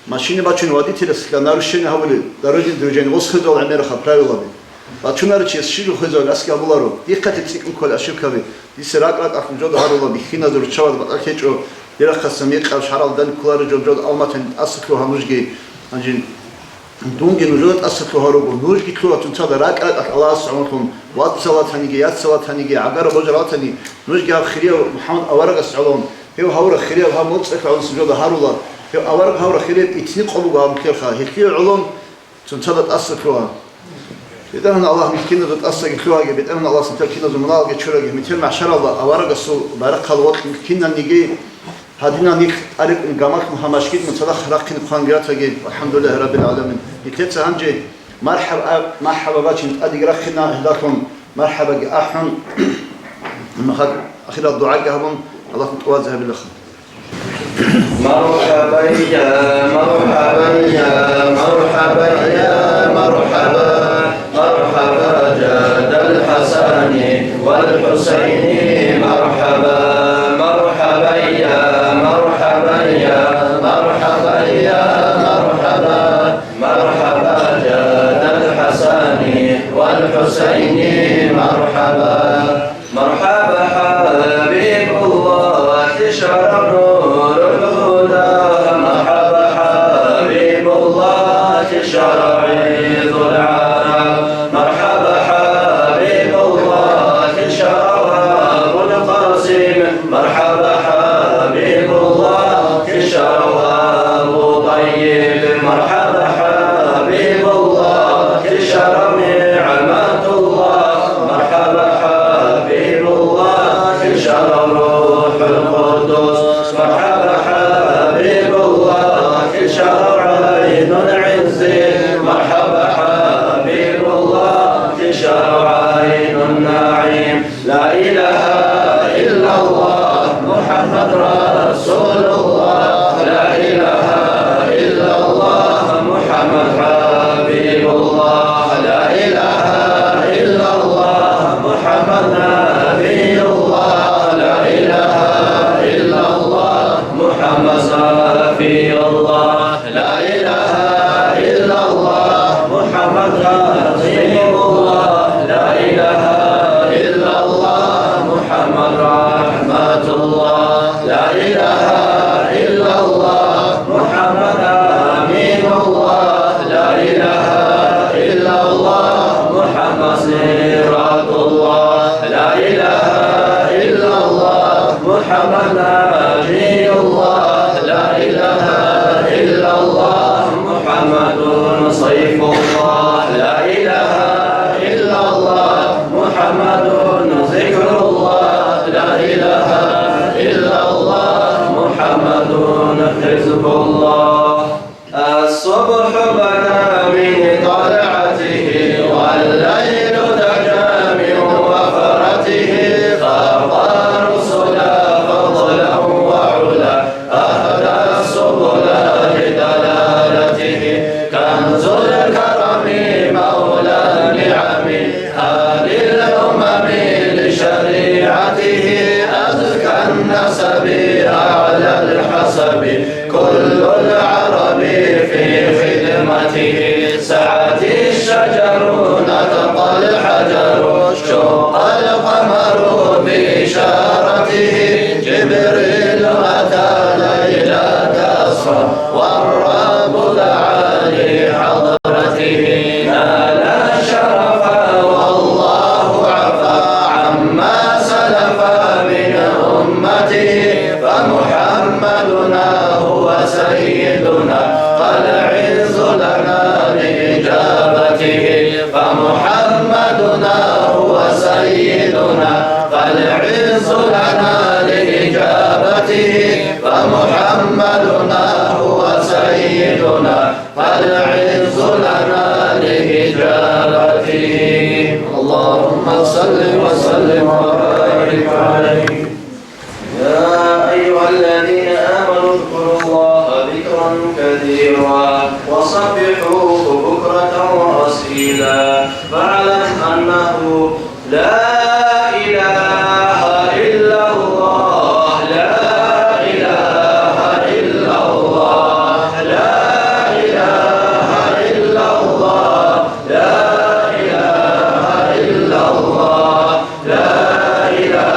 Машина бачун водителасха нарушение гьабулел, дорожное движение, гъос хвезал гӀемерха правилаби. Бачунаричияс щиб хвезал аски гьабуларо, дихъалъе цӀикӀкӀун кколел ошибкаби, дица ракӀ-ракӀалъ нужеда гьарула, бихьиназул руччабаз батӀалъ гьечӀо, дирахъаса мекъаб шаргӀалда данде кколареб жо нужеда алматани тӀаса лъугьа нужги, гьанже дунги нужеда тӀаса лъугьа руго, нужги лъугьа цунцада ракӀ-ракӀалъ Аллагьас гӀумрулъун, вацал ватаниги, яцал ватаниги, гӀагар божар ватани, нужги гьаб хирияб МухӀаммад аварагас гӀолон, Гьев гьавра хирияб гьаб моцӀалъ гӀоло сужда гьарула. Гьев авараг гьавра хирияб итни къо буго гьаб мехалъ. Гьелъие гӀолон Сунцада тӀаса лъугьа. БетӀергьан Аллагь, мискиназда тӀасаги лъугьаги, БетӀергьан Аллагь, сунцал киназул муналги чураги, метер махӀшаралда аварагасул байрахъал вокьун киналниги, гьадинал нилъ тӀарикъун гамалъун гьаб мажгит мун цадахъ рахъине хъванги ратаги, валхӀамдулиллагьи раббил гӀаламин. Нилъеца гьанже мархӀаб-, мархӀаба бачун тӀадеги рахъина гьелдалъун, мархӀабаги ахӀун, ахирал дугӀаги гьабун, Аллагьас тӀубазе гьабилаха. مرحبا يا مرحبا يا مرحبا يا مرحبا، مرحبا جد الحسن والحسين، مرحبا، مرحبا يا مرحبا يا مرحبا يا مرحبا، مرحبا جد الحسن والحسين، مرحبا. مرحبا حبيب الله، تشرع نور الهدى. مرحبا حبيب الله، تشرع عيد العرب. مرحبا حبيب الله، تشرع أبو القاسم. مرحبا حبيب الله، تشرع أبو طيب. مرحبا حبيب الله، تشرع نعمة الله. مرحبا حبيب الله، تشرع روح القدس. مرحبا حبيب الله، تشرع عين العز. مرحبا حبيب الله، تشرع عين النعيم. لا إله إلا الله محمد رسول الله. لا إله إلا الله محمد حبيب الله. لا إله إلا الله محمد نبي الله. لا إله إلا الله محمد صفي الله. لا إله إلا الله محمد رحيم الله. لا إله إلا الله محمد رحمة الله. لا إله إلا الله محمد أمين الله. لا إله إلا الله محمد صراط الله. لا إله إلا الله محمد نبي الله. لا إله إلا الله محمد سيف الله. لا إله إلا الله محمد ذكر الله. لا إله إلا الله محمد حزب الله. الصبح بدا من طلعته والليل دجى من وفرته، فأعطى رسلا فضلا وعلا، أهدى السبل بدلالته. كنز الكرم مولى النعم، هادي الأمم لشريعته، أزكى النسب أعلى الحسب، كل العرب في خدمته. سعت الشجر نطق الحجر، شق القمر بإشارته. جبريل أتى ليلة أسرى، والرب دعا لحضرته. نال الشرف والله عفا عما سلف من أمته، فمحمدنا هو سيدنا، فالعز لنا لإجابته. فمحمدنا هو سيدنا، فالعز لنا لإجابته. فمحمدنا هو سيدنا، فالعز لنا لإجابته. اللهم صل وسلم وبارك عليه. يا أيها الذين آمنوا اذكروا الله ذكرا كثيرا وسبحوه بكرة وأصيلا. فاعلم أنه لا إله إلا الله، لا إله إلا الله، لا إله إلا الله، لا إله إلا الله، لا إله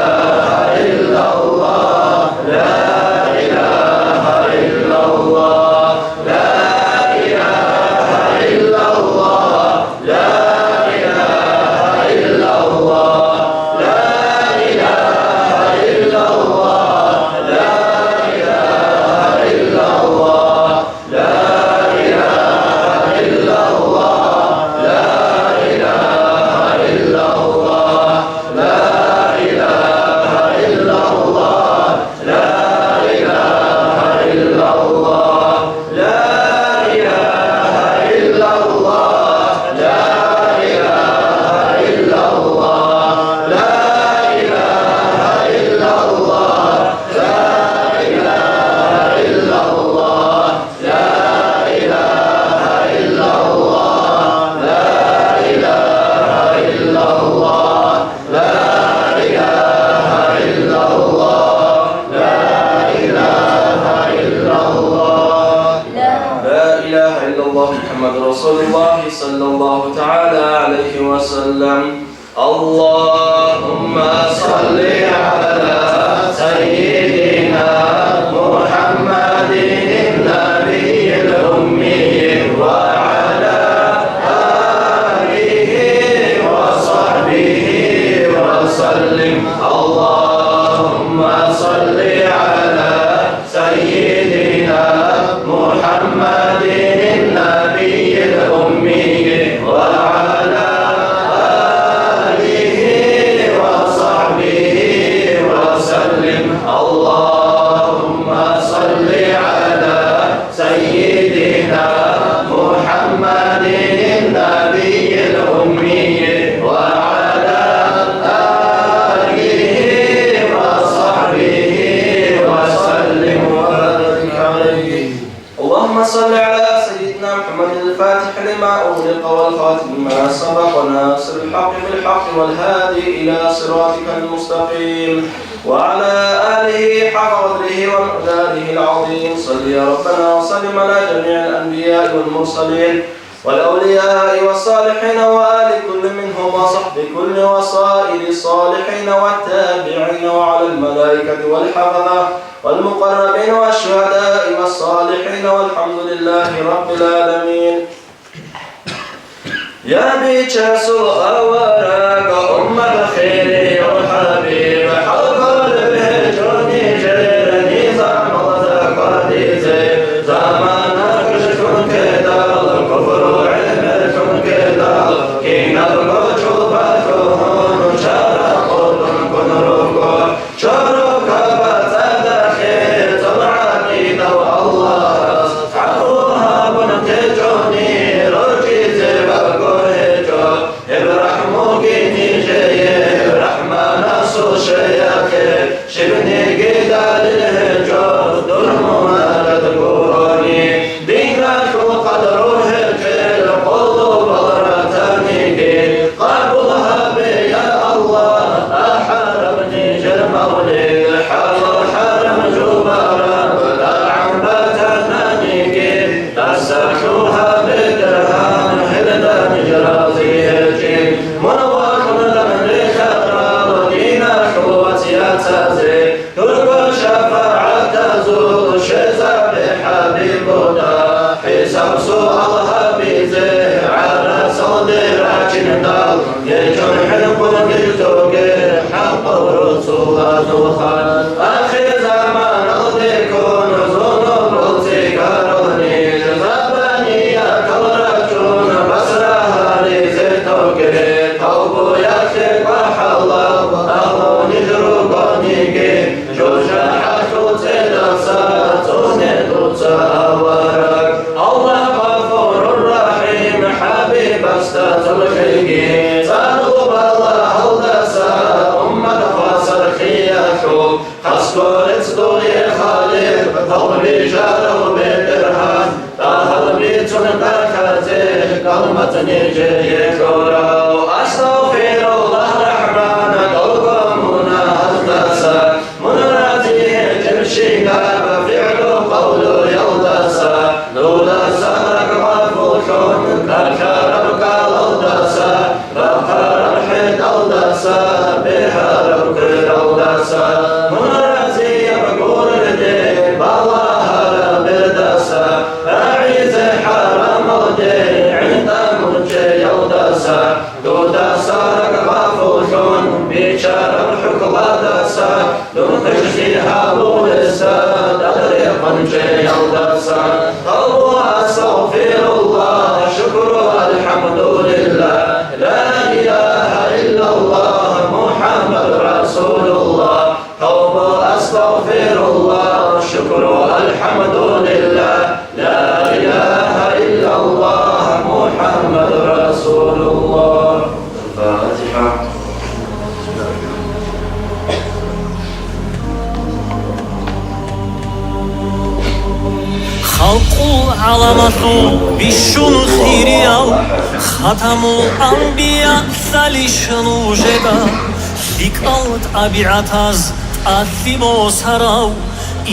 إلا الله، لا إله إلا الله، لا إله إلا الله، لا إله إلا الله. وسلم. اللهم صل على سيدنا محمد النبي الأمي وعلى آله وصحبه وسلم. اللهم صل على سيدنا محمد النبي الأمي وعلى آله وصحبه وسلم. اللهم صل على سيدنا محمد النبي الأمي وعلى آله وصحبه وسلم وبارك عليه. اللهم صل على سيدنا محمد الفاتح لما أغلق والخاتم لما سبق ناصر الحق بالحق والهادي إلى صراطك المستقيم وعلى آله حق قدره ومقداره العظيم. صل يا ربنا وسلم على جميع الأنبياء والمرسلين والأولياء والصالحين وآل كل منهم وصحب كل وسائر الصالحين والتابعين وعلى الملائكة والحفظة والمقربين والشهداء والصالحين والحمد لله رب العالمين. Я бичасул авараг, уммат хирияб хӀабиб, хӀалкӀолеб гьечӀо нижер низамалда хьвадизе. Замана кьуналъун ккедал, куфру гӀемерлъун ккедал, кинабго чӀулбалъун чара къотӀун ккун руго. Чорокаб цӀадахъе цо гӀакъидав Аллагьас гӀафу гьабун течӀони, рорчӀизе барго гьечӀо. Гьеб рахӀмуги нижее, РахӀманасул шайихъе, щибниги далил гьечӀо дур мунагьал гурони. Диналъул къадру гьечӀел къулубал ратаниги къабул гьабе, я Аллагь, ахӀараб нижер мавлид, хӀалал-хӀарам жубараб тӀагӀам батананиги, тӀаса лъугьа бетӀергьан, гьелда ниж рази гьечӀин. Мун вокьун данде лъарал диналъул вацияцазе, дурго шафагӀатазул щвезабе ХӀабибуда, хӀисаб-суал гьабизе гӀарасалде рачиндал, гьечӀон хӀинкъун ниж тоге хӀакъав рацулазул хан. Ахирзаманалдеккун зунубал цӀикӀкӀарал ниж, забаниятал рачун, басра гьаризе тоге, тавбуялъе кӀвар хӀалал агьлу ниж ругониги, жужахӀалъул цӀедаса цӀуне дуца авараг. Аллагь Гъафурур Рахим, ХӀабибасда цӀурхьиги, цӀар лъугьала гьалдаса уммат хвасарлъиялъул. Хасго рецц дуе, Халикъ, тавбу бижарав БетӀергьан, тӀагьал бицун кӀалъазе, кӀалмацӀ нижее кьурав. Астагъфируллагь, РахӀман, дов мунагьаздаса, мун рази гьечӀебщинаб фигӀлу-къавлуялдаса, дудаса ракӀ гъафуллъун кӀалъараб кӀалалдаса, бахъараб хӀетӀалдаса, бегьараб квералдаса, мун разияб гурде балагьараб бердаса, рагӀизе хӀарамалде гӀинтӀа мунчеялдаса, дудаса ракӀ гъафуллъун бичараб хӀукмуялдаса, дун хъизан гьабулеса, дагъри къанчӀеялдаса. Тавбу, астагъфируллагь, шукру, алхӀамдулиллагь, ла илагьа иллаллагь, МухӀаммад расулуллагь. Тавбу, астагъфируллагь, шукру, алхӀамдулиллагь, ла илагьа иллаллагь, МухӀаммад расулуллагь. Фатиха. Халкъул гӀаламалъул бищун хирияв, Хатамул Анбиялъалищ нужеда, лъикӀал тӀабигӀатаз тӀалъи босарав,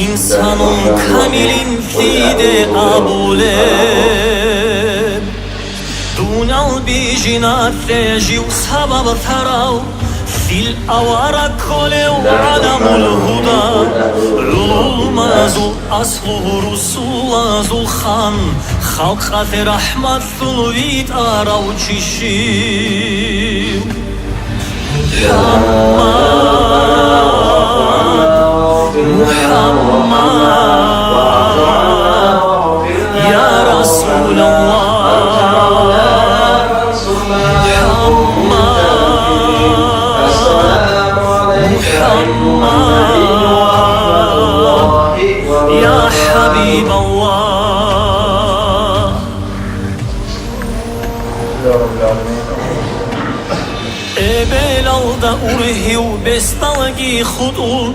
инсанул камилин лъиде абулеб? Мунал бижиналъе жив сабаб тарав, лъил авараг кколев гӀаламул гьуда, гӀулумазул аслу, русулазул хан, халкъалъе рахӀматлъун витӀарав чи щив? محمد، محمد، يا رسول الله. محمد، محمد، يا حبيب الله. Эбелалда ургьив бесдалги хутӀун,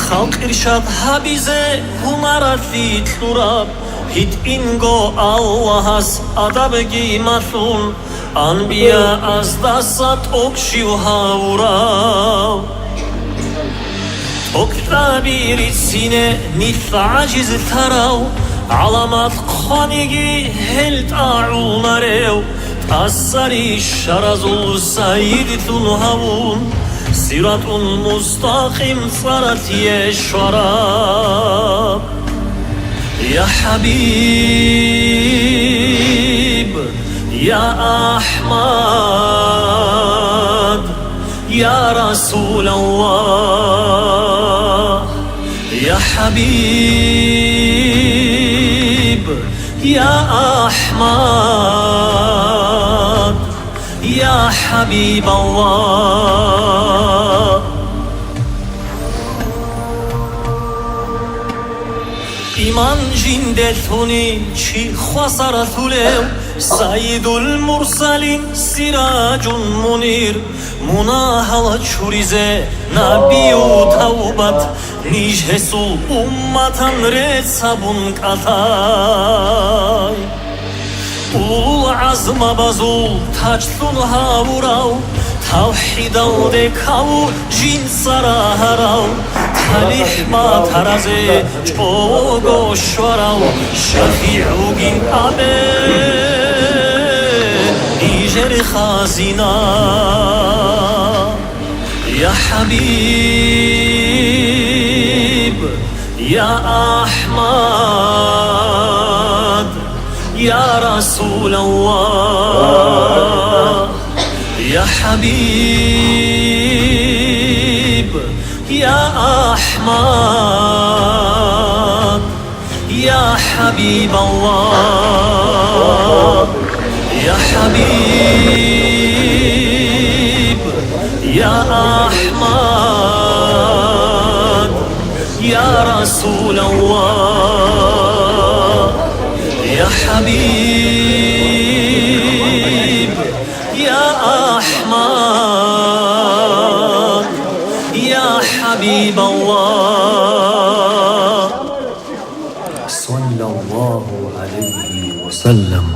халкъ иршад гьабизе гьунаралъи кьураб, гьитӀинго Аллагьас адабги малъун, анбияаздаса тӀокӀ щив гьавурав. ТӀокӀаби рицине нилъ гӀажиз тарав, гӀаламат хъваниги гьел тӀагӀунарев, тӀасари шаразул сайидлъун гьавун, сиратун мустакъим цӀаралъе щвараб. يا حبيب، يا أحمد، يا رسول الله، يا حبيب، يا أحمد، يا حبيب الله. Иман жинде лъуни чи хвасарлъулев, Сайидул Мурсалин, Сираджун Мунир, мунагьал чуризе набию тавбат, ниж гьесул умматан рецц гьабун кӀалъай. Улул гӀазмабазул тачлъун гьавурав, тавхӀидалде каву жинца рагьарав, талихӀ батаразе чӀого щварав, шафигӀ вугин абе нижер хазина. يا حبيب، يا أحمد، يا رسول الله، يا حبيب، يا أحمد، يا حبيب الله، يا حبيب، يا أحمد، يا رسول الله، يا حبيب، يا أحمد، يا حبيب الله. صلى الله عليه وسلم.